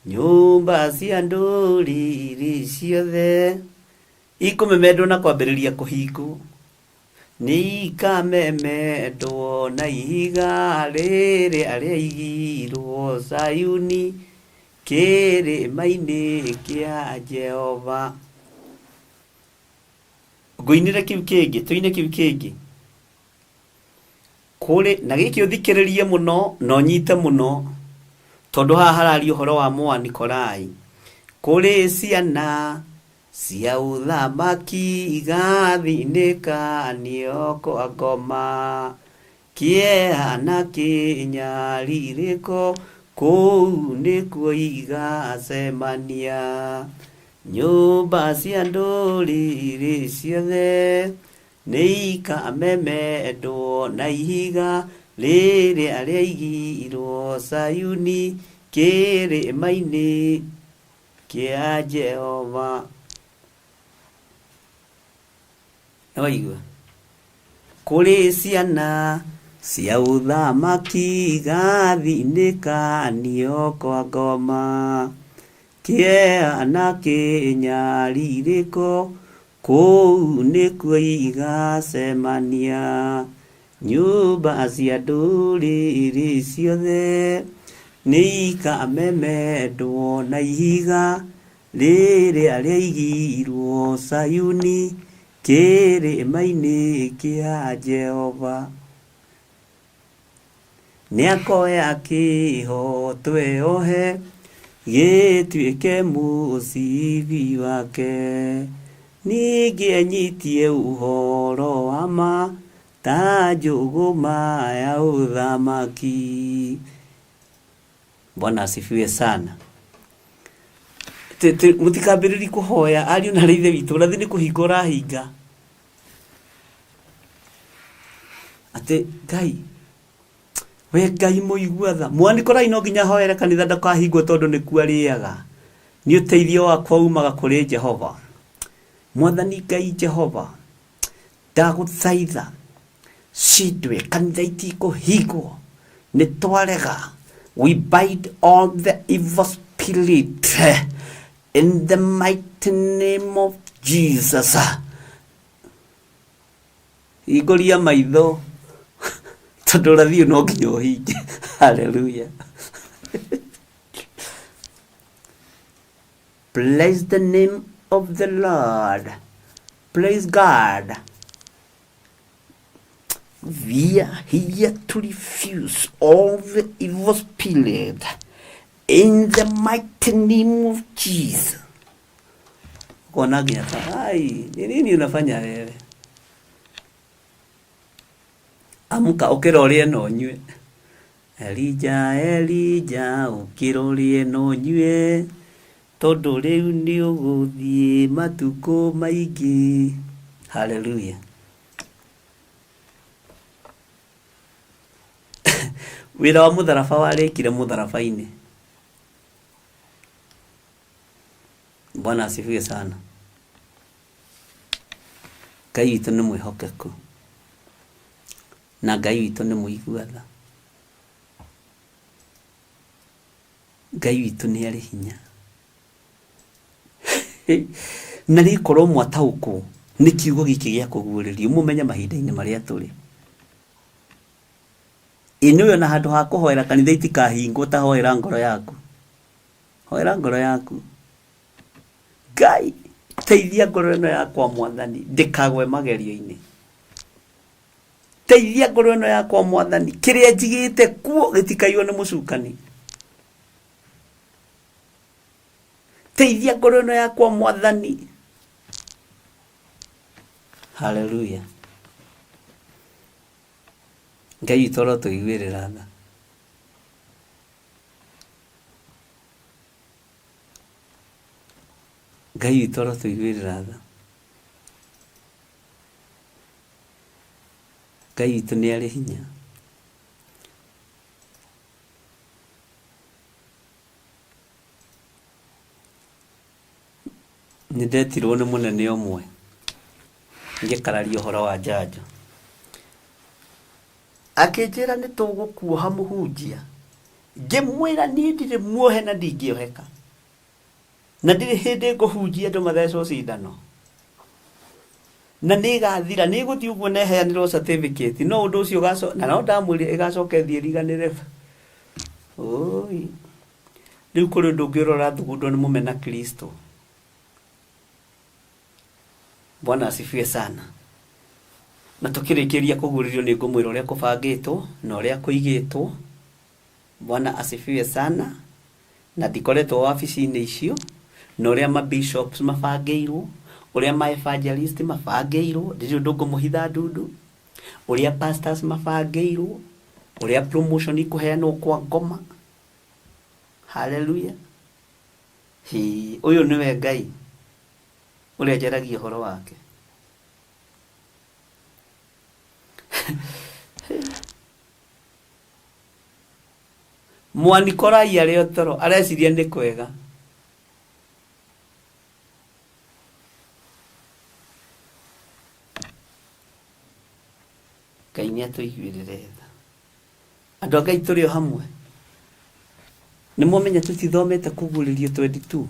Nyũmba cia ndũrĩrĩ ciothe ikũmemendwo na kwambĩrĩria kũhingwo. Nĩikamemendwo na ihiga rĩrĩa rĩaigirwo Zayuni kĩrĩma-inĩ kĩa Jehova. Ngũinĩre kĩu kĩngĩ, tũine kĩu kĩngĩ. Kũrĩ na gĩkĩ ũthikĩrĩrie mũno na ũnyite mũno tondũ haha hararia ũhoro wa Mũanikolai. Kũrĩ ciana cia ũthamaki igathinĩkanio kwa ngoma, kĩeha na kĩnyarirĩko kũu nĩkuo igacemania. Nyũmba cia ndũrĩrĩ ciothe nĩikamemendwo na ihiga rĩrĩa rĩaigirwo Zayuni kĩrĩma-inĩ kĩa Jehova. Nĩwaigua? Kũrĩ ciana cia ũthamaki igathinĩkanio kwa ngoma, kĩeha na kĩnyarirĩko kũu nĩkuo igacemania. Nyũmba cia ndũrĩrĩ ciothe nĩikamemendwo na ihiga rĩrĩa rĩaigirwo Zayuni kĩrĩma-inĩ kĩa Jehova. Nĩakoya kĩhooto eohe gĩtuĩke mũcibi wake. Ningĩ enyitie ũhoro wa ma ta njũgũma ya ũthamaki. Bwana asifiwe sana. Mũtikambĩrĩrie kũhoya ariũ na ithe witũ, ũrathi nĩ kũhinga ũrahinga. Atĩ Ngai, we Ngai mũigua tha. Mwanikorai no nginya ahoere kanitha ndakahingwo tondũ nĩkuo arĩaga. Nĩ ũteithio wakwa umaga kũrĩ Jehova. Mwathani Ngai Jehova, ndagũthaitha cindwe kanitha itikũhingwo nĩ twarega. We bind all the evil spirit in the mighty name of Jesus. Hingũria maitho tondũ ũrathi ũyũ no nginya ũhinge. Hallelujah. Bless the name of the Lord. Praise God. We are here to refuse all the evil spirit in the mighty name of Jesus. Ukona nginya ta, ai, ni nini unafanya wewe? Amka ũkĩra ũrĩe na ũnyue. Elija, Elija, ũkĩra ũrĩe na ũnyue, tondũ rĩu nĩ ũgũthiĩ matukũ maingĩ. Hallelujah. Wĩra wa mũtharaba warĩkire mũtharaba-inĩ. Bwana asifiwe sana. Ngai witũ nĩ mwĩhokeku na Ngai witũ nĩ mũigua tha. Ngai witũ nĩ arĩ hinya. Na rĩkorwo mwataũkwo nĩ kiugo gĩkĩ gĩa kũguũrĩrio mũmenye mahinda-inĩ marĩa tũrĩ. Ĩ nĩwe ona handũ ha kũhoera kanitha itikahingwo ta hoera ngoro yaku. Hoera ngoro yaku. Ngai, teithia ngoro ĩno yakwa mwathani, ndĩkagwe magerio-inĩ. Teithia ngoro ĩno yakwa mwathani, kĩrĩa njigĩte kuo gĩtikaiywo nĩ mũcukani. Teithia ngoro ĩno yakwa mwathani. Haleluya. Ngai witũ arotũiguĩrĩra tha. Ngai witũ arotũiguĩrĩra tha. Ngai witũ nĩ arĩ hinya. Nĩ ndetirwo nĩ mũnene ũmwe ngĩkararia ũhoro wa njanjo. Akĩnjĩra nĩ tũgũkuoha mũhunjia. Ngĩmwĩra niĩ ndirĩ muohe na ndingĩoheka. Na ndirĩ hĩndĩ ngũhunjia andũ mathecwo cindano. Na nĩ ĩgathira, nĩ ĩgũthiĩ ũguo na ĩheanĩrwo certificate. No ũndũ ũcio ũgaco, na no ndamwĩrire ĩgacoka ĩthiĩ ĩriganĩre. Ũi. Rĩu kũrĩ ũndũ ũngĩ ũrathugundwo nĩ mũmena Kristo. Bwana asifiwe sana. Na tũkĩrĩkĩria kũguũrĩrio nĩ ngũmwĩra ũrĩa kũbangĩtwo na ũrĩa kũigĩtwo. Bwana asifiwe sana. Na ndikoretwo wabici-inĩ icio na ũrĩa ma bishops mabangĩirwo, ũrĩa ma evangelist mabangĩirwo, ndirĩ ũndũ ngũmũhitha ndundu, ũrĩa pastors mabangĩirwo, ũrĩa promotion ikũheanwo kwa ngoma. Haleluya. Hĩ, ũyũ nĩwe Ngai ũrĩa njaragia ũhoro wake. Mwanikorai arĩ o toro areciria nĩ kwega. Ngai nĩ atũiguĩrĩre tha. Andũ a Ngai tũrĩ o hamwe. Nĩ mwamenya tũtithomete kũguũrĩrio 22.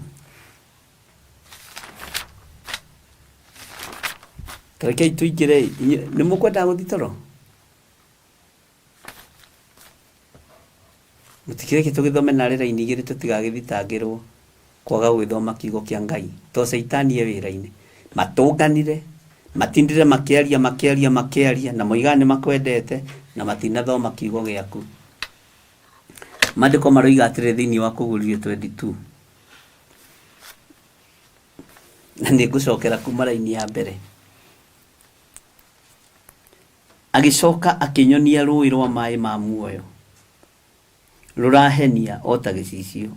Tarekei tũingĩre nĩ mũkwendaga gũthiĩ toro? Mũtikĩreke tũgĩthome narĩ raini igĩrĩ tũtigagĩthitangĩrwo kwaga gũgĩthoma kiugo kĩa Ngai to caitani e wĩra-inĩ. Matũnganire, matindire makĩaria makĩaria makĩaria na moigaga nĩ makwendete na matinathoma kiugo gĩaku. Maandĩko maroiga atĩrĩ thĩinĩ wa Kũguũrĩrio 22 na nĩ ngũcokera kuma raini ya mbere. Agĩcoka akĩnyonia rũũĩ rwa maĩ ma muoyo, rũrahenia o ta gĩcicio,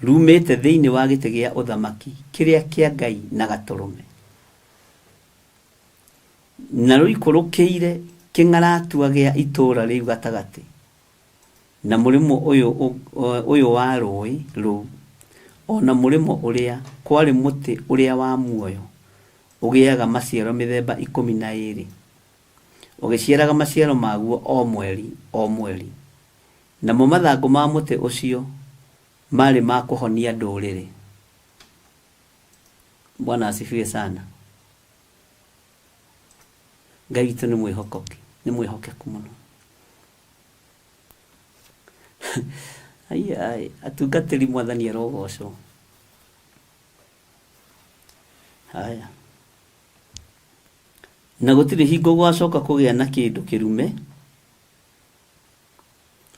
ruumĩte thĩinĩ wa gĩtĩ gĩa ũthamaki kĩrĩa kĩa Ngai na Gatũrũme, na rũikũrũkĩire kĩng'aratua gĩa itũũra rĩu gatagatĩ, na mũrĩmo ũyũ wa rũũĩ rũu, o na mũrĩmo ũrĩa, kwarĩ mũtĩ ũrĩa wa muoyo, ũgĩaga maciaro mĩthemba 12, ũgĩciaraga maciaro maguo o mweri o mweri, namo mathangũ ma mũtĩ ũcio marĩ ma kũhonia ndũrĩrĩ. Bwana asifiwe sana. Ngai witũ nĩ mwĩhokoki, nĩ mwĩhokeku mũno. Ai, atungatĩri mwathani arogocwo. Haya. Na gũtirĩ hingo gũgacoka kũgĩa na kĩndũ kĩrume,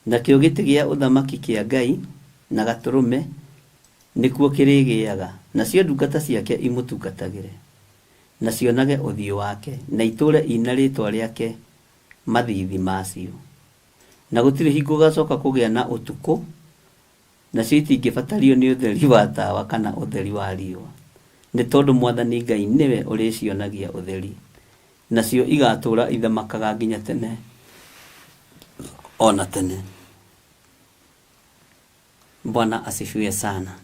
nakĩo gĩtĩ gĩa ũthamaki kĩa Ngai na Gatũrũme nĩkuo kĩrĩgĩaga, nacio ndungata ciake imũtungatagĩre, na cionage ũthiũ wake, na itũũre i na rĩĩtwa rĩake mathiithi macio. Na gũtirĩ hingo gũgacoka kũgĩa na ũtukũ, Nacio itingĩbatario nĩ ũtheri wa tawa kana ũtheri wa riũa, nĩ tondũ Mwathani Ngai nĩwe ũrĩcionagia ũtheri, nacio igaatũũra ithamakaga nginya tene o na tene. Bwana asifiwe sana.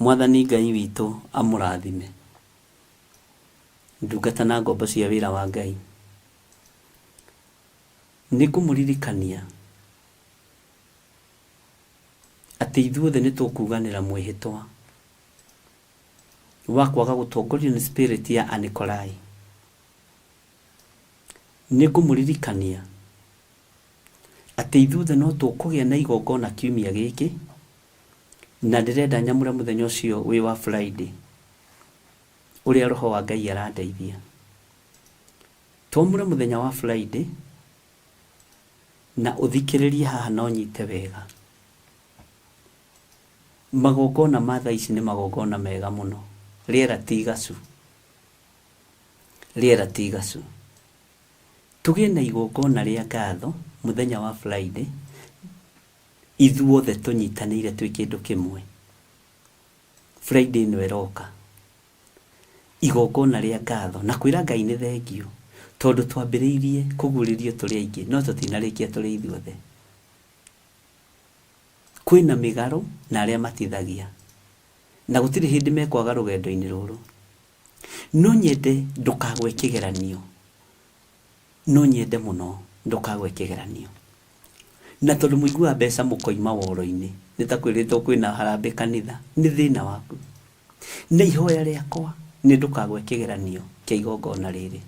Mwathani Ngai witũ amũrathime, ndungata na ngombo cia wĩra wa Ngai. Nĩ ngũmũririkania atĩ ithuothe nĩ tũkuganĩra mwĩhĩtwa wa kwaga gũtongorio nĩ spirit ya Anikolai. Nĩ ngũmũririkania atĩ ithuothe no tũkũgĩa na igongona kiumia gĩkĩ, na ndĩrenda nyamũre mũthenya ũcio wĩ wa Friday, ũrĩa Roho wa Ngai arandeithia. Twamũre mũthenya wa Friday na ũthikĩrĩrie haha na ũnyite wega. Magongona ma thaa ici nĩ magongona mega mũno. Rĩera ti igacu. Rĩera ti igacu. Tũgĩe na igongona rĩa ngatho mũthenya wa Friday, ithuothe tũnyitanĩire twĩ kĩndũ kĩmwe. Friday ĩno ĩroka. Igongona rĩa ngatho na kwĩra Ngai nĩ thengiũ tondũ twambĩrĩirie kũguũrĩrio tũrĩ aingĩ no tũtinarĩkia tũrĩ ithuothe. Kwĩna mĩgarũ na arĩa matithagia na gũtirĩ hĩndĩ mekwaga rũgendo-inĩ rũrũ. No nyende ndũkagwe kĩgeranio. No nyende mũno ndũkagwe kĩgeranio. Na tondũ mũiguaga mbeca mũkoima woro-inĩ, nĩ ta kwĩrĩtwo kwĩna harambĩ kanitha, nĩ thĩna waku. Na ihoya rĩakwa nĩ ndũkagwe kĩgeranio kĩa igongona rĩrĩ.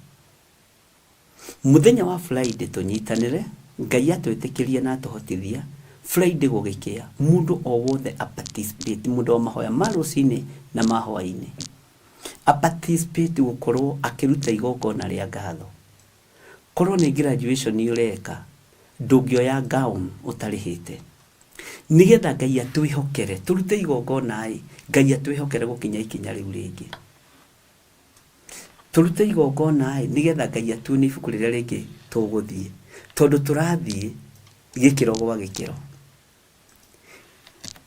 Mũthenya wa Friday tũnyitanĩre, Ngai atwĩtĩkĩria na atũhotithia, Friday gũgĩkĩa, mũndũ o wothe a participate, mũndũ wa mahoya ma rũcinĩ na ma hwaĩ-inĩ, a participate gũkorwo akĩruta igongona rĩa ngatho. Korwo nĩ graduation ũreka, ndũngĩoya gown ũtarĩhĩte. Nĩgetha Ngai atwĩhokere, tũrute igongona-ĩ, Ngai atwĩhokere gũkinya ikinya rĩu rĩngĩ. Tũrute igongona-ĩ, nĩgetha Ngai atuonie ibuku rĩrĩa rĩngĩ tũgũthiĩ. Tondũ tũrathiĩ gĩkĩro gwa gĩkĩro.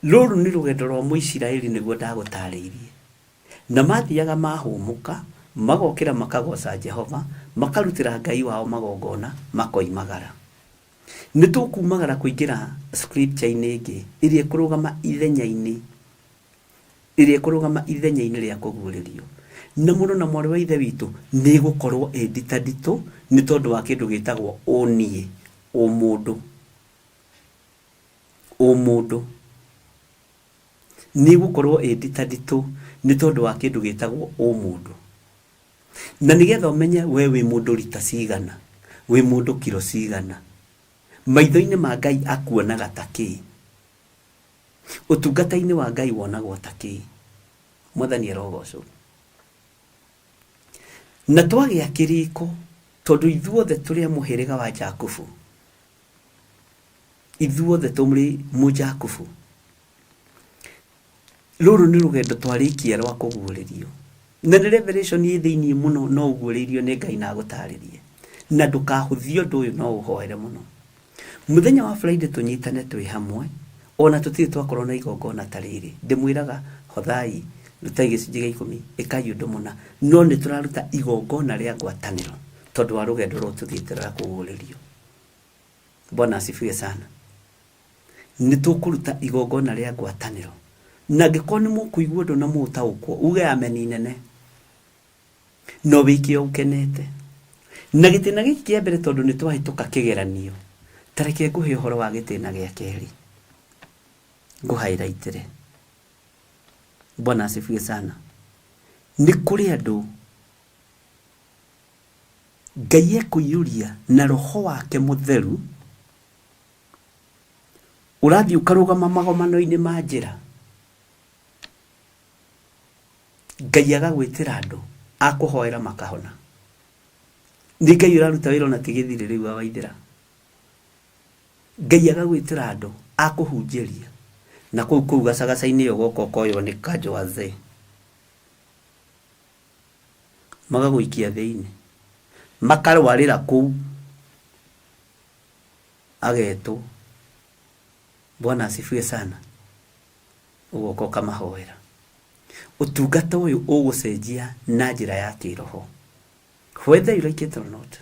Rũrũ nĩ rũgendo rwa Mũisiraeli nĩguo ndagũtarĩirie. Na mathiaga mahũmũka, magokĩra makagoca Jehova, makarutĩra Ngai wao magongona, makoimagara. Nĩ tũkumagara kũingĩra scripture-inĩ ĩngĩ ĩrĩa ĩkũrũgama ithenya-inĩ ĩrĩa ĩkũrũgama ithenya-inĩ rĩa kũguũrĩrio. Na mũrũ na mwarĩ wa Ithe witũ, nĩ ĩgũkorwo ĩ nditanditũ nĩ tondũ wa kĩndũ gĩtagwo ũniĩ, ũmũndũ. Ũmũndũ. Nĩ ĩgũkorwo ĩ nditanditũ nĩ tondũ wa kĩndũ gĩtagwo ũmũndũ. Na nĩgetha ũmenye we wĩ mũndũ rita cigana, wĩ mũndũ kiro cigana, maitho-inĩ ma Ngai akuonaga ta kĩĩ? Ũtungata-inĩ wa Ngai wonagwo ta kĩĩ? Mwathani arogocwo. Na twagĩa kĩrĩko, tondũ ithuothe tũrĩ a mũhĩrĩga wa Jakubu, ithuothe tũrĩ mũjakubu, rũrũ nĩ rũgendo twarĩkia rwa kũguũrĩrio. Na nĩ revelation ĩ thĩinĩ mũno no ũguũrĩirio nĩ Ngai na agũtarĩrie. Na ndũkahũthie ũndũ ũyũ no ũhoere mũno. Mũthenya wa Friday tũnyitane twĩ hamwe, ona tũtirĩ twakorwo na igongona ta rĩrĩ. Ndĩmwĩraga hothai, rutai gĩcunjĩ gĩa ikũmi, ĩkai ũndũ mũna. No nĩ tũraruta igongona rĩa ngwatanĩro tondũ wa rũgendo rũrũ tũthiĩte rwa kũguũrĩrio. Bwana asifiwe sana. Nĩ tũkũruta igongona rĩa ngwatanĩro. Na angĩkorwo nĩ mũkũigua ũndũ na mũũtaũkwo, uge ameni nene. No wĩke o ũkenete. Na gĩtĩna gĩkĩ kĩa mbere tondũ nĩ twahĩtũka kĩgeranio, ta reke ngũhe ũhoro wa gĩtĩna gĩa kerĩ. Ngũ highlight-ĩre. Bwana asifiwe sana. Nĩ kũrĩ andũ Ngai ekũiyũria na roho wake mũtheru, ũrathiĩ ũkarũgama magomano-inĩ ma njĩra, Ngai agagwĩtĩra andũ a kũhoera makahona. Nĩ Ngai ũraruta wĩra ona ti gĩthirĩ rĩu wa Waithĩra. Ngai agagwĩtĩra andũ a kũhunjĩria na kũu kũu gacagaca-inĩ ũgoka ũkoywo nĩ kanjũ wazee. Magagũikia thĩinĩ. Makarwarĩra kũu. Agetwo. Bwana asifiwe sana. Ũgoka ũkamahoera. Ũtungata ũyũ ũgũcenjia na njĩra ya kĩroho. Whether you like it or not.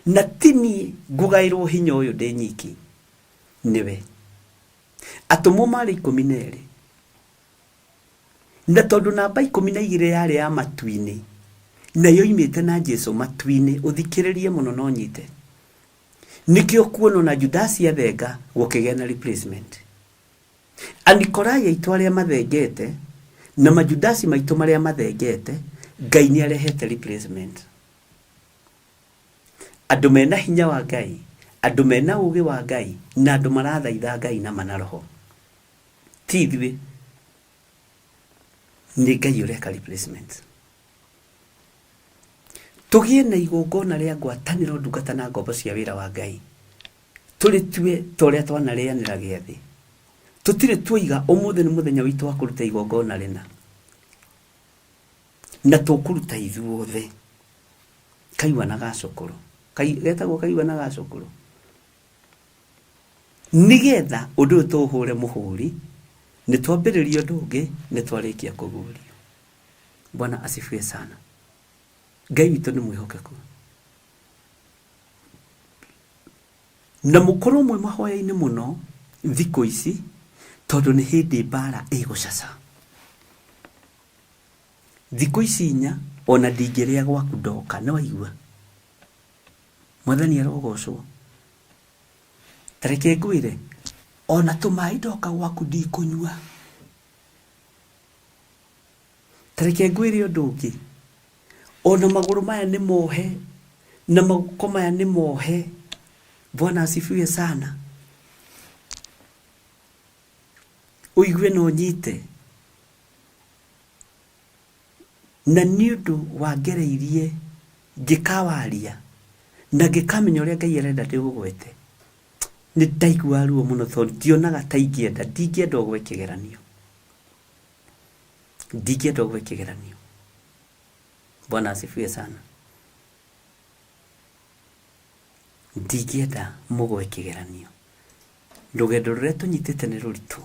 Na ti niĩ ngũgaĩrwo hinya ũyũ ndĩ nyiki. Nĩwe. Atũmwo marĩ 12. Na tondũ namba 12 yarĩ ya matu-inĩ, na yoimĩte na Jesu matu-inĩ, ũthikĩrĩrie mũno na ũnyite. Nĩkĩo kuona ona Judasi athenga gũkĩgĩa na replacement. Anikolai aitũ arĩa mathengete na majudasi maitũ marĩa mathengete, Ngai nĩ arehete replacement. Andũ mena hinya wa Ngai, andũ mena ũgĩ wa Ngai, na andũ marathaitha Ngai na mana roho. Ti ithuĩ, nĩ Ngai ũreka replacement. Tũgĩe na igongona rĩa ngwatanĩro ndungata na ngombo cia wĩra wa Ngai. Tũrĩtue ta ũrĩa twanarĩanĩra gĩathĩ. Tũtirĩ tuoiga ũmũthĩ nĩ mũthenya witũ wa kũruta igongona rĩna. Na tũkũruta ithuothe. Kaigua na gacũkũrũ. Kai, getagwo kaigua na gacũkũrũ. Nĩgetha ũndũ ũyũ tũũhũre mũhũri, nĩ twambĩrĩria ũndũ ũngĩ, nĩ twarĩkia kũguũrio. Bwana asifiwe sana. Ngai witũ nĩ mwĩhokeku. Na mũkorwo mwĩ mahoya-inĩ mũno thikũ ici, tondũ nĩ hĩndĩ mbara ĩgũcaca. Thikũ ici inya ona ndingĩrĩa gwaku ndoka, nĩ waigua? Mwathani arogocwo. Ta reke ngwĩre, ona tũmaĩ ndoka gwaku ndikũnyua. Ta reke ngwĩre ũndũ ũngĩ, ona magũrũ maya nĩ mohe na moko maya nĩ mohe. Bwana asifiwe sana. Ũigue na ũnyite. Na nĩ ũndũ wangereirie ngĩkawaria na ngĩkamenya ũrĩa Ngai arenda ndĩũgwete, nĩ ndaiguaga ruo mũno tondũ ndionaga ta ingĩenda, ndingĩenda ũgwe kĩgeranio. Ndingĩenda ũgwe kĩgeranio. Bwana asifiwe sana. Ndingĩenda mũgwe kĩgeranio. Rũgendo rũrĩa tũnyitĩte nĩ rũritũ.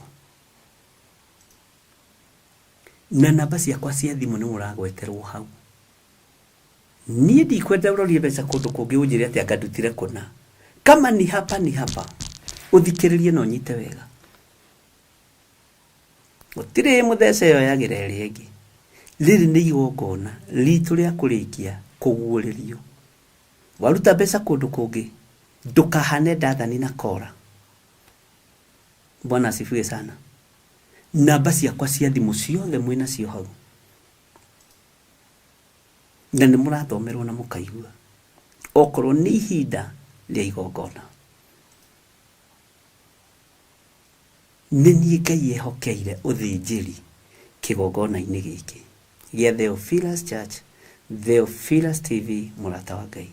Na namba ciakwa cia thimũ nĩ mũragweterwo hau. Niĩ ndikwenda ũrorie mbeca kũndũ kũngĩ ũnjĩre atĩ anga ndutire kũna. Kama ni hapa ni hapa. Ũthikĩrĩrie na ũnyite wega. Gũtirĩ mũthece yoyagĩra ĩrĩa ĩngĩ. Rĩrĩ nĩ igongona ritũ rĩa kũrĩkia kũguũrĩrio. Waruta mbeca kũndũ kũngĩ, ndũkahane Dathani na Kora. Bwana asifiwe sana. Namba ciakwa cia thimũ ciothe mwĩnacio hau. Na nĩ mũrathomerwo na mũkaigua. Okorwo nĩ ihinda rĩa igongona. Nĩ niĩ Ngai ehokeire ũthĩnjĩri kĩgongona-inĩ gĩkĩ gĩa Theophilus Church, Theophilus TV, mũrata wa Ngai.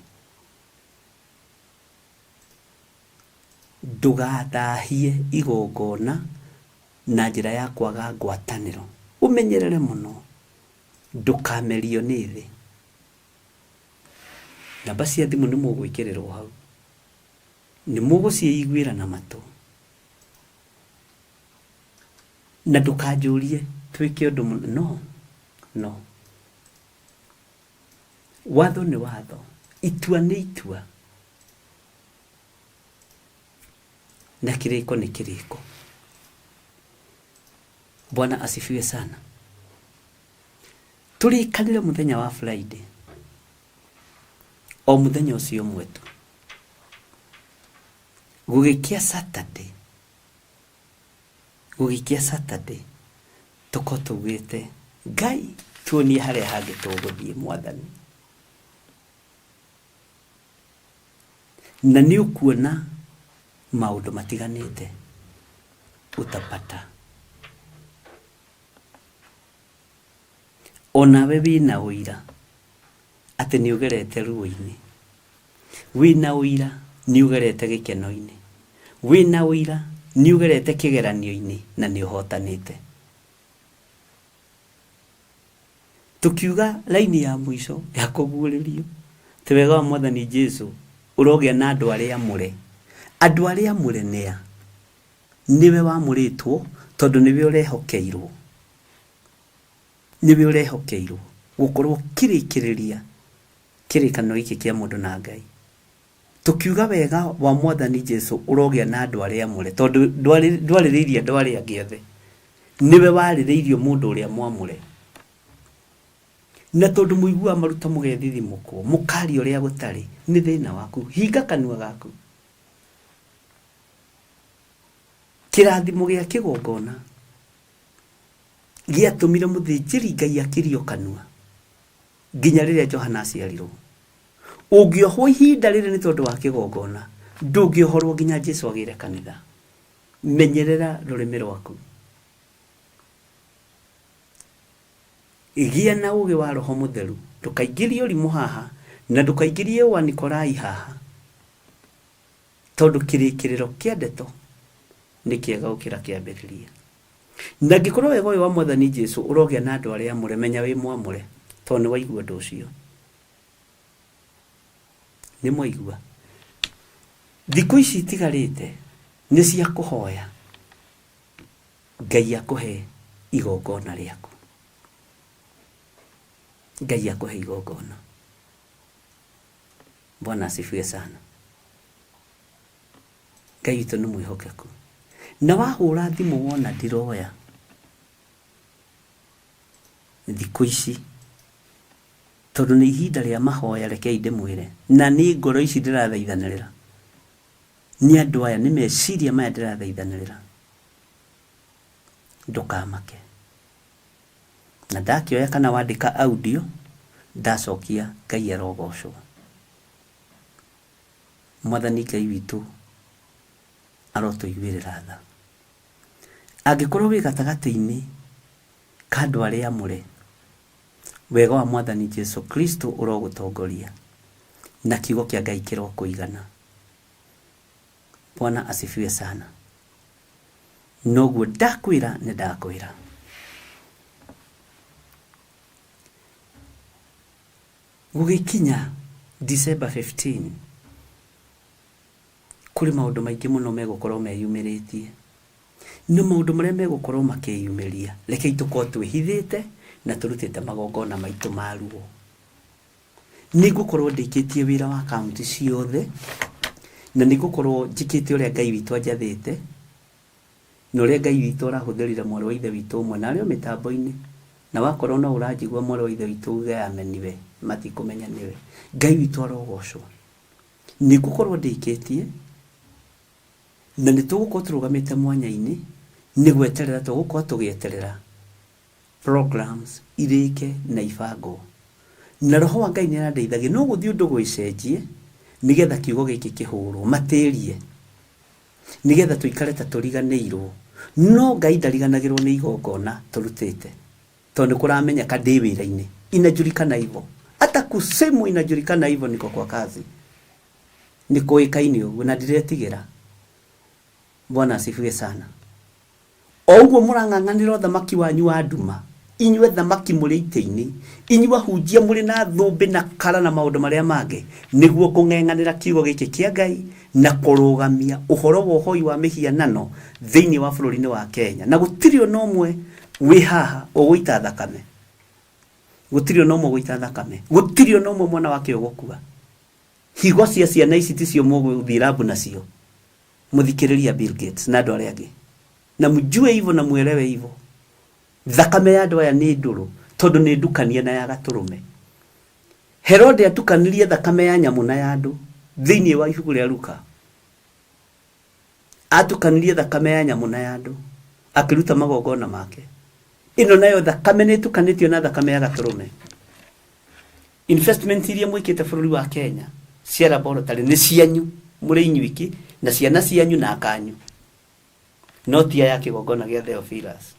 Ndũgathahie igongona na njĩra ya kwaga ngwatanĩro. Ũmenyerere mũno ndũkamerio nĩ thĩ. Namba cia thimũ nĩ mũgwĩkĩrĩrwo hau. Nĩ mũgũciĩiguĩra na matũ. Na ndũkanjũrie twĩke ũndũ mũna. No, no. Watho nĩ watho. Itua nĩ itua. Na kĩrĩko nĩ kĩrĩko. Bwana asifiwe sana. Tũrĩkanĩre mũthenya wa Friday. O mũthenya ũcio ũmwe tu. Gũgĩkĩa Saturday, gũgĩkĩa Saturday, tũkorwo tugĩte Ngai tuonie harĩa hangĩ tũgũthiĩ Mwathani. Na nĩ ũkuona maũndũ matiganĩte utapata. Onawe wĩna ũira atĩ nĩ ũgerete ruo-inĩ. Wĩna ũira nĩ ũgerete gĩkeno-inĩ. Wĩna ũira nĩ ũgerete kĩgeranio-inĩ na nĩ ũhotanĩte. Tũkiuga raini ya mũico ya kũguũrĩrio, atĩ wega wa Mwathani Jesu ũrogĩa na andũ arĩa amũre. Andũ arĩa amũre nĩa? Nĩwe wamũrĩtwo tondũ nĩwe ũrehokeirwo. Nĩwe ũrehokeirwo gũkorwo ũkĩrĩkĩrĩria kĩrĩkanĩro gĩkĩ kĩa mũndũ na Ngai. Tũkiuga wega wa Mwathani Jesu ũrogĩa na andũ arĩa amũre, tondũ ndwarĩrĩirie andũ arĩa angĩ othe. Nĩwe warĩrĩirio mũndũ ũrĩa mwamũre. Na tondũ mũiguaga maruta mũgethithimũkwo, mũkaria ũrĩa gũtarĩ, nĩ thĩna waku. Hinga kanua gaku. Kĩrathimo gĩa kĩgongona gĩatũmire mũthĩnjĩri Ngai akirio kanua nginya rĩrĩa Johana aciarirwo. Ũngĩohwo ihinda rĩrĩ nĩ tondũ wa kĩgongona, ndũngĩohorwo nginya Jesu agĩre kanitha. Menyerera rũrĩmĩ rwaku. Gĩa na ũgĩ wa Roho Mũtheru. Ndũkaingĩrie ũrimũ haha, na ndũkaingĩrie ũanikolai haha, tondũ kĩrĩkĩrĩro kĩa ndeto Nĩ kĩega gũkĩra kĩambĩrĩria. Na angĩkorwo wega ũyũ wa Mwathani Jesu ũrogĩa na andũ arĩa amũre, menya wĩ mwamũre, tondũ nĩ waigua ũndũ ũcio. Nĩ mwaigua? Thikũ ici itigarĩte nĩ cia kũhoya Ngai akũhe igongona rĩaku. Ngai akũhe igongona. Bwana asifiwe sana. Ngai witũ nĩ mwĩhokeku. Na wahũra thimũ wona ndiroya thikũ ici tondũ nĩ ihinda rĩa mahoya, rekei ndĩmwĩre, na nĩ ngoro ici ndĩrathaithanĩrĩra, nĩ andũ aya, nĩ meciria maya ndĩrathaithanĩrĩra, ndũkamake. Na ndakĩoya kana wandĩka audio, ndacokia Ngai arogocwo. Mwathani Ngai witũ arotũiguĩrĩra tha. Angĩkorwo wĩ gatagatĩ-inĩ ka andũ arĩa amũre, wega wa Mwathani Jesu Kristo ũrogũtongoria, na kiugo kĩa Ngai kĩrokũigana. Bwana asifiwe sana. Noguo ndakwĩra nĩ ndakwĩra. Gũgĩkinya December 15, kũrĩ maũndũ maingĩ mũno megũkorwo meyumĩrĩtie. Na maũndũ marĩa megũkorwo makĩyumĩria, rekei tũkorwo twĩhithĩte na tũrutĩte magongona maitũ ma ruo. Nĩ ngũkorwo ndĩkĩtie wĩra wa kaunti ciothe, na nĩ ngũkorwo njĩkĩte ũrĩa Ngai witũ anjathĩte, na ũrĩa Ngai witũ arahũthĩrire mwarĩ wa ithe witũ ũmwe, na arĩ o mĩtambo-inĩ, na wakorwo no ũranjigua mwarĩ wa ithe witũ uge amen we, matikũmenya nĩwe. Ngai witũ arogocwo. Nĩ ngũkorwo ndĩkĩtie, na nĩ tũgũkorwo tũrũgamĩte mwanya-inĩ, nĩ gweterera tũgũkorwo tũgĩeterera programs irĩke na ibangwo. Na roho wa Ngai nĩ arandeithagia, no gũthiĩ ũndũ gwĩcenjie, nĩgetha kiugo gĩkĩ kĩhũrwo, matĩrie, nĩgetha tũikare ta tũriganĩirwo. No Ngai ndariganagĩrwo nĩ igongona tũrutĩte, tondũ nĩ kũramenyeka ndĩ wĩra-inĩ. Inajulikana hivyo. Hata kusimu inajulikana hivyo niko kwa kazi. Nĩ kũĩkaine ũguo na ndiretigĩra. Bwana asifiwe sana. O ũguo mũrang'ang'anĩra ũthamaki wanyu wa nduma, inyuĩ athamaki mũrĩ itĩ-inĩ, inyuĩ ahunjia mũrĩ na thũmbĩ na kara na maũndũ marĩa mangĩ, nĩguo kũng'eng'anĩra kiugo gĩkĩ kĩa Ngai na kũrũgamia ũhoro wa ũhoi wa mĩhianano thĩinĩ wa bũrũri-inĩ wa Kenya. Na gũtirĩ ona ũmwe wĩ haha ũgũita thakame. Gũtirĩ ona ũmwe ũgũita thakame. Gũtirĩ ona ũmwe mwana wake ũgũkua. Higo cia ciana ici ticio mũgũthiĩ rambu nacio. Mũthikĩrĩria Bill Gates na andũ arĩa angĩ. Na mjue hivyo na mwelewe hivyo. Thakame ya andũ aya nĩ ndũrũ tondũ nĩ ndukanie na ya gatũrũme. Herode atukanirie thakame ya nyamũ na ya andũ thĩinĩ wa ibuku rĩa Luka. Atukanirie thakame ya nyamũ na ya andũ akĩruta magongona make. Ĩno nayo thakame nĩ ĩtukanĩtio na thakame ya gatũrũme. Investment iria mwĩkĩte bũrũri wa Kenya cia laboratory nĩ cianyu mũrĩ inyuiki na ciana cianyu na akanyu, no ti aya a kĩgongona gĩa Theophilus.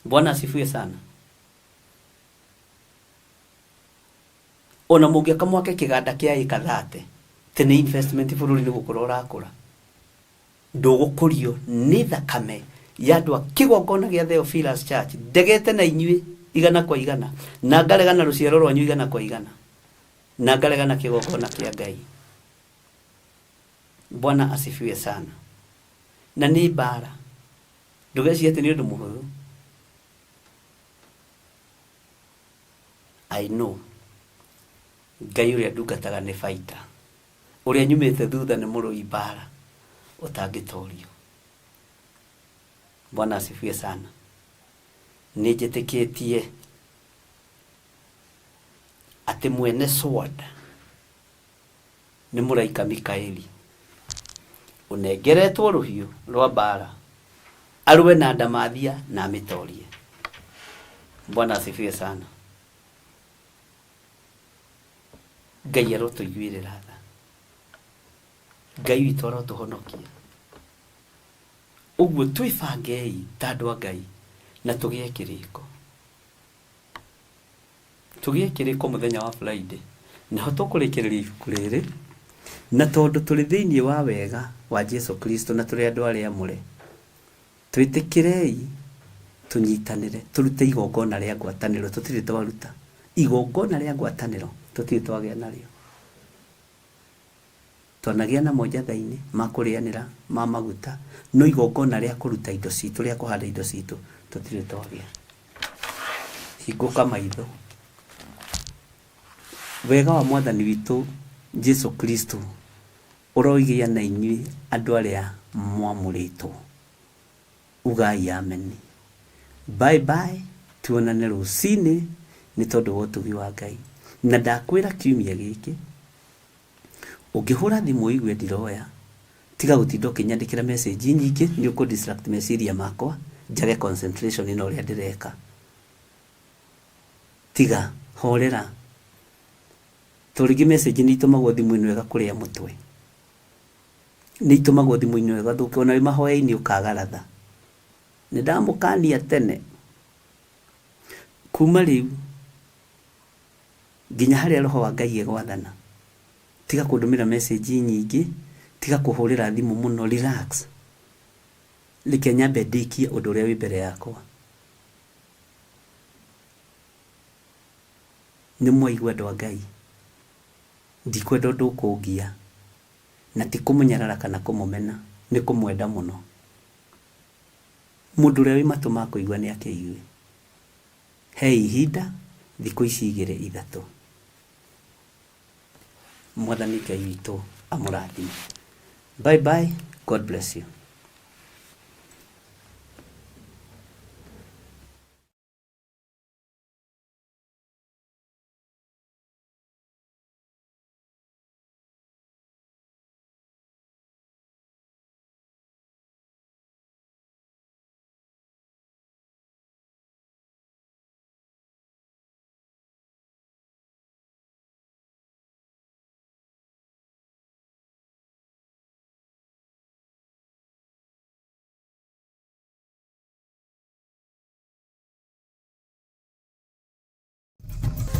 Bwana asifiwe sana. Ona mũngĩaka mwake kĩganda kĩa ĩka thate, tĩ nĩ investment bũrũri nĩ gũkũra ũrakũra. Ndũgũkũrio nĩ thakame ya andũ a kĩgongona gĩa Theophilus Church. Ndegete na inyuĩ igana kwa igana, na ngarega na rũciaro rwanyu igana kwa igana, na ngarega na kĩgongona kĩa Ngai. Bwana asifiwe sana. Na nĩ mbara, ndũgecirie atĩ nĩ ũndũ mũhũthũ. I know Ngai ũrĩa ndungataga nĩ fighter. Ũrĩa nyumĩte thutha nĩ mũrũi mbara ũtangĩtorio. Bwana asifiwe sana. Nĩ njĩtĩkĩtie atĩ mwene sword nĩ mũraika Mikaeli ũnengeretwo rũhiũ rwa mbara arũe na ndamathia na amĩtorie. Bwana asifiwe sana. Ngai arotũiguĩrĩra tha. Ngai witũ arotũhonokia. Ũguo twĩbangei ta andũ a Ngai na tũgĩe kĩrĩko. Tũgĩe kĩrĩko mũthenya wa Friday. Naho tũkũrĩkĩrĩria ibuku rĩrĩ. Na tondũ tũrĩ thĩinĩ wa wega wa Jesu Kristo na tũrĩ andũ arĩa amũre, twĩtĩkĩrei tũnyitanĩre, tũrute igongona rĩa ngwatanĩro, tũtirĩ twaruta igongona rĩa ngwatanĩro, tũtirĩ twagĩa narĩo. Twanagĩa namo njatha-inĩ ma kũrĩanĩra ma maguta, no igongona rĩa kũruta indo citũ, rĩa kũhanda indo citũ, tũtirĩ twagĩa. Hingũka maitho. Wega wa Mwathani witũ Jesu Kristo ũrogĩa na inyuĩ andũ arĩa mwamũrĩtwo. Ugai ameni. Bye bye, tuonane rũcinĩ nĩ tondũ wa ũtugi wa Ngai. Na ndakwĩra kiumia gĩkĩ, ũngĩhũra thimũ ũigue ndiroya, tiga gũtinda ũkĩnyandĩkĩra message nyingĩ, nĩ ũkũ distract meciria makwa, njage concentration na ũrĩa ndĩreka. Tiga, horera. Tondũ rĩngĩ message nĩ itũmagwo thimũ ĩno ĩgakũrĩa mũtwe. Nĩ itũmagwo thimũ ĩno ĩgathũke, ona wĩ mahoya-inĩ ũkaga ratha. Nĩ ndamũkania tene. Kuma rĩu nginya harĩa roho wa Ngai egwathana, tiga kũndũmĩra message nyingĩ, tiga kũhũrĩra thimũ mũno, relax. Reke nyambe ndĩkie ũndũ ũrĩa wĩ mbere yakwa. Nĩ mwaigua andũ a Ngai, ndikwenda ũndũ ũkũngia, na ti kũmũnyarara kana kũmũmena, nĩ kũmwenda mũno. Mũndũ ũrĩa wĩ matũ ma kũigua nĩ akĩigue. Hei ihinda, thikũ ici igĩrĩ ithatũ. Mwathani Ngai witũ amũrathime. Bye bye, God bless you.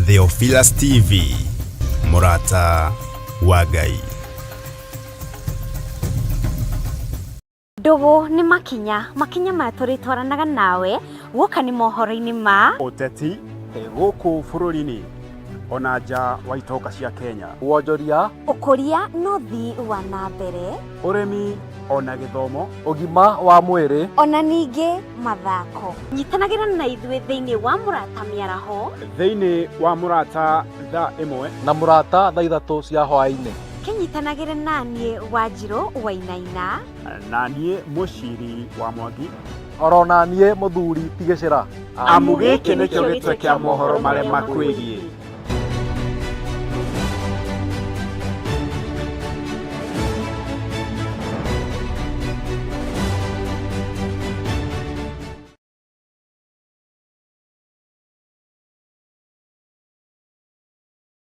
Theophilus TV, mũrata wa Ngai. Ndũgũ nĩ makinya, makinya maya tũrĩtwaranaga nawe guoka nĩ mohoro-inĩ ma ũteti gũkũ bũrũri-inĩ ona nja wa itoka cia Kenya, wonjoria, ũkũria na ũthii wa na mbere, ũrĩmi ona gĩthomo, ũgima wa mwĩrĩ, ona ningĩ mathako. Nyitanagĩra na ithuĩ thĩinĩ wa Mũrata Mĩaraho, thĩinĩ wa Mũrata thaa ĩmwe na Mũrata thaa ithatũ cia hwaĩ-inĩ. Kĩnyitanagĩre na niĩ Wanjirũ Wainaina. Na niĩ Mũciri wa Mwangi. Oro na niĩ mũthuri ti gĩcĩra. Amu gĩkĩ nĩkĩo gĩtwe kĩa mohoro marĩa makwĩgiĩ.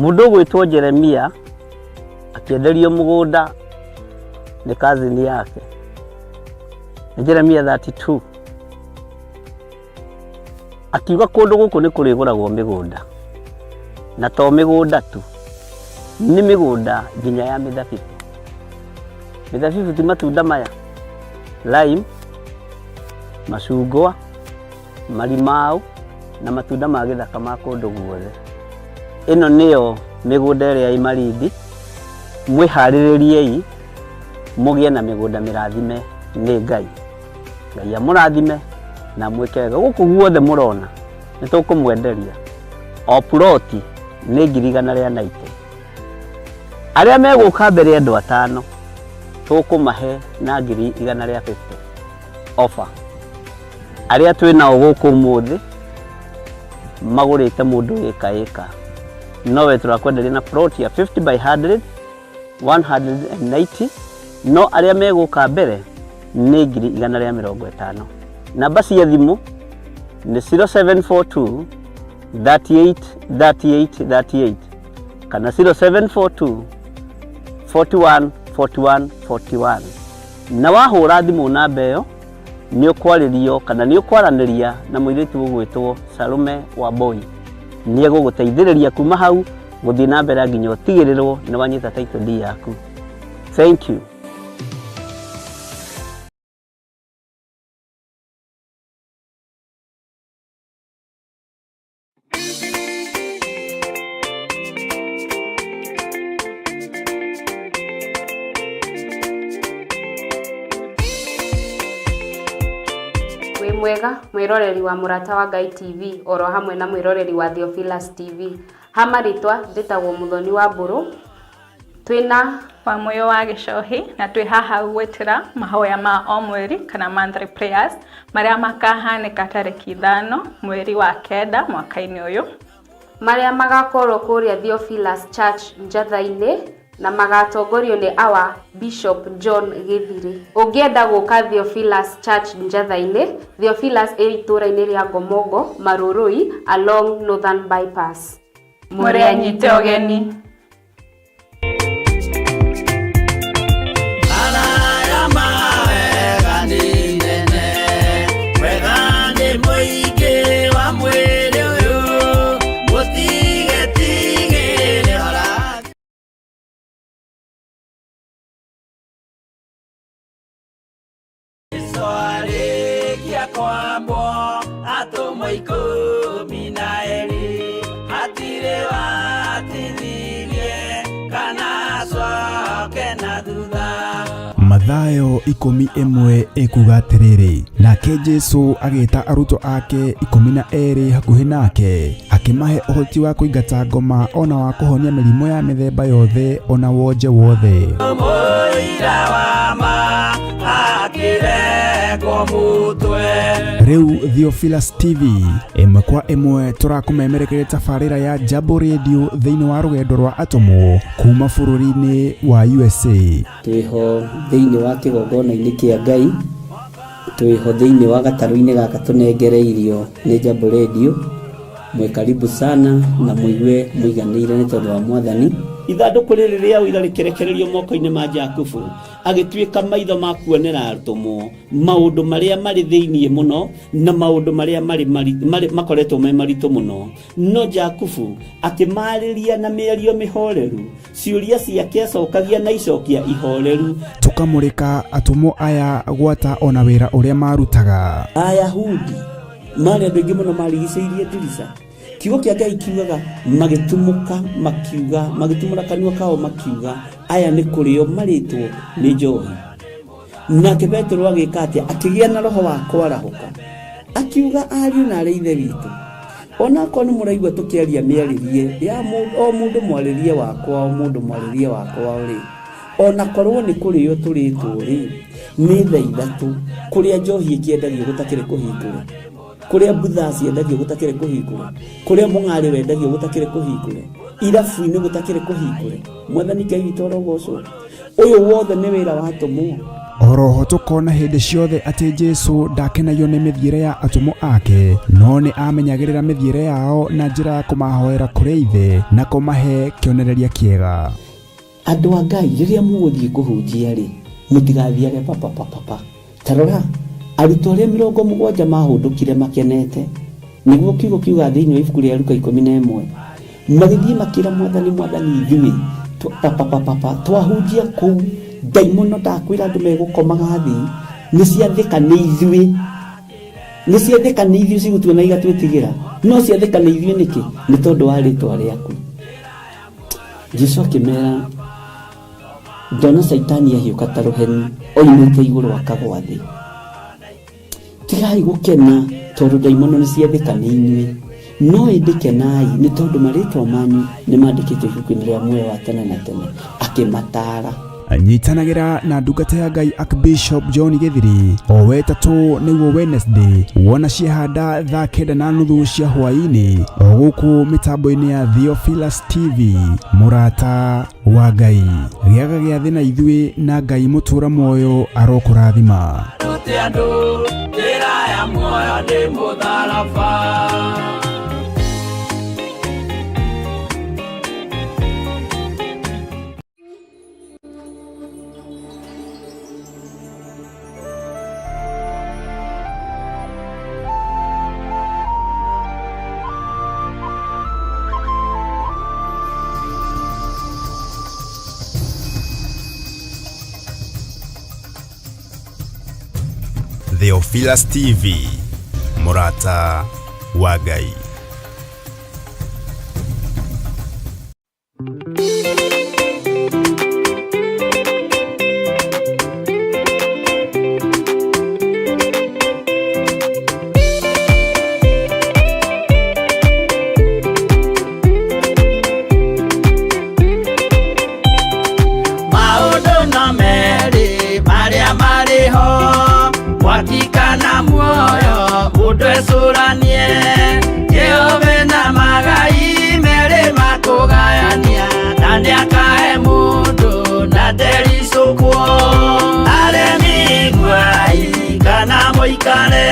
Mũndũ ũgwĩtwo Jeremia akĩenderio mũgũnda nĩ cousin yake. Nĩ Jeremia 32. Akiuga kũndũ gũkũ nĩ kũrĩgũragwo mĩgũnda. Na to mĩgũnda tu, nĩ mĩgũnda nginya ya mĩthabibũ. Mĩthabibũ ti matunda maya, lime, macungwa, marimau na matunda ma gĩthaka ma kũndũ guothe. Ĩno nĩyo mĩgũnda ĩrĩa ĩ Malindi, mwĩharĩrĩriei mũgĩe na mĩgũnda mĩrathime nĩ Ngai. Ngai amũrathime na amwĩke wega. Gũkũ guothe mũrona nĩ tũkũmwenderia o puroti nĩ 190,000. Arĩa megũka mbere andũ atano tũkũmahe na 150,000 offer. Arĩa twĩ nao gũkũ ũmũthĩ magũrĩte mũndũ ĩka ĩka, nowe tũrakwenderia na plot ya 50 by 100 190, no arĩa megũka mbere nĩ 150,000. Namba cia thimũ nĩ 0742 38 38 38 kana 0742 41 41 41. Na wahũra thimũ namba ĩyo nĩ ũkwarĩrio kana nĩ ũkwaranĩria na mũirĩtu ũgwĩtwo Salome Wambui. Nĩ egũgũteithĩrĩria kuma hau Gũthiĩ na mbere nginya ũtigĩrĩrwo nĩ wanyita title deed yaku. Thank you. Wĩ mwega mwĩroreri wa Mũrata wa Ngai TV oro hamwe na mwĩroreri wa Theophilus TV. Ha marĩtwa njĩtagwo Mũthoni wa Mbũrũ. Twĩna Wamũyũ wa Gĩcohi na twĩ haha gwĩtĩra mahoya ma o mweri kana monthly prayers marĩa makahanĩka tarĩki 5 mweri wa 9 mwaka-inĩ ũyũ. Marĩa magakorwo kũrĩa Theophilus Church Njatha-inĩ na magatongorio nĩ our Bishop John Gĩthirĩ. Ũngĩenda gũka Theophilus Church Njatha-inĩ, Theophilus ĩ itũra-inĩ rĩa Ngomongo, Marurui, along Northern Bypass. Mũrĩ anyite ũgeni. Arĩkia kwambwo atũmwo 12 hatirĩ watithirie kana acoke na thutha. Mathayo 11 ĩkuga atĩrĩrĩ, nake Jesu agĩta arutwo ake 12 hakuhĩ nake, akĩmahe ũhoti wa kũingata ngoma ona wa kũhonia mĩrimũ ya mĩthemba yothe ona wonje wothe. Mũira wa ma akĩrengwo mũtwe. Rĩu Theophilus TV ĩmwe kwa ĩmwe tũrakũmemerekeria tabarĩra ya Jambo Radio thĩinĩ wa rũgendo rwa atũmwo kuma bũrũri-inĩ wa USA. Twĩho thĩinĩ wa kĩgongona-inĩ kĩa Ngai, twĩho thĩinĩ wa gatarũ-inĩ gaka tũnengereirio nĩ Jambo Radio. Mwĩ karibu sana na mũigue mũiganĩire nĩ tondũ wa Mwathani. Ithandũkũ rĩrĩ rĩa ũira rĩkĩrekererio moko-inĩ ma Jakubu, agĩtuĩka maitho ma kuonera atũmwo maũndũ marĩa marĩ thĩinĩ mũno na maũndũ marĩa marĩ makoretwo me maritũ mũno. No Jakubu akĩmarĩria na mĩario mĩhoreru, ciũria ciake acokagia na icokia ihoreru. Tũkamũrĩka atũmwo aya gwata ona wĩra ũrĩa marutaga. Ayahudi marĩ andũ aingĩ mũno marigicĩirie ndirica. Kiugo kĩa Ngai kiugaga magĩtumũka makiuga, magĩtumũra kanua kao makiuga, aya nĩ kũrĩo marĩtwo nĩ njohi. Nake Petero agĩka atĩa? Akĩgĩa na roho wa kwarahũka, akiuga ariũ na arĩ ithe witũ, onakorwo nĩ mũraigua tũkĩaria mĩarĩrie ya o mũndũ mwarĩrie wakwa, o mũndũ mwarĩrie wakwa rĩ, onakorwo nĩ kũrĩo tũrĩtwo rĩ, nĩ thaa 3 kũrĩa njohi ĩkĩendagio gũtakĩrĩ kũhingũre, kũrĩa mbutha ciendagio gũtakĩrĩ kũhingũre, kũrĩa mũng'arĩ wendagio gũtakĩrĩ kũhingũre, irabu-inĩ gũtakĩrĩ kũhingũre. Mwathani Ngai witũ arogocwo. Ũyũ wothe nĩ wĩra wa atũmwo. Oroho tũkona hĩndĩ ciothe atĩ Jesu ndakenagio nĩ mĩthiĩre ya atũmwo ake, no nĩ amenyagĩrĩra mĩthiĩre yao na njĩra ya kũmahoera kũrĩ Ithe na kũmahe kĩonereria kĩega. Andũ a Ngai, rĩrĩa mũgũthiĩ kũhunjia rĩ, mũtigathiage papapapapa. Ta rora, arutwo arĩa 70 mahũndũkire makenete, nĩguo kiugo kiugaga thĩinĩ wa ibuku rĩa Luka 11, magĩthiĩ makĩra Mwathani, Mwathani, ithuĩ papapapapa twahunjia kũu, ndaimono ndakwĩra andũ megũkomaga thĩ, nĩ ciathĩka nĩ ithuĩ, nĩ ciathĩka nĩ ithuĩ cigũtuona igatwĩtigĩra, no ciathĩka nĩ ithuĩ nĩkĩ? Nĩ tondũ wa rĩtwa rĩaku. Jesu akĩmera, ndona Caitani ahiũka ta rũheni oimĩte igũrũ akagwa thĩ. Tigai gũkena tondũ ndaimono nĩ ciathĩka nĩ inyuĩ, no ĩndĩ kenai nĩ tondũ marĩtwa manyu nĩ mandĩkĩtwo ibuku-inĩ rĩa muoyo wa tene na tene. Akĩmataara. Nyitanagĩra na ndungata ya Ngai Archbishop John Gĩthiri o wetatũ nĩguo Wednesday wona ciehanda thaa 9:30 cia hwaĩ-inĩ o gũkũ mĩtambo-inĩ ya Theophilus TV. Mũrata wa Ngai, gĩaga gĩathĩ na ithuĩ na Ngai mũtũra muoyo arokũrathima. Rute andũ njĩra ya muoyo nĩ mũtharaba. Theophilus TV, mũrata wa Ngai. Maũndũ no merĩ marĩa marĩ ho, mwaki kana muoyo, mũndũ ecũranie. Jehova na magai merĩ makũgayania, na nĩakahe mũndũ na ndericũkwo. Aremi iguai kana mũikare,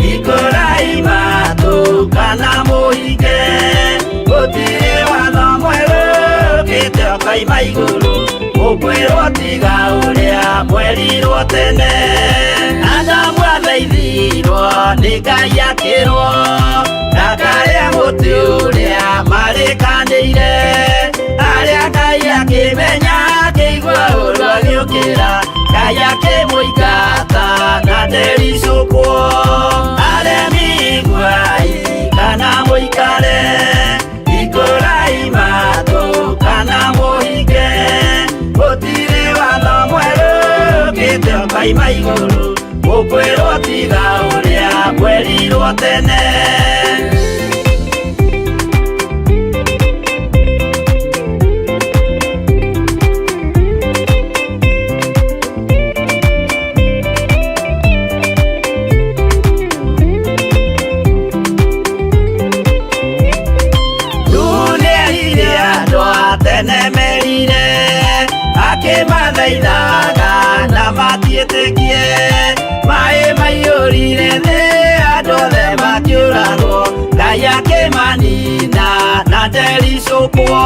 hingũrai matũ kana mũhinge, gũtirĩ watho mwerũ ũkĩte ũkoima igũrũ, mũkwĩrwo tiga ũrĩa mwerirwo tene. Adamu athaithirwo nĩ Ngai akĩrwo ndakarĩe mũtĩ ũrĩa marĩkanĩire, arĩa Ngai akĩmenya akĩigua ũru agĩũkĩra, Ngai akĩmũingata na ndericũkwo. Aremi iguai kana mũikare, hingũrai matũ kana mũhinge, gũtirĩ watho mwerũ ũkĩte ũkoima igũrũ, mũkwĩrwo tiga ũrĩa mwerirwo tene. Nĩerire andũ a tene merire, akĩmathaithaga na matiĩtĩkie, maĩ maiyũrire thĩ andũ othe makĩũragwo, Ngai akĩmanina na ndericũkwo.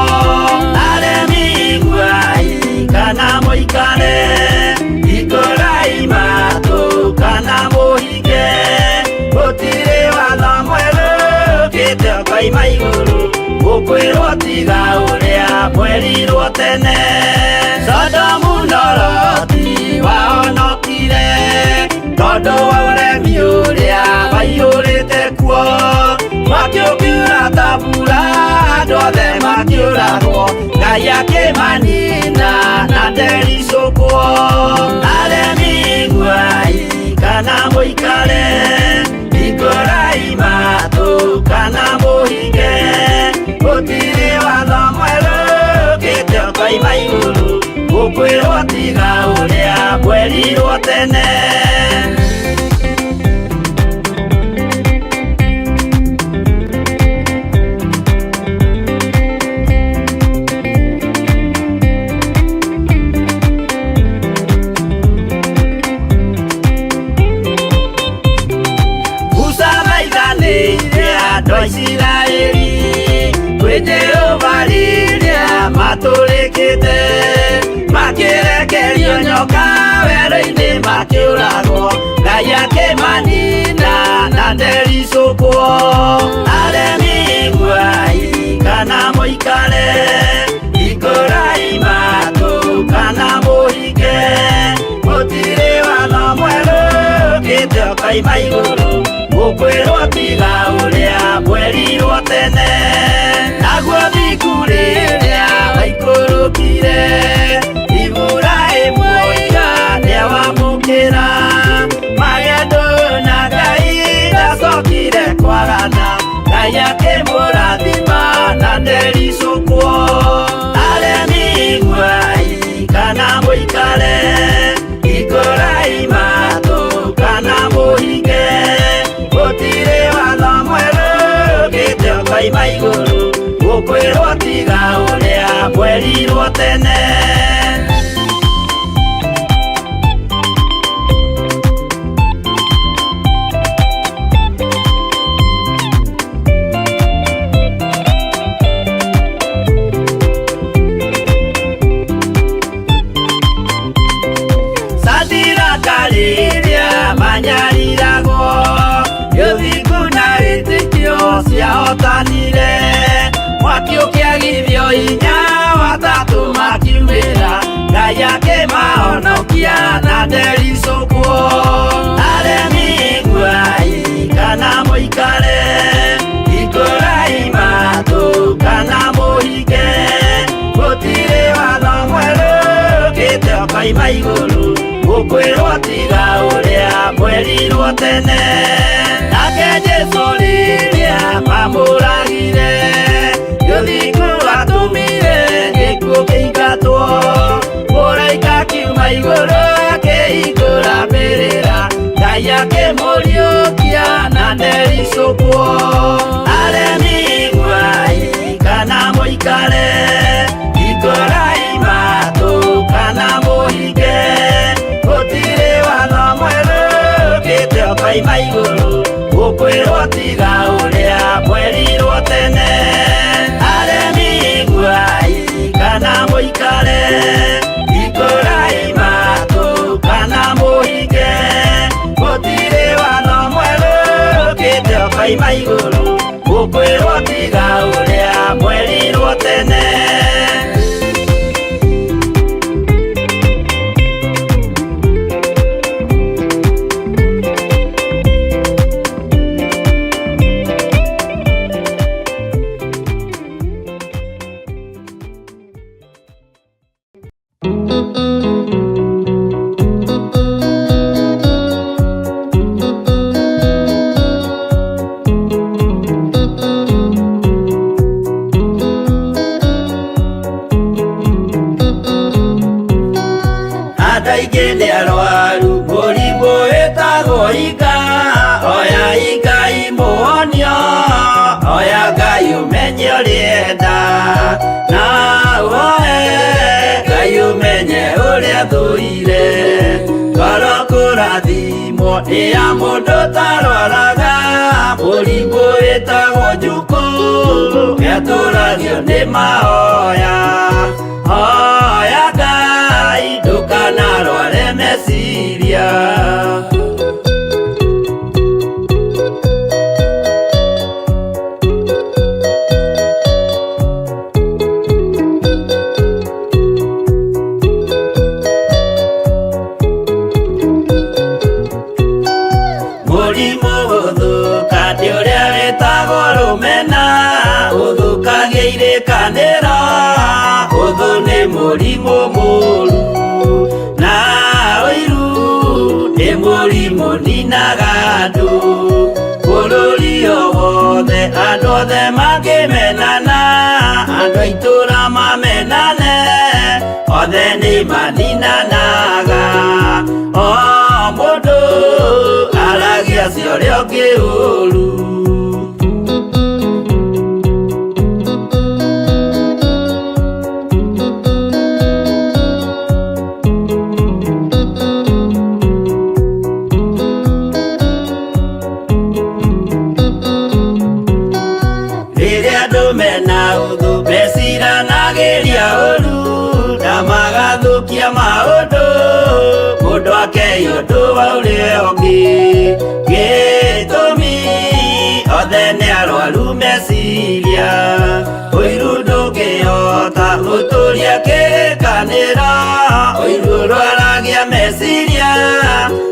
Aremi iguai kana mũikare, hingũrai matũ kana mũhinge, gũtirĩ watho mwerũ ũkĩte ũkoima igũrũ, mũkwĩrwo tiga ũrĩa mwerirwo tene. Sodomu na Loti wahonokire tondũ wa ũremi ũrĩa waiyũrĩte kuo, mwaki ũkiura ta mbura andũ othe makĩũragwo, Ngai akĩmanina na ndericũkwo. Aremi iguai kana mũikare, hingũrai matũ kana mũhinge, gũtirĩ watho mwerũ ũkĩte ũkoima igũrũ, mũkwĩrwo tiga ũrĩa mwerirwo tene. Musa thaithanĩire andũ a Isiraeli kwĩ Jehova rĩrĩa matũrĩkĩte, makĩrekerio nyoka werũ-inĩ makĩũragwo, Ngai akĩmanina na ndericũkwo. Aremi iguai kana mũikare, hingũrai matũ kana mũhinge, gũtirĩ watho mwerũ ũkĩte ũkoima igũrũ, mũkwĩrwo tiga ũrĩa mwerirwo tene. Naguo thingu rĩrĩa waikũrũkire, Iburahĩmu oiga nĩawamũkĩra, magendo na Ngai ndacokire kwagana, Ngai akĩmũrathima na ndericũkwo. Aremi iguai kana mũikare, hingũrai matũ kana mũhinge, gũtirĩ watho mwerũ ũkĩte ũkoima igũrũ, mũkwĩrwo tiga ũrĩa mwerirwo tene. Sadiraka rĩrĩa manyariragwo, gĩthingu na wĩtĩkio ciahotanire, mwaki ũkĩagithio hinya watatũ makiumĩra, Ngai akĩmahonokia na ndericũkwo. Aremi ũkoima igũrũ gũkwĩrwo tiga ũrĩa mwerirwo tene nake Jesũ rĩrĩa mamũragire gĩthingu atũmire gĩkuũ kĩingatwo mũraika akiuma igũrũ akĩhingũra mbĩrĩra Ngai akĩmũriũkia na ndericũkwo aremi iguai kana mũikare hingũrai matũ kana mũhinge gũtirĩ watho mwerũ ũkĩte ũkoima igũrũ gũkwĩrwo tiga ũrĩa mwerirwo tene aremi iguai kana mũikare hingũrai matũ kana mũhinge gũtirĩ watho mwerũ ũkĩte ũkoima igũrũ gũkwĩrwo tiga ũrĩa mwerirwo tene. Andũ aingĩ nĩ arwaru mũrimũ wĩtagwo iga oya Ngai mũhonio oya Ngai ũmenye ũrĩa enda na ũhoe Ngai ũmenye ũrĩa thũire ngoro kũrathimwo nĩ ya mũndũ ũtarwaraga mũrimũ wĩtagwo njukũ nĩatũragio nĩ mahoya hoya Ngai ndũkanarware meciria. Mũrimũ gũthũka nĩ ũrĩa wĩtagwo rũmena ũthũkagia irĩkanĩro ũthũ nĩ mũrimũ mũru na ũiru nĩ mũrimũ ninaga andũ bũrũri o wothe andũ othe mangĩmenana andũ a itũũra mamenane othe nĩ maninanaga o mũndũ aragia cia ũrĩa ũngĩ ũru. Rĩrĩa andũ mena ũthũ meciranagĩria ũru na magathũkia maũndũ mũndũ akei ũndũ wa ũrĩa ũngĩ gĩtũmi othe nĩ arwaru meciria ũiru ndũngĩhota gũtũria kĩrĩkanĩro ũiru ũrwaragia meciria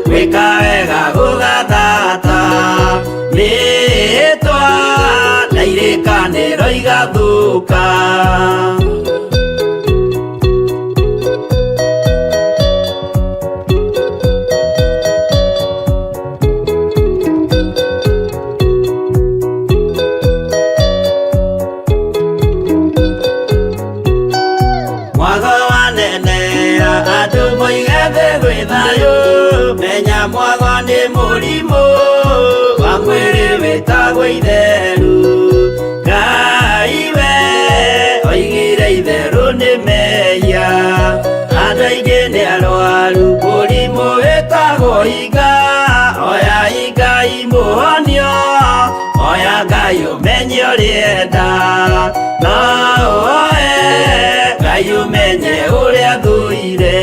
gwĩka wega gũgathata mĩhĩtwa na irĩkanĩro igathũka. Mwago wanenea andũ moige thĩ gwĩ thayũ menya mwago nĩ mũrimũ wa mwĩrĩ wĩtagwo itheru Ngai we oigire itherũ nĩ mehia andũ aingĩ nĩ arwaru mũrimũ wĩtagwo iga oya Ngai mũhonio oya Ngai ũmenye ũrĩa enda na ũhoe Ngai ũmenye ũrĩa thũire.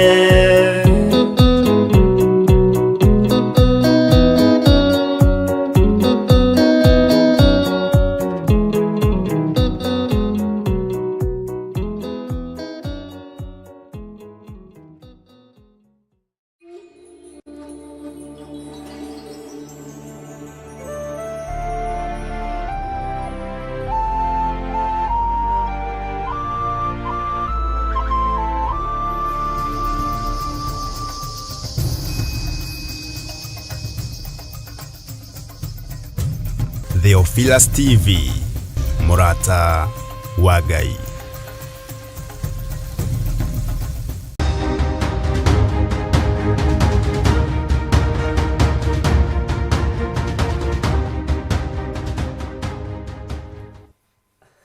Theophilus TV, mũrata wa Ngai.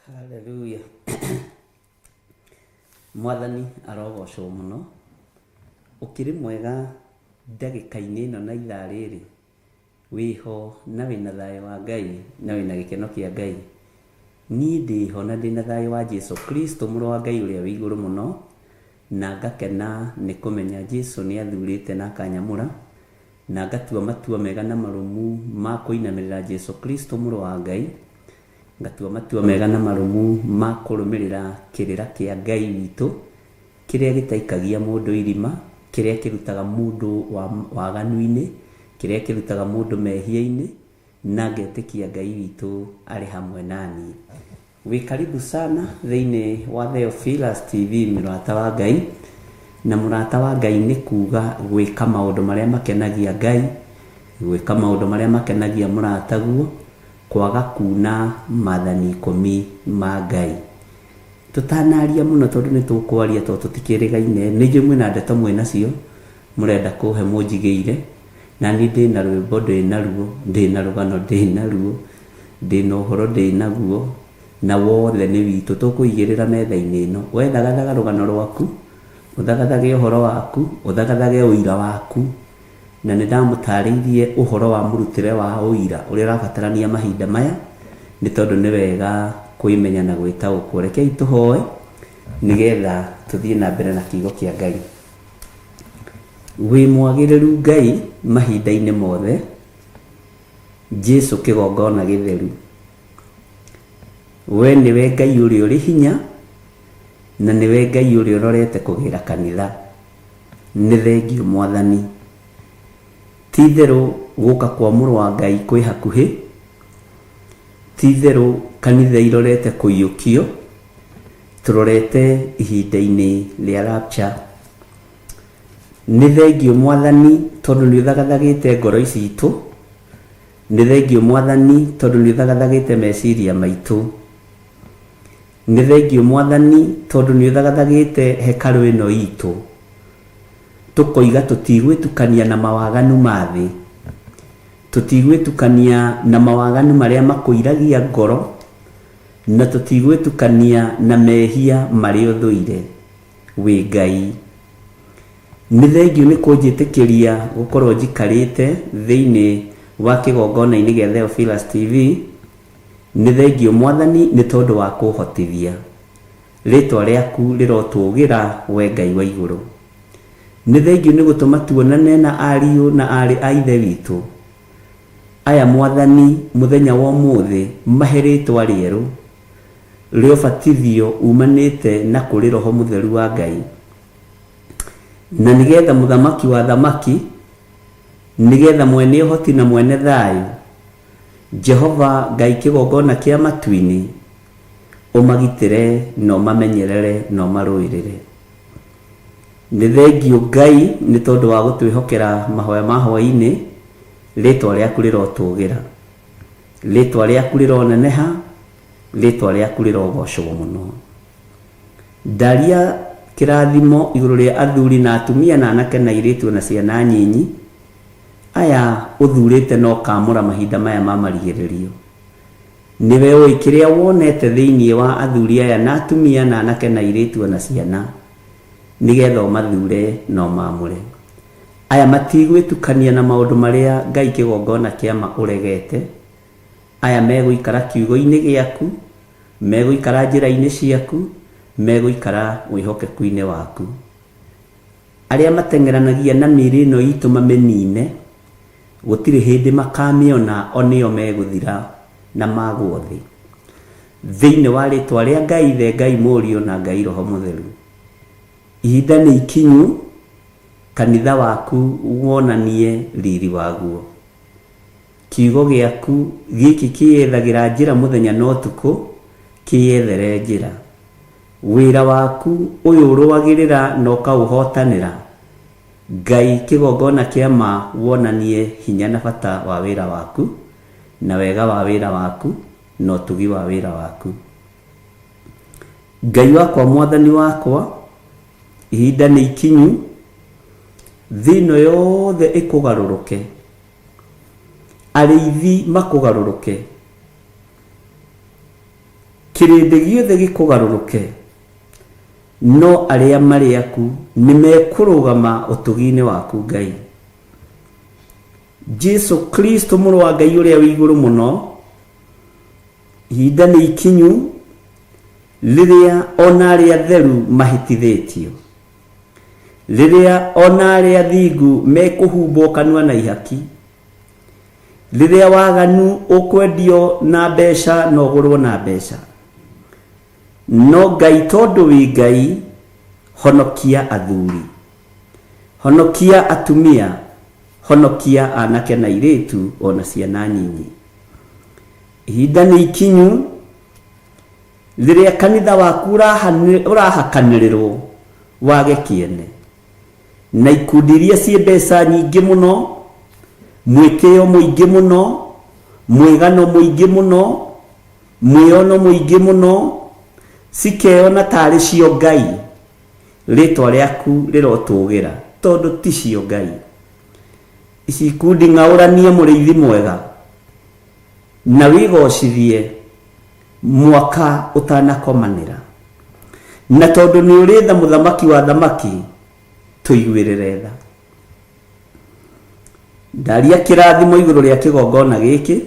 Haleluya. Mwathani arogocwo mũno. Ũkĩrĩ mwega ndagĩka-inĩ ĩno na ithaa rĩrĩ? Wĩho na wĩna thayũ wa Ngai na wĩna gĩkeno kĩa Ngai? Niĩ ndĩho na ndĩna thayũ wa Jesu Kristo mũrũ wa Ngai ũrĩa wĩ igũrũ mũno, na ngakena nĩ kũmenya Jesu nĩ athurĩte na akanyamũra, na ngatua matua mega na marũmu ma kũinamĩrĩra Jesu Kristo mũrũ wa Ngai, Ngatua matua mega na marũmu ma kũrũmĩrĩra kĩrĩra kĩa Ngai witũ, kĩrĩa gĩtaikagia mũndũ irima, kĩrĩa kĩrutaga mũndũ waganu-inĩ, kĩrĩa kĩrutaga mũndũ mehia-inĩ, na ngetĩkia Ngai witũ arĩ hamwe na niĩ. Wĩ karibu sana thĩinĩ wa Theophilus TV mũrata wa Ngai, na mũrata wa Ngai nĩ kuga gwĩka maũndũ marĩa makenagia Ngai, gwĩka maũndũ marĩa makenagia mũrataguo, Kwaga kuuna maathani ikũmi ma Ngai. Tũtanaria mũno tondũ nĩ tũkwaria tondũ tũtikĩrĩgaine, nĩ njũĩ mwĩna ndeto mwĩ nacio mũrenda kũhe mũnjigĩire, na niĩ ndĩna rwĩmbo ndĩ naruo, ndĩna rũgano ndĩ naruo, ndĩna ũhoro ndĩ naguo, na wothe nĩ witũ tũkũigĩrĩra metha-inĩ ĩno. We thagathaga rũgano rwaku, ũthagathage ũhoro waku, ũthagathage ũira waku. Na nĩ ndamũtaarĩirie ũhoro wa mũrutĩre wa ũira ũrĩa ũrabatarania mahinda maya, nĩ tondũ nĩ wega kwĩmenya na gwĩtaũkwo. Rekei tũhoe nĩgetha tũthiĩ na mbere na kiugo kĩa Ngai. Wĩ mwagĩrĩru Ngai mahinda-inĩ mothe, Jesu kĩgongona gĩtheru. We nĩwe Ngai ũrĩa ũrĩ hinya, na nĩwe Ngai ũrĩa ũrorete kũgĩra kanitha. Nĩ thengiũ Mwathani. Ti-itherũ gũka kwa Mũrũ wa Ngai kwĩ hakuhĩ, ti-itherũ kanitha irorete kũiyũkio, tũrorete ihinda-inĩ rĩa rapture. Nĩ thengiũ Mwathani tondũ nĩ ũthagathagĩte ngoro citũ, nĩ thengiũ Mwathani tondũ nĩ ũthagathagĩte meciria maitũ. Nĩ thengiũ Mwathani tondũ nĩ ũthagathagĩte hekarũ ĩno itũ, tũkoiga tũtigwĩtukania na mawaganu ma thĩ, tũtigwĩtukania na mawaganu marĩa makũiragia ngoro, na tũtigwĩtukania na mehia marĩa ũthũire. Wĩ Ngai. Nĩ thengiũ nĩ kũnjĩtĩkĩria gũkorwo njikarĩte thĩinĩ wa kĩgongona-inĩ gĩa Theophilus TV, Nĩ thengiũ Mwathani nĩ tondũ wa kũhotithia. Rĩtwa rĩaku rĩrotũgĩra we Ngai wa igũrũ. Nĩ thengiũ nĩ gũtũma tuonane na ariũ na aarĩ a ithe witũ. Aya Mwathani mũthenya wa ũmũthĩ mahe rĩtwa rĩerũ rĩa ũbatithio umanĩte na kũrĩ Roho Mũtheru wa Ngai. Na nĩgetha Mũthamaki wa athamaki, nĩgetha mwene ũhoti na mwene thayũ, Jehova Ngai kĩgongona kĩa matu-inĩ, ũmagitĩre na ũmamenyerere na ũmarũĩrĩre. Nĩ thengiũ Ngai nĩ tondũ wa gũtwĩhokera mahoya ma hwaĩ-inĩ, rĩtwa rĩaku rĩrotũgĩra. Rĩtwa rĩaku rĩroneneha, rĩtwa rĩaku rĩrogocwo mũno. Ndaria kĩrathimo igũrũ rĩa athuri na atumia na anake na airĩtu ona ciana nyinyi, Aya ũthurĩte na ũkaamũra mahinda maya ma marigĩrĩrio. Nĩwe ũĩ kĩrĩa wonete thĩinĩ wa athuri aya na atumia na anake na airĩtu o na ciana, nĩgetha ũmathure na ũmaamũre. Aya matigwĩtukania na maũndũ marĩa Ngai kĩgongona kĩa ma ũregete. Aya megũikara kiugo-inĩ gĩaku, megũikara njĩra-inĩ ciaku, megũikara wĩhokeku-inĩ waku. Arĩa mateng'eranagia na mĩĩrĩ ĩno itũ mamĩnine, gũtirĩ hĩndĩ makamĩona, o nĩo megũthira na magwo thĩ. Thĩinĩ wa rĩtwa rĩa Ngai Ithe, Ngai Mũriũ na Ngai Roho Mũtheru. Ihinda nĩ ikinyu kanitha waku wonanie riri waguo. Kiugo gĩaku gĩkĩ kĩyethagĩra njĩra mũthenya na ũtukũ, kĩyethere njĩra. Wĩra waku ũyũ ũrũagĩrĩra na ũkaũhotanĩra, Ngai kĩgongona kĩa ma wonanie hinya na bata wa wĩra waku, na wega wa wĩra waku na ũtugi wa wĩra waku. Ngai wakwa mwathani wakwa, ihinda nĩ ikinyu, thĩ ĩno yothe ĩkũgarũrũke, arĩithi makũgarũrũke, kĩrĩndĩ gĩothe gĩkũgarũrũke, no arĩa marĩ aku nĩ mekũrũgama ũtugi-inĩ waku Ngai. Jesu Kristo mũrũ wa Ngai ũrĩa wĩ igũrũ mũno, ihinda nĩ ikinyu rĩrĩa ona arĩa atheru mahĩtithĩtio, rĩrĩa ona arĩa athingu mekũhumbwo kanua na ihaki, rĩrĩa waganu ũkwendio na mbeca na ũgũrwo na mbeca. No Ngai tondũ wĩ Ngai, honokia athuri, honokia atumia, honokia anake na airĩtu ona ciana nyinyi. Ihinda nĩ ikinyu rĩrĩa kanitha waku ũrahakanĩrĩrwo wage kĩene na ikundi iria ciĩ mbeca nyingĩ mũno, mwĩtĩo mũingĩ mũno, mwĩgano mũingĩ mũno, mwĩono mũingĩ mũno, cikeyona tarĩ cio Ngai. Rĩtwa rĩaku rĩrotũgĩra tondũ ti cio Ngai. Ici ikundi ng'aũranie mũrĩithi mwega na wĩgocithie mwaka ũtanakomanĩra. Na tondũ nĩ ũrĩ tha mũthamaki wa thamaki, tũiguĩrĩre tha. Ndaria kĩrathimo igũrũ rĩa kĩgongona gĩkĩ,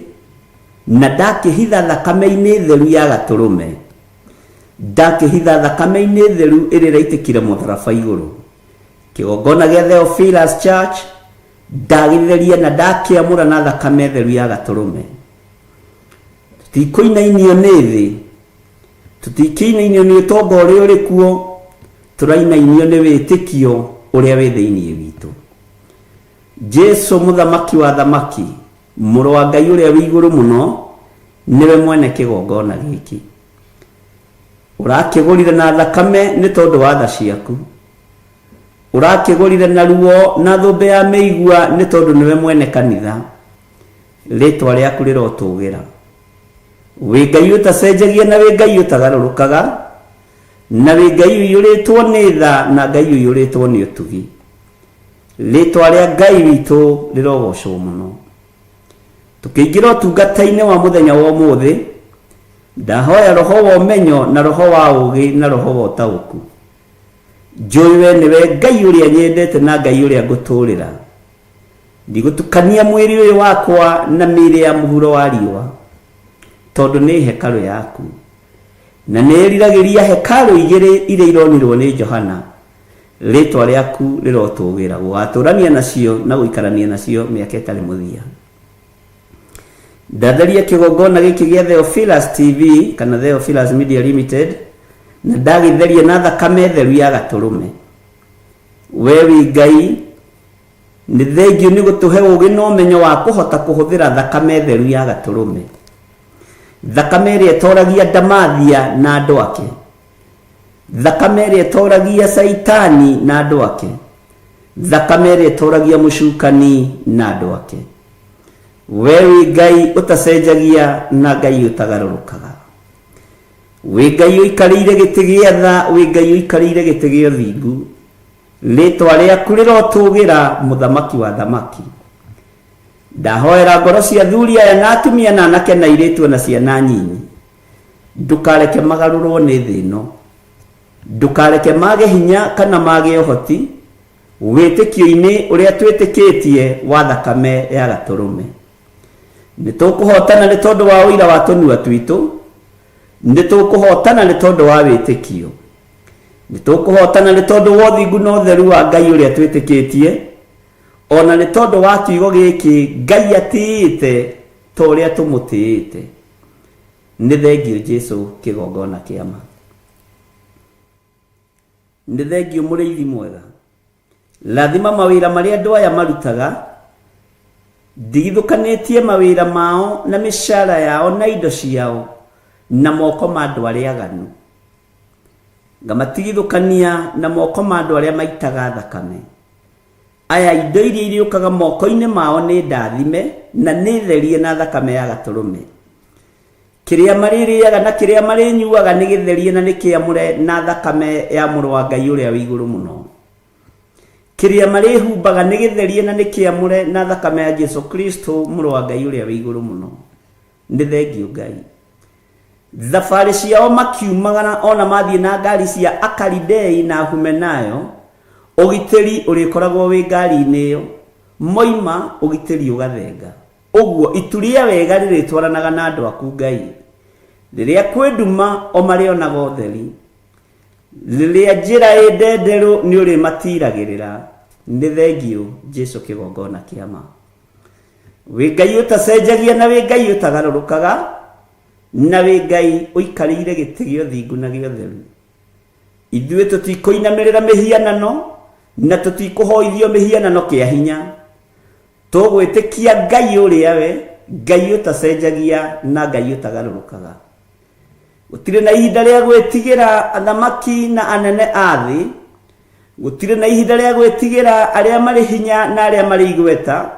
na ndakĩhitha thakame-inĩ theru ya gatũrũme. Ndakĩhitha thakame-inĩ theru ĩrĩa ĩraitĩkire mũtharaba igũrũ. Kĩgongona gĩa Theophilus Church ndagĩtheria na ndakĩamũra na thakame theru ya gatũrũme. Tũtikũinainio nĩ thĩ, tũtikĩinainio nĩ ũtonga ũrĩa ũrĩ kuo, tũrainainio nĩ wĩtĩkio ũrĩa wĩ thĩinĩ witũ. Jesu mũthamaki wa thamaki, mũrũ wa Ngai ũrĩa wĩ igũrũ mũno, nĩwe mwene kĩgongona gĩkĩ. Ũrakĩgũrire na thakame nĩ tondũ wa tha ciaku. Ũrakĩgũrire na ruo na thũmbĩ ya mĩigua nĩ tondũ nĩwe mwene kanitha. Rĩtwa rĩaku rĩrotũgĩra. Wĩ Ngai ũtacenjagia na wĩ Ngai ũtagarũrũkaga, na wĩ Ngai ũiyũrĩtwo nĩ tha na Ngai ũiyũrĩtwo nĩ ũtugi. Rĩtwa rĩa Ngai witũ rĩrogocwo mũno. Tũkĩingĩra ũtungata-inĩ wa mũthenya wa ũmũthĩ, ndahoya roho wa ũmenyo na roho wa ũũgĩ na roho wa ũtaũku. Njũĩ we nĩwe Ngai ũrĩa nyendete na Ngai ũrĩa ngũtũũrĩra. Ndigũtukania mwĩrĩ ũyũ wakwa na mĩĩrĩ ya mũhuro wa riũa, tondũ nĩ hekarũ yaku. Na nĩĩriragĩria hekarũ igĩrĩ iria ironirwo nĩ Johana, rĩtwa rĩaku rĩrotũgĩra, gũgatũrania nacio na gũikarania nacio mĩaka ĩtarĩ mũthia. Ndatheria kĩgongona gĩkĩ gĩa Theophilus TV kana Theophilus Media Limited na ndagĩtheria na thakame theru ya gatũrũme. We wĩ Ngai, nĩ thengiũ nĩ gũtũhe ũũgĩ na ũmenyo wa kũhota kũhũthĩra thakame theru ya gatũrũme. Thakame ĩrĩa ĩtoragia ndamathia na andũ ake. Thakame ĩrĩa ĩtoragia Caitani na andũ ake. Thakame ĩrĩa ĩtoragia mũcukani na andũ ake. We wĩ Ngai ũtacenjagia na Ngai ũtagarũrũkaga. Wĩ Ngai ũikarĩire gĩtĩ gĩa tha, wĩ Ngai ũikarĩire gĩtĩ gĩa ũthingu. Rĩtwa rĩaku rĩrotũgĩra, Mũthamaki wa thamaki. Ndahoera ngoro cia athuri aya na atumia na anake na airĩtu na ciana nyinyi. Ndũkareke magarũrwo nĩ thĩ ĩno. Ndũkareke mage hinya kana mage ũhoti wĩtĩkio-inĩ ũrĩa twĩtĩkĩtie wa thakame ya gatũrũme. Nĩ tũkũhotana nĩ tondũ wa ũira wa tũnua twitũ, nĩ tũkũhotana nĩ tondũ wa wĩtĩkio. Nĩ tũkũhotana nĩ tondũ wa ũthingu na ũtheru wa Ngai ũrĩa twĩtĩkĩtie, ona nĩ tondũ wa kiugo gĩkĩ Ngai atĩĩte ta ũrĩa tũmũtĩĩte. Nĩ thengiũ Jesu kĩgongona kĩa ma. Nĩ thengiũ mũrĩithi mwega. Rathima mawĩra marĩa andũ aya marutaga, ndigithũkanĩtie mawĩra mao na mĩcara yao na indo ciao na moko ma andũ arĩa aganu. Ngamatigithũkania na moko ma andũ arĩa maitaga thakame. Aya indo iria irĩũkaga moko-inĩ mao nĩ ndathime na nĩ therie na thakame ya gatũrũme. Kĩrĩa marĩrĩaga na kĩrĩa marĩnyuaga nĩ gĩtherie na nĩ kĩamũre na thakame ya Mũrũ wa Ngai ũrĩa wĩ igũrũ mũno. Kĩrĩa marĩhumbaga nĩ gĩtherie na nĩ kĩamũre na thakame ya Jesu Kristo Mũrũ wa Ngai ũrĩa wĩ igũrũ mũno. Nĩ thengiũ Ngai. Thabarĩ ciao makiumagara ona mathiĩ na ngari cia Akalidei na Humenayo, ũgitĩri ũrĩkoragwo wĩ ngari-inĩ ĩyo. Moima, ũgitĩri ũgathenga. Ũguo, itu rĩa wega rĩrĩtwaranaga na andũ aku Ngai. Rĩrĩa kwĩ nduma, o marĩonaga ũtheri. Rĩrĩa njĩra ĩ ndenderũ nĩ ũrĩmatiragĩrĩra. Nĩ thengiũ Jesu kĩgongona kĩa ma. Wĩ Ngai ũtacenjagia na wĩ Ngai ũtagarũrũkaga, na wĩ Ngai ũikarĩire gĩtĩ gĩa ũthingu na gĩa ũtheru. Ithuĩ tũtikũinamĩrĩra mĩhianano na tũtikũhoithio mĩhianano kĩa hinya. Tũgwĩtĩkia Ngai ũrĩa we, Ngai ũtacenjagia na Ngai ũtagarũrũkaga. Gũtirĩ na ihinda rĩa gwĩtigĩra athamaki na anene a thĩ. Gũtirĩ na ihinda rĩa gwĩtigĩra arĩa marĩ hinya na arĩa marĩ igweta.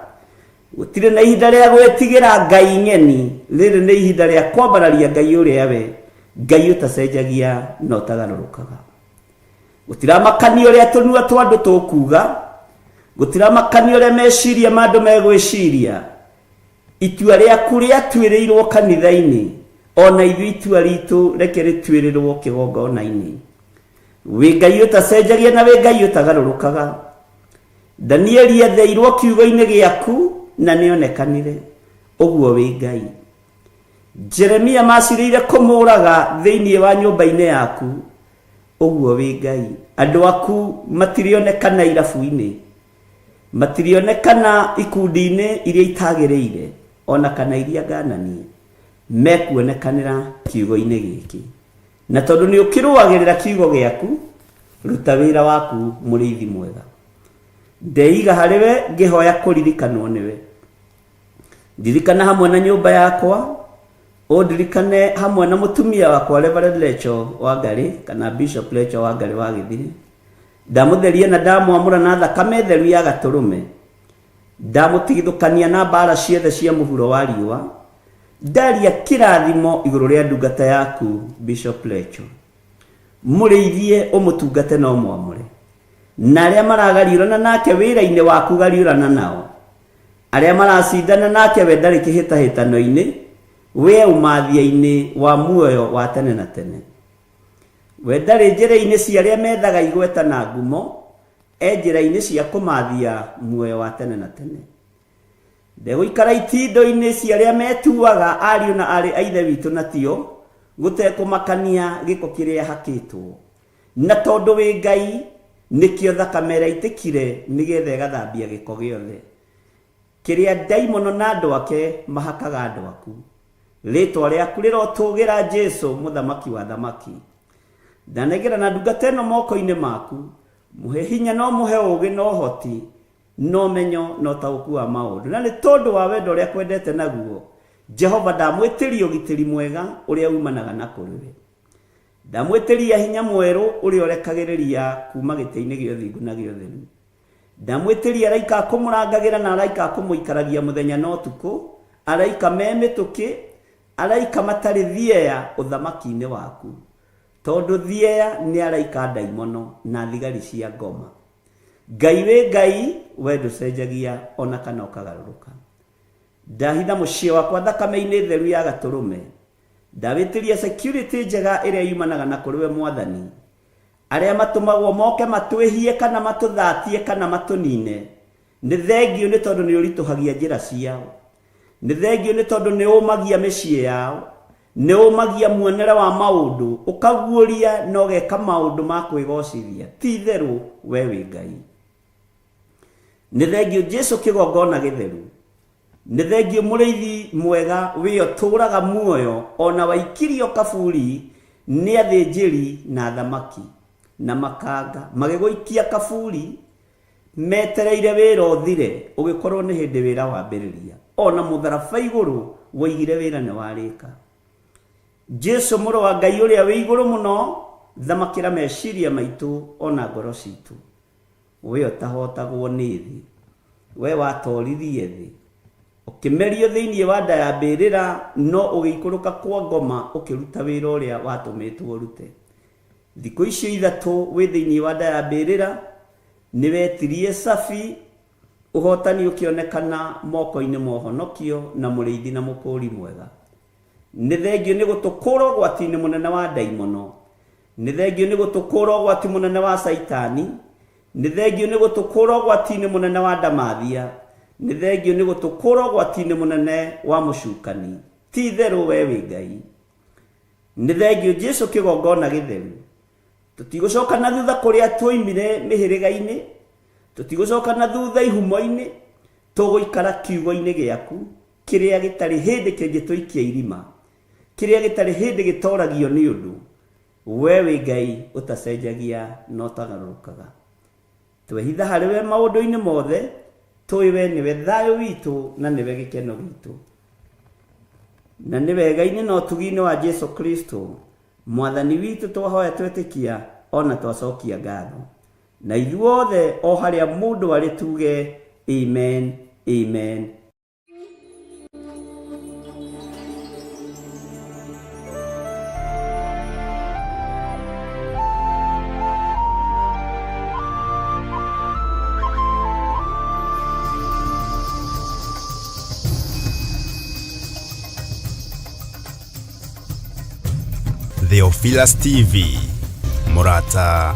Gũtirĩ na ihinda rĩa gwĩtigĩra ngai ng'eni. Rĩrĩ nĩ ihinda rĩa kwambararia Ngai ũrĩa we, Ngai ũtacenjagia na ũtagarũrũkaga. Gũtiramakania ũrĩa tũnua twa andũ tũkuuga. Gũtiramakania ũrĩa meciria ma andũ megwĩciria. Itua rĩaku rĩatuĩrĩirwo kanitha-inĩ, o na ithuĩ itua ritũ reke rĩtuĩrĩrwo kĩgongona-inĩ. Wĩ Ngai ũtacenjagia na wĩ Ngai ũtagarũrũkaga. Danieli etheirwo kiugo-inĩ gĩaku na nĩonekanire. Ũguo wĩ Ngai. Jeremia macirĩire kũmũraga thĩinĩ wa nyũmba-inĩ yaku. Ũguo wĩ Ngai. Andũ aku matirĩonekana irabu-inĩ. Matirĩonekana ikundi-inĩ iria itagĩrĩire ona kana iria ngananie. Mekuonekanĩra kiugo-inĩ gĩkĩ. Na tondũ nĩ ũkĩrũagĩrĩra kiugo gĩaku, ruta wĩra waku mũrĩithi mwega. Ndeiga harĩ we ngĩhoya kũririkanwo nĩwe. Ndirikana hamwe na nyũmba yakwa, ũndirikane hamwe na mũtumia wakwa Reverend Lecho Wangarĩ kana Bishop Lecho Wangarĩ wa Gĩthiri. Ndamũtheria na ndamwamũra na thakame theru ya gatũrũme. Ndamũtigithũkania na mbaara ciothe cia mũhuro wa riũa. Ndaria kĩrathimo igũrũ rĩa ndungata yaku Bishop Lecho. Mũrĩithie ũmũtungate na ũmwamũre. Na arĩa maragariũrana nake wĩra-inĩ waku gariũrana nao. Arĩa maracindana nake we ndarĩ kĩhĩtahĩtano-inĩ, we e ũmathia-inĩ wa muoyo wa tene na tene. We ndarĩ njĩra-inĩ cia arĩa methaga igweta na ngumo, e njĩra-inĩ cia kũmathia muoyo wa tene na tene. Ndegũikara itindo-inĩ cia arĩa metuaga ariũ na aarĩ a Ithe witũ na tio, gũtekũmakania gĩko kĩrĩa hakĩtwo. Na tondũ wĩ Ngai, nĩkĩo thakame ĩraitĩkire nĩgetha ĩgathambia gĩko gĩothe kĩrĩa ndaimono na andũ ake mahakaga andũ aku. Rĩtwa rĩaku rĩrotũgĩra Jesu, Mũthamaki wa athamaki. Ndanengerana ndungata ĩno moko-inĩ maku, mũhe hinya na ũmũhe ũũgĩ na ũhoti na ũmenyo na ũtaũku wa maũndũ. Na nĩ tondũ wa wendo ũrĩa akwendete naguo, Jehova ndamwĩtĩria ũgitĩri mwega ũrĩa umanaga na kũrĩ we. Ndamwĩtĩria hinya mwerũ ũrĩa ũrekagĩrĩria kuuma gĩtĩ-inĩ gĩa ũthingu na gĩa ũtheru. Ndamwĩtĩria araika a kũmũrangagĩra na araika a kũmũikaragia mũthenya na ũtukũ, araika me mĩtũkĩ, araika matarĩ thieya ũthamaki-inĩ waku. Tondũ thieya nĩ araika a ndaimono na thigari cia ngoma. Ngai wĩ Ngai, we ndũcenjagia o na kana ũkagarũrũka. Ndahitha mũciĩ wakwa thakame-inĩ theru ya Gatũrũme. Ndawĩtĩria security njega ĩrĩa yumanaga na kũrĩ we Mwathani. Arĩa matũmagwo moke matwĩhie kana matũthatie kana matũnine, nĩ thengiũ nĩ tondũ nĩ ũritũhagia njĩra ciao. Nĩ thengiũ nĩ tondũ nĩ ũmagia mĩciĩ yao. Nĩ ũmagia muonere wa maũndũ, ũkaguũria na ũgeka maũndũ ma kwĩgocithia. Ti itherũ we wĩ Ngai. Nĩ thengiũ Jesu kĩgongona gĩtheru. Nĩ thengiũ mũrĩithi mwega wĩ ũtũũraga muoyo o na waikirio kaburi nĩ athĩnjĩri na athamaki na makanga magĩgũikia kaburi metereire wĩra ũthire ũgĩkorwo nĩ hĩndĩ wĩra wambĩrĩria o na mũtharaba igũrũ woigire wĩra nĩ warĩka. Jesu mũrũ wa Ngai ũrĩa wĩ igũrũ mũno thamakĩra meciria maitũ o na ngoro citũ. We ũtahotagwo nĩ thĩ, we watoririe thĩ, ũkĩmerio thĩinĩ wa nda ya mbĩrĩra, no ũgĩikũrũka kwa ngoma ũkĩruta wĩra ũrĩa watũmĩtwo ũrute. Thikũ icio ithatũ wĩ thĩinĩ wa nda ya mbĩrĩra, nĩ wetirie cabi, ũhotani ũkĩonekana moko-inĩ ma ũhonokio na mũrĩithi na mũkũri mwega. Nĩ thengio nĩ gũtũkũra ũgwati-inĩ mũnene wa ndaimono, nĩ thengio nĩ gũtũkũra ũgwati mũnene wa Caitani, nĩ thengio nĩ gũtũkũra ũgwati-inĩ mũnene wa ndamathia, nĩ thengio nĩ gũtũkũra ũgwati-inĩ mũnene wa mũcukani. Ti itherũ we wĩ Ngai. Nĩ thengio Jesu kĩgongona gĩtheru. Tũtigũcoka na thutha kũrĩa twoimire mĩhĩrĩga-inĩ, tũtigũcoka na thutha ihumo-inĩ, tũgũikara kiugo-inĩ gĩaku, kĩrĩa gĩtarĩ hĩndĩ kĩngĩtũikia irima, kĩrĩa gĩtarĩ hĩndĩ gĩtoragio nĩ ũndũ. We wĩ Ngai ũtacenjagia na ũtagarũrũkaga. Twehitha harĩ we maũndũ-inĩ mothe, tũĩ we nĩwe thayũ witũ na nĩwe gĩkeno gitũ. Na nĩ wega-inĩ na ũtugi-inĩ wa Jesu Kristo, Mwathani witũ, twahoya twetĩkia ona twacokia ngatho. Na ithuothe o harĩa mũndũ arĩ tuge amen, amen. Theophilus TV, mũrata